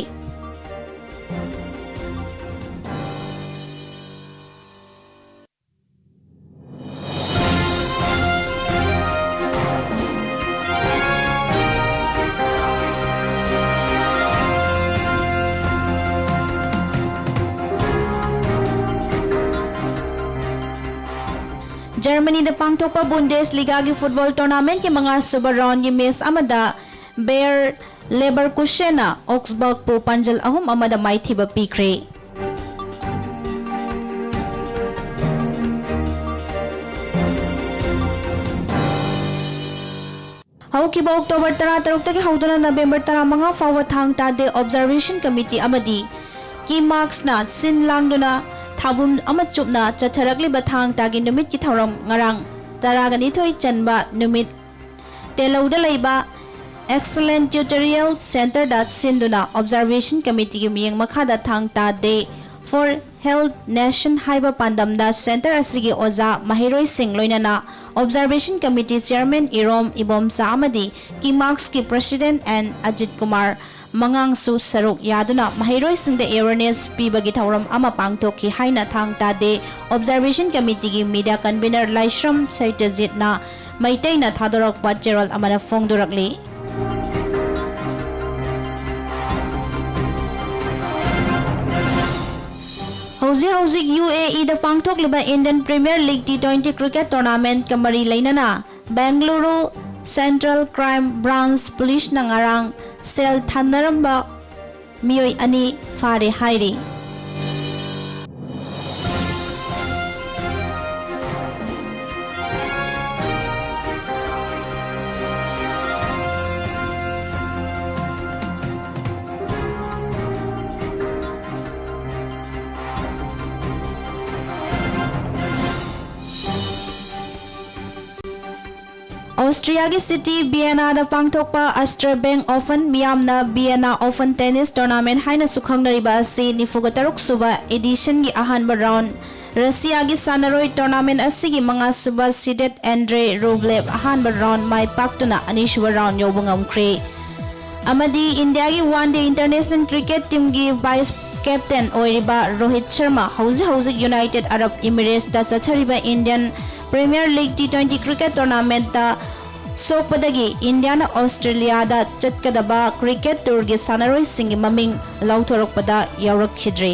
ꯖꯔꯃꯅꯤꯗ ꯄꯥꯡꯊꯣꯛꯄ ꯕꯨꯟꯗꯦꯁ ꯂꯤꯒꯥꯒꯤ ꯐꯨꯠꯕꯣꯜ ꯇꯣꯔꯅꯥꯃꯦꯟꯒꯤ ꯃꯉꯥ ꯁꯨꯕ ꯔꯥꯎꯟꯒꯤ ꯃꯦꯆ ꯑꯃꯗ ꯕꯦꯌꯔ ꯂꯦꯕꯔꯀꯨꯁꯦꯟꯅ ꯑꯣꯛꯁꯕꯔꯒꯄꯨ ꯄꯥꯟꯖꯜ ꯑꯍꯨꯝ ꯑꯃꯗ ꯃꯥꯏꯊꯤꯕ ꯄꯤꯈ꯭ꯔꯦ꯫ ꯍꯧꯈꯤꯕ ꯑꯣꯛꯇꯣꯕꯔ ꯇꯔꯥꯇꯔꯨꯛꯇꯒꯤ ꯍꯧꯗꯨꯅ ꯅꯕꯦꯝꯕꯔ ꯇꯔꯥꯃꯉꯥ ꯐꯥꯎꯕ ꯊꯥꯡ ꯇꯥ ꯗꯦ ꯑꯣꯕꯖꯥꯔꯕꯦꯁꯟ ꯀꯃꯤꯇꯤ ꯑꯃꯗꯤ ꯀꯤꯃꯥꯛꯁꯅ ꯁꯤꯟ ꯂꯥꯡꯗꯨꯅ ꯊꯥꯕꯨꯝ ꯑꯃ ꯆꯨꯞꯅ ꯆꯠꯊꯔꯛꯂꯤꯕ ꯊꯥꯡ ꯇꯥꯒꯤ ꯅꯨꯃꯤꯠꯀꯤ ꯊꯧꯔꯝ ꯉꯔꯥꯡ ꯇꯔꯥꯒ ꯅꯤꯊꯣꯏ ꯆꯟꯕ ꯅꯨꯃꯤꯠ ꯇꯦꯂꯧꯗ ꯂꯩꯕ Excellent Tutorial Centerꯗ ꯁꯤꯟꯗꯨꯅ ꯑꯣꯕꯖꯥꯔꯕꯦꯁꯟ ꯀꯃꯤꯇꯤꯒꯤ ꯃꯤꯠꯌꯦꯡ ꯃꯈꯥꯗ ꯊꯥꯡ ꯇꯥ ꯗꯦ ꯐꯣꯔ ꯍꯦꯜꯊ ꯅꯦꯁꯟ ꯍꯥꯏꯕ ꯄꯥꯟꯗꯝꯗ ꯁꯦꯟꯇꯔ ꯑꯁꯤꯒꯤ ꯑꯣꯖꯥ ꯃꯍꯩꯔꯣꯏꯁꯤꯡ ꯂꯣꯏꯅꯅ ꯑꯣꯕꯖꯥꯔꯕꯦꯁꯟ ꯀꯃꯤꯇꯤ ꯆꯤꯌꯔꯃꯦꯟ ꯏꯔꯣꯝ ꯏꯕꯣꯝꯆꯥ ꯑꯃꯗꯤ ꯀꯤꯃꯥꯛꯁꯀꯤ ꯄ꯭ꯔꯁꯤꯗꯦꯟ ꯑꯦꯟ ꯑꯖꯤꯠ ꯀꯨꯃꯥꯔ ꯃꯉꯥꯡꯁꯨ ꯁꯔꯨꯛ ꯌꯥꯗꯨꯅ ꯃꯍꯩꯔꯣꯏꯁꯤꯡꯗ ꯑꯦꯋꯦꯔꯅꯦꯁ ꯄꯤꯕꯒꯤ ꯊꯧꯔꯝ ꯑꯃ ꯄꯥꯡꯊꯣꯛꯈꯤ ꯍꯥꯏꯅ ꯊꯥꯡ ꯇꯥ ꯗꯦ ꯑꯣꯕꯖꯥꯔꯕꯦꯁꯟ ꯀꯃꯤꯇꯤꯒꯤ ꯃꯤꯗꯤꯌꯥ ꯀꯟꯚꯤꯅꯔ ꯂꯥꯏꯁ꯭ꯔꯝ ꯁꯩꯇꯖꯤꯠꯅ ꯃꯩꯇꯩꯅ ꯊꯥꯗꯣꯔꯛꯄ ꯆꯦꯔꯣꯜ ꯑꯃꯅ ꯐꯣꯡꯗꯣꯔꯛꯂꯤ꯫ ꯍꯧꯖꯤꯛ ꯍꯧꯖꯤꯛ ꯌꯨ ꯑꯦ ꯏꯗ ꯄꯥꯡꯊꯣꯛꯂꯤꯕ Indian Premier League T twenty cricket tournamentꯀ ꯃꯔꯤ ꯂꯩꯅꯅ ꯕꯦꯡꯒꯂꯨꯔꯨ Central Crime Branch ꯄꯨꯂꯤꯁꯅ ꯉꯔꯥꯡ ꯁꯦꯜ ꯊꯥꯅꯔꯝꯕ ꯃꯤꯑꯣꯏ ꯑꯅꯤ ꯐꯥꯔꯦ ꯍꯥꯏꯔꯤ꯫ ꯑꯣꯁꯇ꯭ꯔꯤꯌꯥꯒꯤ ꯁꯤꯇꯤ ꯕꯤꯌꯦꯅꯥꯗ ꯄꯥꯡꯊꯣꯛꯄ ꯑꯁꯇ꯭ꯔꯥꯕꯦꯡ ꯑꯣꯄꯟ, ꯃꯤꯌꯥꯝꯅ ꯕꯤꯌꯦꯅꯥ ꯑꯣꯄꯟ ꯇꯦꯅꯤꯁ ꯇꯣꯔꯅꯥꯃꯦꯟ ꯍꯥꯏꯅꯁꯨ ꯈꯪꯅꯔꯤꯕ ꯑꯁꯤ ꯅꯤꯐꯨꯒ ꯇꯔꯨꯛ ꯁꯨꯕ ꯑꯦꯗꯤꯁꯟꯒꯤ ꯑꯍꯥꯟꯕ ꯔꯥꯎꯟ꯫ ꯔꯁꯤꯌꯥꯒꯤ ꯁꯥꯟꯅꯔꯣꯏ ꯇꯣꯔꯅꯥꯃꯦꯟ ꯑꯁꯤꯒꯤ ꯃꯉꯥ ꯁꯨꯕ ꯁꯤꯗꯦꯠ ꯑꯦꯟꯗ꯭ꯔꯦ ꯔꯨꯕ꯭ꯂꯦꯚ ꯑꯍꯥꯟꯕ ꯔꯥꯎꯟ ꯃꯥꯏ ꯄꯥꯛꯇꯨꯅ ꯑꯅꯤꯁꯨꯕ ꯔꯥꯎꯟ ꯌꯧꯕ ꯉꯝꯈ꯭ꯔꯦ꯫ ꯑꯃꯗꯤ ꯏꯟꯗꯤꯌꯥꯒꯤ ꯋꯥꯟ ꯗꯦ ꯏꯟꯇꯔꯅꯦꯁꯅꯦꯜ ꯀ꯭ꯔꯤꯀꯦꯠ ꯇꯤꯝꯒꯤ ꯚꯥꯏꯁ ꯀꯦꯞꯇꯦꯟ ꯑꯣꯏꯔꯤꯕ ꯔꯣꯍꯤꯠ ꯁꯔꯃ ꯍꯧꯖꯤꯛ ꯍꯧꯖꯤꯛ ꯌꯨꯅꯥꯏꯇꯦꯗ ꯑꯔꯕ ꯏꯃꯤꯔꯦꯠꯁꯇ ꯆꯠꯊꯔꯤꯕ Indian premier league T twenty cricket tournament ꯁꯣꯛꯄꯗꯒꯤ ꯏꯟꯗꯤꯌꯥꯅ ꯑꯣꯁꯇ꯭ꯔꯦꯂꯤꯌꯥꯗ ꯆꯠꯀꯗꯕ ꯀ꯭ꯔꯤꯀꯦꯠ ꯇꯨꯔꯒꯤ ꯁꯥꯟꯅꯔꯣꯏꯁꯤꯡꯒꯤ ꯃꯃꯤꯡ ꯂꯥꯎꯊꯣꯔꯛꯄꯗ ꯌꯥꯎꯔꯛꯈꯤꯗ꯭ꯔꯤ꯫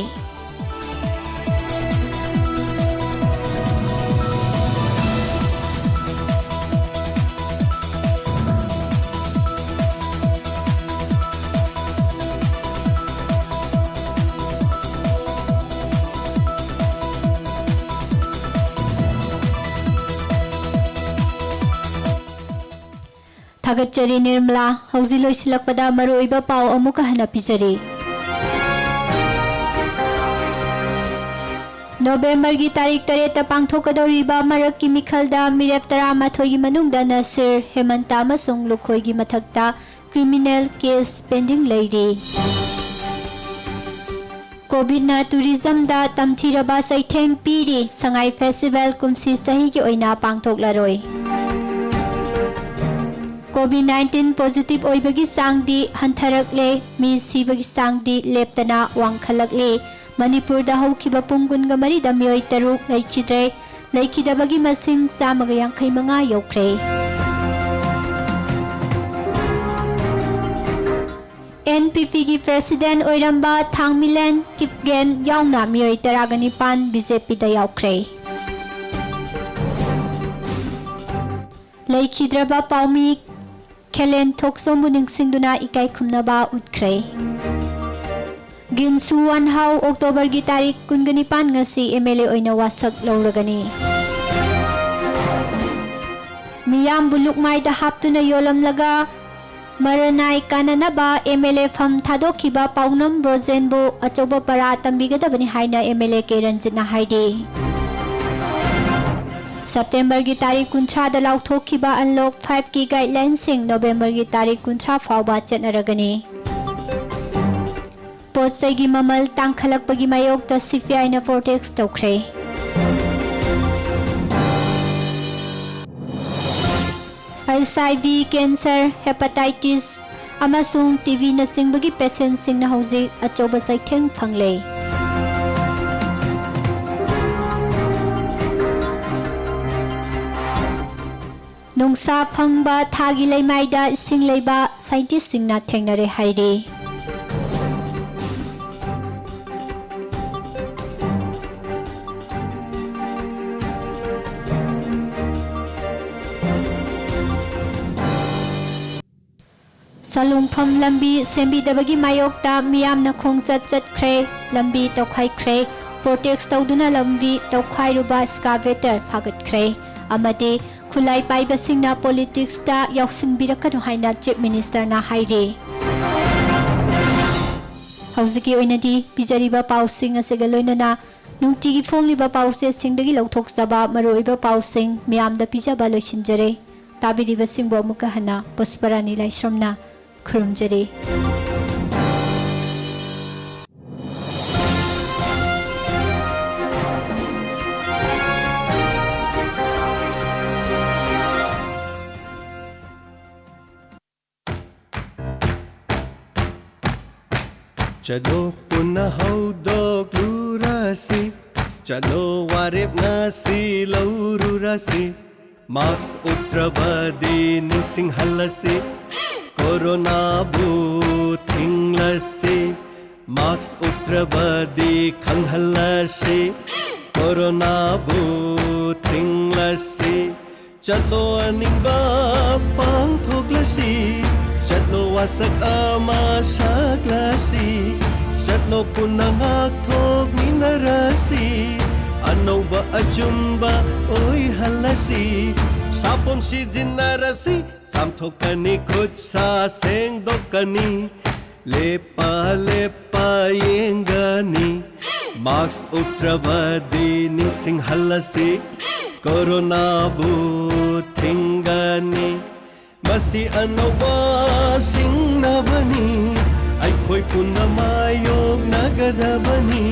ꯊꯥꯒꯠꯆꯔꯤ ꯅꯤꯔꯃꯂꯥ꯫ ꯍꯧꯖꯤꯛ ꯂꯣꯏꯁꯤꯜꯂꯛꯄꯗ ꯃꯔꯨꯑꯣꯏꯕ ꯄꯥꯎ ꯑꯃꯨꯛꯀ ꯍꯟꯅ ꯄꯤꯖꯔꯤ꯫ ꯅꯣꯕꯦꯝꯕꯔꯒꯤ ꯇꯥꯔꯤꯛ ꯇꯔꯦꯠꯇ ꯄꯥꯡꯊꯣꯛꯀꯗꯧꯔꯤꯕ ꯃꯔꯛꯀꯤ ꯃꯤꯈꯜꯗ ꯃꯤꯔꯦꯞ ꯇꯔꯥꯃꯥꯊꯣꯏꯒꯤ ꯃꯅꯨꯡꯗ ꯅꯁꯤꯔ, ꯍꯦꯃꯟꯇ ꯑꯃꯁꯨꯡ ꯂꯨꯈꯣꯏꯒꯤ ꯃꯊꯛꯇ ꯀ꯭ꯔꯤꯃꯤꯅꯦꯜ ꯀꯦꯁ ꯄꯦꯟꯗꯤꯡ ꯂꯩꯔꯤ꯫ ꯀꯣꯚꯤꯗꯅ ꯇꯨꯔꯤꯖꯝꯗ ꯇꯝꯊꯤꯔꯕ ꯆꯩꯊꯦꯡ ꯄꯤꯔꯤ꯫ ꯁꯉꯥꯏ ꯐꯦꯁꯇꯤꯚꯦꯜ ꯀꯨꯝꯁꯤ ꯆꯍꯤꯒꯤ ꯑꯣꯏꯅ ꯄꯥꯡꯊꯣꯛꯂꯔꯣꯏ꯫ ꯀꯣꯚꯤꯗ ꯅꯥꯏꯟꯇꯤꯟ ꯄꯣꯖꯤꯇꯤꯚ ꯑꯣꯏꯕꯒꯤ ꯆꯥꯡꯗꯤ ꯍꯟꯊꯔꯛꯂꯦ꯫ ꯃꯤ ꯁꯤꯕꯒꯤ ꯆꯥꯡꯗꯤ ꯂꯦꯞꯇꯅ ꯋꯥꯡꯈꯠꯂꯛꯂꯦ꯫ ꯃꯅꯤꯄꯨꯔꯗ ꯍꯧꯈꯤꯕ ꯄꯨꯡ ꯀꯨꯟꯒ ꯃꯔꯤꯗ ꯃꯤꯑꯣꯏ ꯇꯔꯨꯛ ꯂꯩꯈꯤꯗ꯭ꯔꯦ꯫ ꯂꯩꯈꯤꯗꯕꯒꯤ ꯃꯁꯤꯡ ꯆꯥꯝꯃꯒ ꯌꯥꯡꯈꯩ ꯃꯉꯥ ꯌꯧꯈ꯭ꯔꯦ꯫ ꯑꯦꯟ ꯄꯤ ꯄꯤꯒꯤ ꯄ꯭ꯔꯦꯁꯤꯗꯦꯟ ꯑꯣꯏꯔꯝꯕ ꯊꯥꯡꯃꯤꯂꯦꯟ ꯀꯤꯞꯒꯦꯟ ꯌꯥꯎꯅ ꯃꯤꯑꯣꯏ ꯇꯔꯥꯒ ꯅꯤꯄꯥꯟ ꯕꯤ ꯖꯦ ꯄꯤꯗ ꯌꯥꯎꯈ꯭ꯔꯦ꯫ ꯂꯩꯈꯤꯗ꯭ꯔꯕ ꯄꯥꯎꯃꯤ ꯈꯦꯂꯦꯟ ꯊꯣꯛꯆꯣꯝꯕꯨ ꯅꯤꯡꯁꯤꯡꯗꯨꯅ ꯏꯀꯥꯏ ꯈꯨꯝꯅꯕ ꯎꯠꯈ꯭ꯔꯦ꯫ ꯒꯤꯟꯁꯨ ꯋꯥꯟꯍꯥꯎ ꯑꯣꯛꯇꯣꯕꯔꯒꯤ ꯇꯥꯔꯤꯛ ꯀꯨꯟꯒ ꯅꯤꯄꯥꯟ ꯉꯁꯤ ꯑꯦꯝ ꯑꯦꯜ ꯑꯦ ꯑꯣꯏꯅ ꯋꯥꯁꯛ ꯂꯧꯔꯒꯅꯤ꯫ ꯃꯤꯌꯥꯝꯕꯨ ꯂꯨꯛꯃꯥꯏꯗ ꯍꯥꯞꯇꯨꯅ ꯌꯣꯜꯂꯝꯂꯒ ꯃꯔꯅꯥꯏ ꯀꯥꯅꯅꯕ ꯑꯦꯝ ꯑꯦꯜ ꯑꯦ ꯐꯝ ꯊꯥꯗꯣꯛꯈꯤꯕ ꯄꯥꯎꯅꯝ ꯕ꯭ꯔꯣꯖꯦꯟꯕꯨ ꯑꯆꯧꯕ ꯄꯔꯥ ꯇꯝꯕꯤꯒꯗꯕꯅꯤ ꯍꯥꯏꯅ ꯑꯦꯝ ꯑꯦꯜ ꯑꯦ ꯀꯦ ꯔꯟꯖꯤꯠꯅ ꯍꯥꯏꯔꯤ꯫ ꯁꯦꯞꯇꯦꯝꯕꯔꯒꯤ ꯇꯥꯔꯤꯛ ꯀꯨꯟꯊ꯭ꯔꯥꯗ ꯂꯥꯎꯊꯣꯛꯈꯤꯕ ꯑꯟꯂꯣꯛ ꯐꯥꯏꯚꯀꯤ ꯒꯥꯏꯗꯂꯥꯏꯟꯁꯤꯡ ꯅꯣꯕꯦꯝꯕꯔꯒꯤ ꯇꯥꯔꯤꯛ ꯀꯨꯟꯊ꯭ꯔꯥ ꯐꯥꯎꯕ ꯆꯠꯅꯔꯒꯅꯤ꯫ ꯄꯣꯠ ꯆꯩꯒꯤ ꯃꯃꯜ ꯇꯥꯡꯈꯠꯂꯛꯄꯒꯤ ꯃꯥꯌꯣꯛꯇ ꯁꯤꯄꯤꯑꯥꯏꯅ ꯄ꯭ꯔꯣꯇꯦꯁ ꯇꯧꯈ꯭ꯔꯦ꯫ ꯑꯩꯆ ꯑꯥꯏ ꯚꯤ, ꯀꯦꯟꯁꯔ, ꯍꯦꯄꯥꯇꯥꯏꯇꯤꯁ ꯑꯃꯁꯨꯡ ꯇꯤ ꯕꯤꯅꯆꯤꯡꯕꯒꯤ ꯄꯦꯁꯦꯟꯁꯤꯡꯅ ꯍꯧꯖꯤꯛ ꯑꯆꯧꯕ ꯆꯩꯊꯦꯡ ꯐꯪꯂꯦ꯫ ꯅꯨꯡꯁꯥ ꯐꯪꯕ ꯊꯥꯒꯤ ꯂꯩꯃꯥꯏꯗ ꯏꯁꯤꯡ ꯂꯩꯕ ꯁꯥꯏꯟꯇꯤꯁꯁꯤꯡꯅ ꯊꯦꯡꯅꯔꯦ ꯍꯥꯏꯔꯤ꯫ ꯁꯂꯨꯡꯐꯝ ꯂꯝꯕꯤ ꯁꯦꯝꯕꯤꯗꯕꯒꯤ ꯃꯥꯌꯣꯛꯇ ꯃꯤꯌꯥꯝꯅ ꯈꯣꯡꯆꯠ ꯆꯠꯈ꯭ꯔꯦ, ꯂꯝꯕꯤ ꯇꯧꯈꯥꯏꯈ꯭ꯔꯦ꯫ ꯄ꯭ꯔꯣꯇꯦꯁ ꯇꯧꯗꯨꯅ ꯂꯝꯕꯤ ꯇꯧꯈꯥꯏꯔꯨꯕ ꯁ꯭ꯀꯥꯚꯦꯇꯔ ꯐꯥꯒꯠꯈ꯭ꯔꯦ ꯑꯃꯗꯤ ꯈꯨꯠꯂꯥꯏ ꯄꯥꯏꯕꯁꯤꯡꯅ ꯄꯣꯂꯤꯇꯤꯛꯁꯇ ꯌꯥꯎꯁꯤꯟꯕꯤꯔꯛꯀꯅꯨ ꯍꯥꯏꯅ ꯆꯤꯐ ꯃꯤꯅꯤꯁꯇꯔꯅ ꯍꯥꯏꯔꯤ꯫ ꯍꯧꯖꯤꯛꯀꯤ ꯑꯣꯏꯅꯗꯤ ꯄꯤꯖꯔꯤꯕ ꯄꯥꯎꯁꯤꯡ ꯑꯁꯤꯒ ꯂꯣꯏꯅꯅ ꯅꯨꯡꯇꯤꯒꯤ ꯐꯣꯡꯂꯤꯕ ꯄꯥꯎꯆꯦꯁꯤꯡꯗꯒꯤ ꯂꯧꯊꯣꯛꯆꯕ ꯃꯔꯨꯑꯣꯏꯕ ꯄꯥꯎꯁꯤꯡ ꯃꯤꯌꯥꯝꯗ ꯄꯤꯖꯕ ꯂꯣꯏꯁꯤꯟꯖꯔꯦ꯫ ꯇꯥꯕꯤꯔꯤꯕꯁꯤꯡꯕꯨ ꯑꯃꯨꯛꯀ ꯍꯟꯅ ꯄꯨꯁꯄꯔꯥꯅꯤ ꯂꯥꯏꯁ꯭ꯔꯝꯅ ꯈꯨꯔꯨꯝꯖꯔꯤ꯫ ꯆꯠꯂꯣ ꯄꯨꯟꯅ ꯍꯧꯗꯣꯛꯂꯨꯔꯁꯤ, ꯆꯠꯂꯣ ꯋꯥꯔꯦꯞ ꯉꯁꯤ ꯂꯧꯔꯨꯔꯁꯤ, ꯃꯥꯛꯁ ꯎꯞꯇ꯭ꯔꯕꯗꯤ ꯅꯤꯡꯁꯤꯡꯍꯜꯂꯁꯤ, ꯀꯣꯔꯣꯅꯥꯕꯨ ꯊꯤꯡꯂꯁꯤ, ꯃꯥꯛꯁ ꯎꯞꯇ꯭ꯔꯕꯗꯤ ꯈꯪꯍꯜꯂꯁꯤ, ꯀꯣꯔꯣꯅꯥꯕꯨ ꯊꯤꯡꯂꯁꯤ꯫ ꯆꯠꯂꯣ ꯑꯅꯤꯡꯕ ꯄꯥꯡꯊꯣꯛꯂꯁꯤ, ꯆꯠꯂꯣ ꯋꯥꯁꯛ ꯑꯃ ꯁꯛꯂꯁꯤ, ꯆꯠꯂꯣ ꯄꯨꯟꯅ ꯉꯥꯛꯊꯣꯛꯃꯤꯟꯅꯔꯁꯤ, ꯑꯅꯧꯕ ꯑꯆꯨꯝꯕ ꯑꯣꯏꯍꯜꯂꯁꯤ, ꯁꯥꯄꯣꯟ ꯁꯤꯖꯤꯟꯅꯔꯁꯤ, ꯆꯥꯝꯊꯣꯛꯀꯅꯤ ꯈꯨꯠ ꯁꯥ ꯁꯦꯡꯗꯣꯛꯀꯅꯤ, ꯂꯦꯞꯄ ꯂꯦꯞꯄ ꯌꯦꯡꯒꯅꯤ, ꯃꯥꯛꯁ ꯎꯞꯇ꯭ꯔꯕꯗꯤ ꯅꯤꯡꯁꯤꯡꯍꯜꯂꯁꯤ, ꯀꯣꯔꯣꯅꯥꯕꯨ ꯊꯤꯡꯒꯅꯤ꯫ ꯃꯁꯤ ꯑꯅꯧꯕ ꯁꯤꯡꯅꯕꯅꯤ꯫ ꯑꯩꯈꯣꯏ ꯄꯨꯟꯅ ꯃꯥꯌꯣꯛꯅꯒꯗꯕꯅꯤ꯫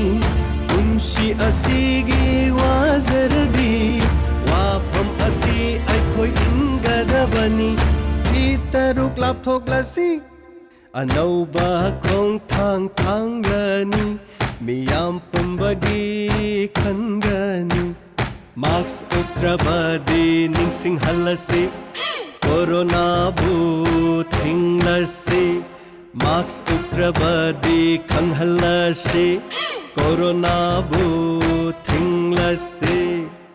ꯄꯨꯟꯁꯤ ꯑꯁꯤꯒꯤ ꯋꯥꯖꯔꯗꯤ ꯋꯥꯐꯝ ꯑꯁꯤ ꯑꯩꯈꯣꯏ ꯏꯟꯒꯗꯕꯅꯤ꯫ ꯐꯤ ꯇꯔꯨꯛ ꯂꯥꯞꯊꯣꯛꯂꯁꯤ꯫ ꯑꯅꯧꯕ ꯈꯣꯡꯊꯥꯡ ꯊꯥꯡꯂꯅꯤ꯫ ꯃꯤꯌꯥꯝ ꯄꯨꯝꯕꯒꯤ ꯈꯟꯒꯅꯤ꯫ ꯃꯥꯛꯁ ꯎꯞꯇ꯭ꯔꯕꯗꯤ ꯅꯤꯡꯁꯤꯡꯍꯜꯂꯁꯤ꯫ ꯀꯣꯔꯣꯅꯥꯕꯨ ꯊꯤꯡꯂꯁꯤ꯫ ꯃꯥꯛꯁ ꯎꯞꯇ꯭ꯔꯕꯗꯤ ꯈꯪꯍꯜꯂꯁꯤ꯫ ꯀꯣꯔꯣꯅꯥꯕꯨ ꯊꯤꯡꯂꯁꯤ꯫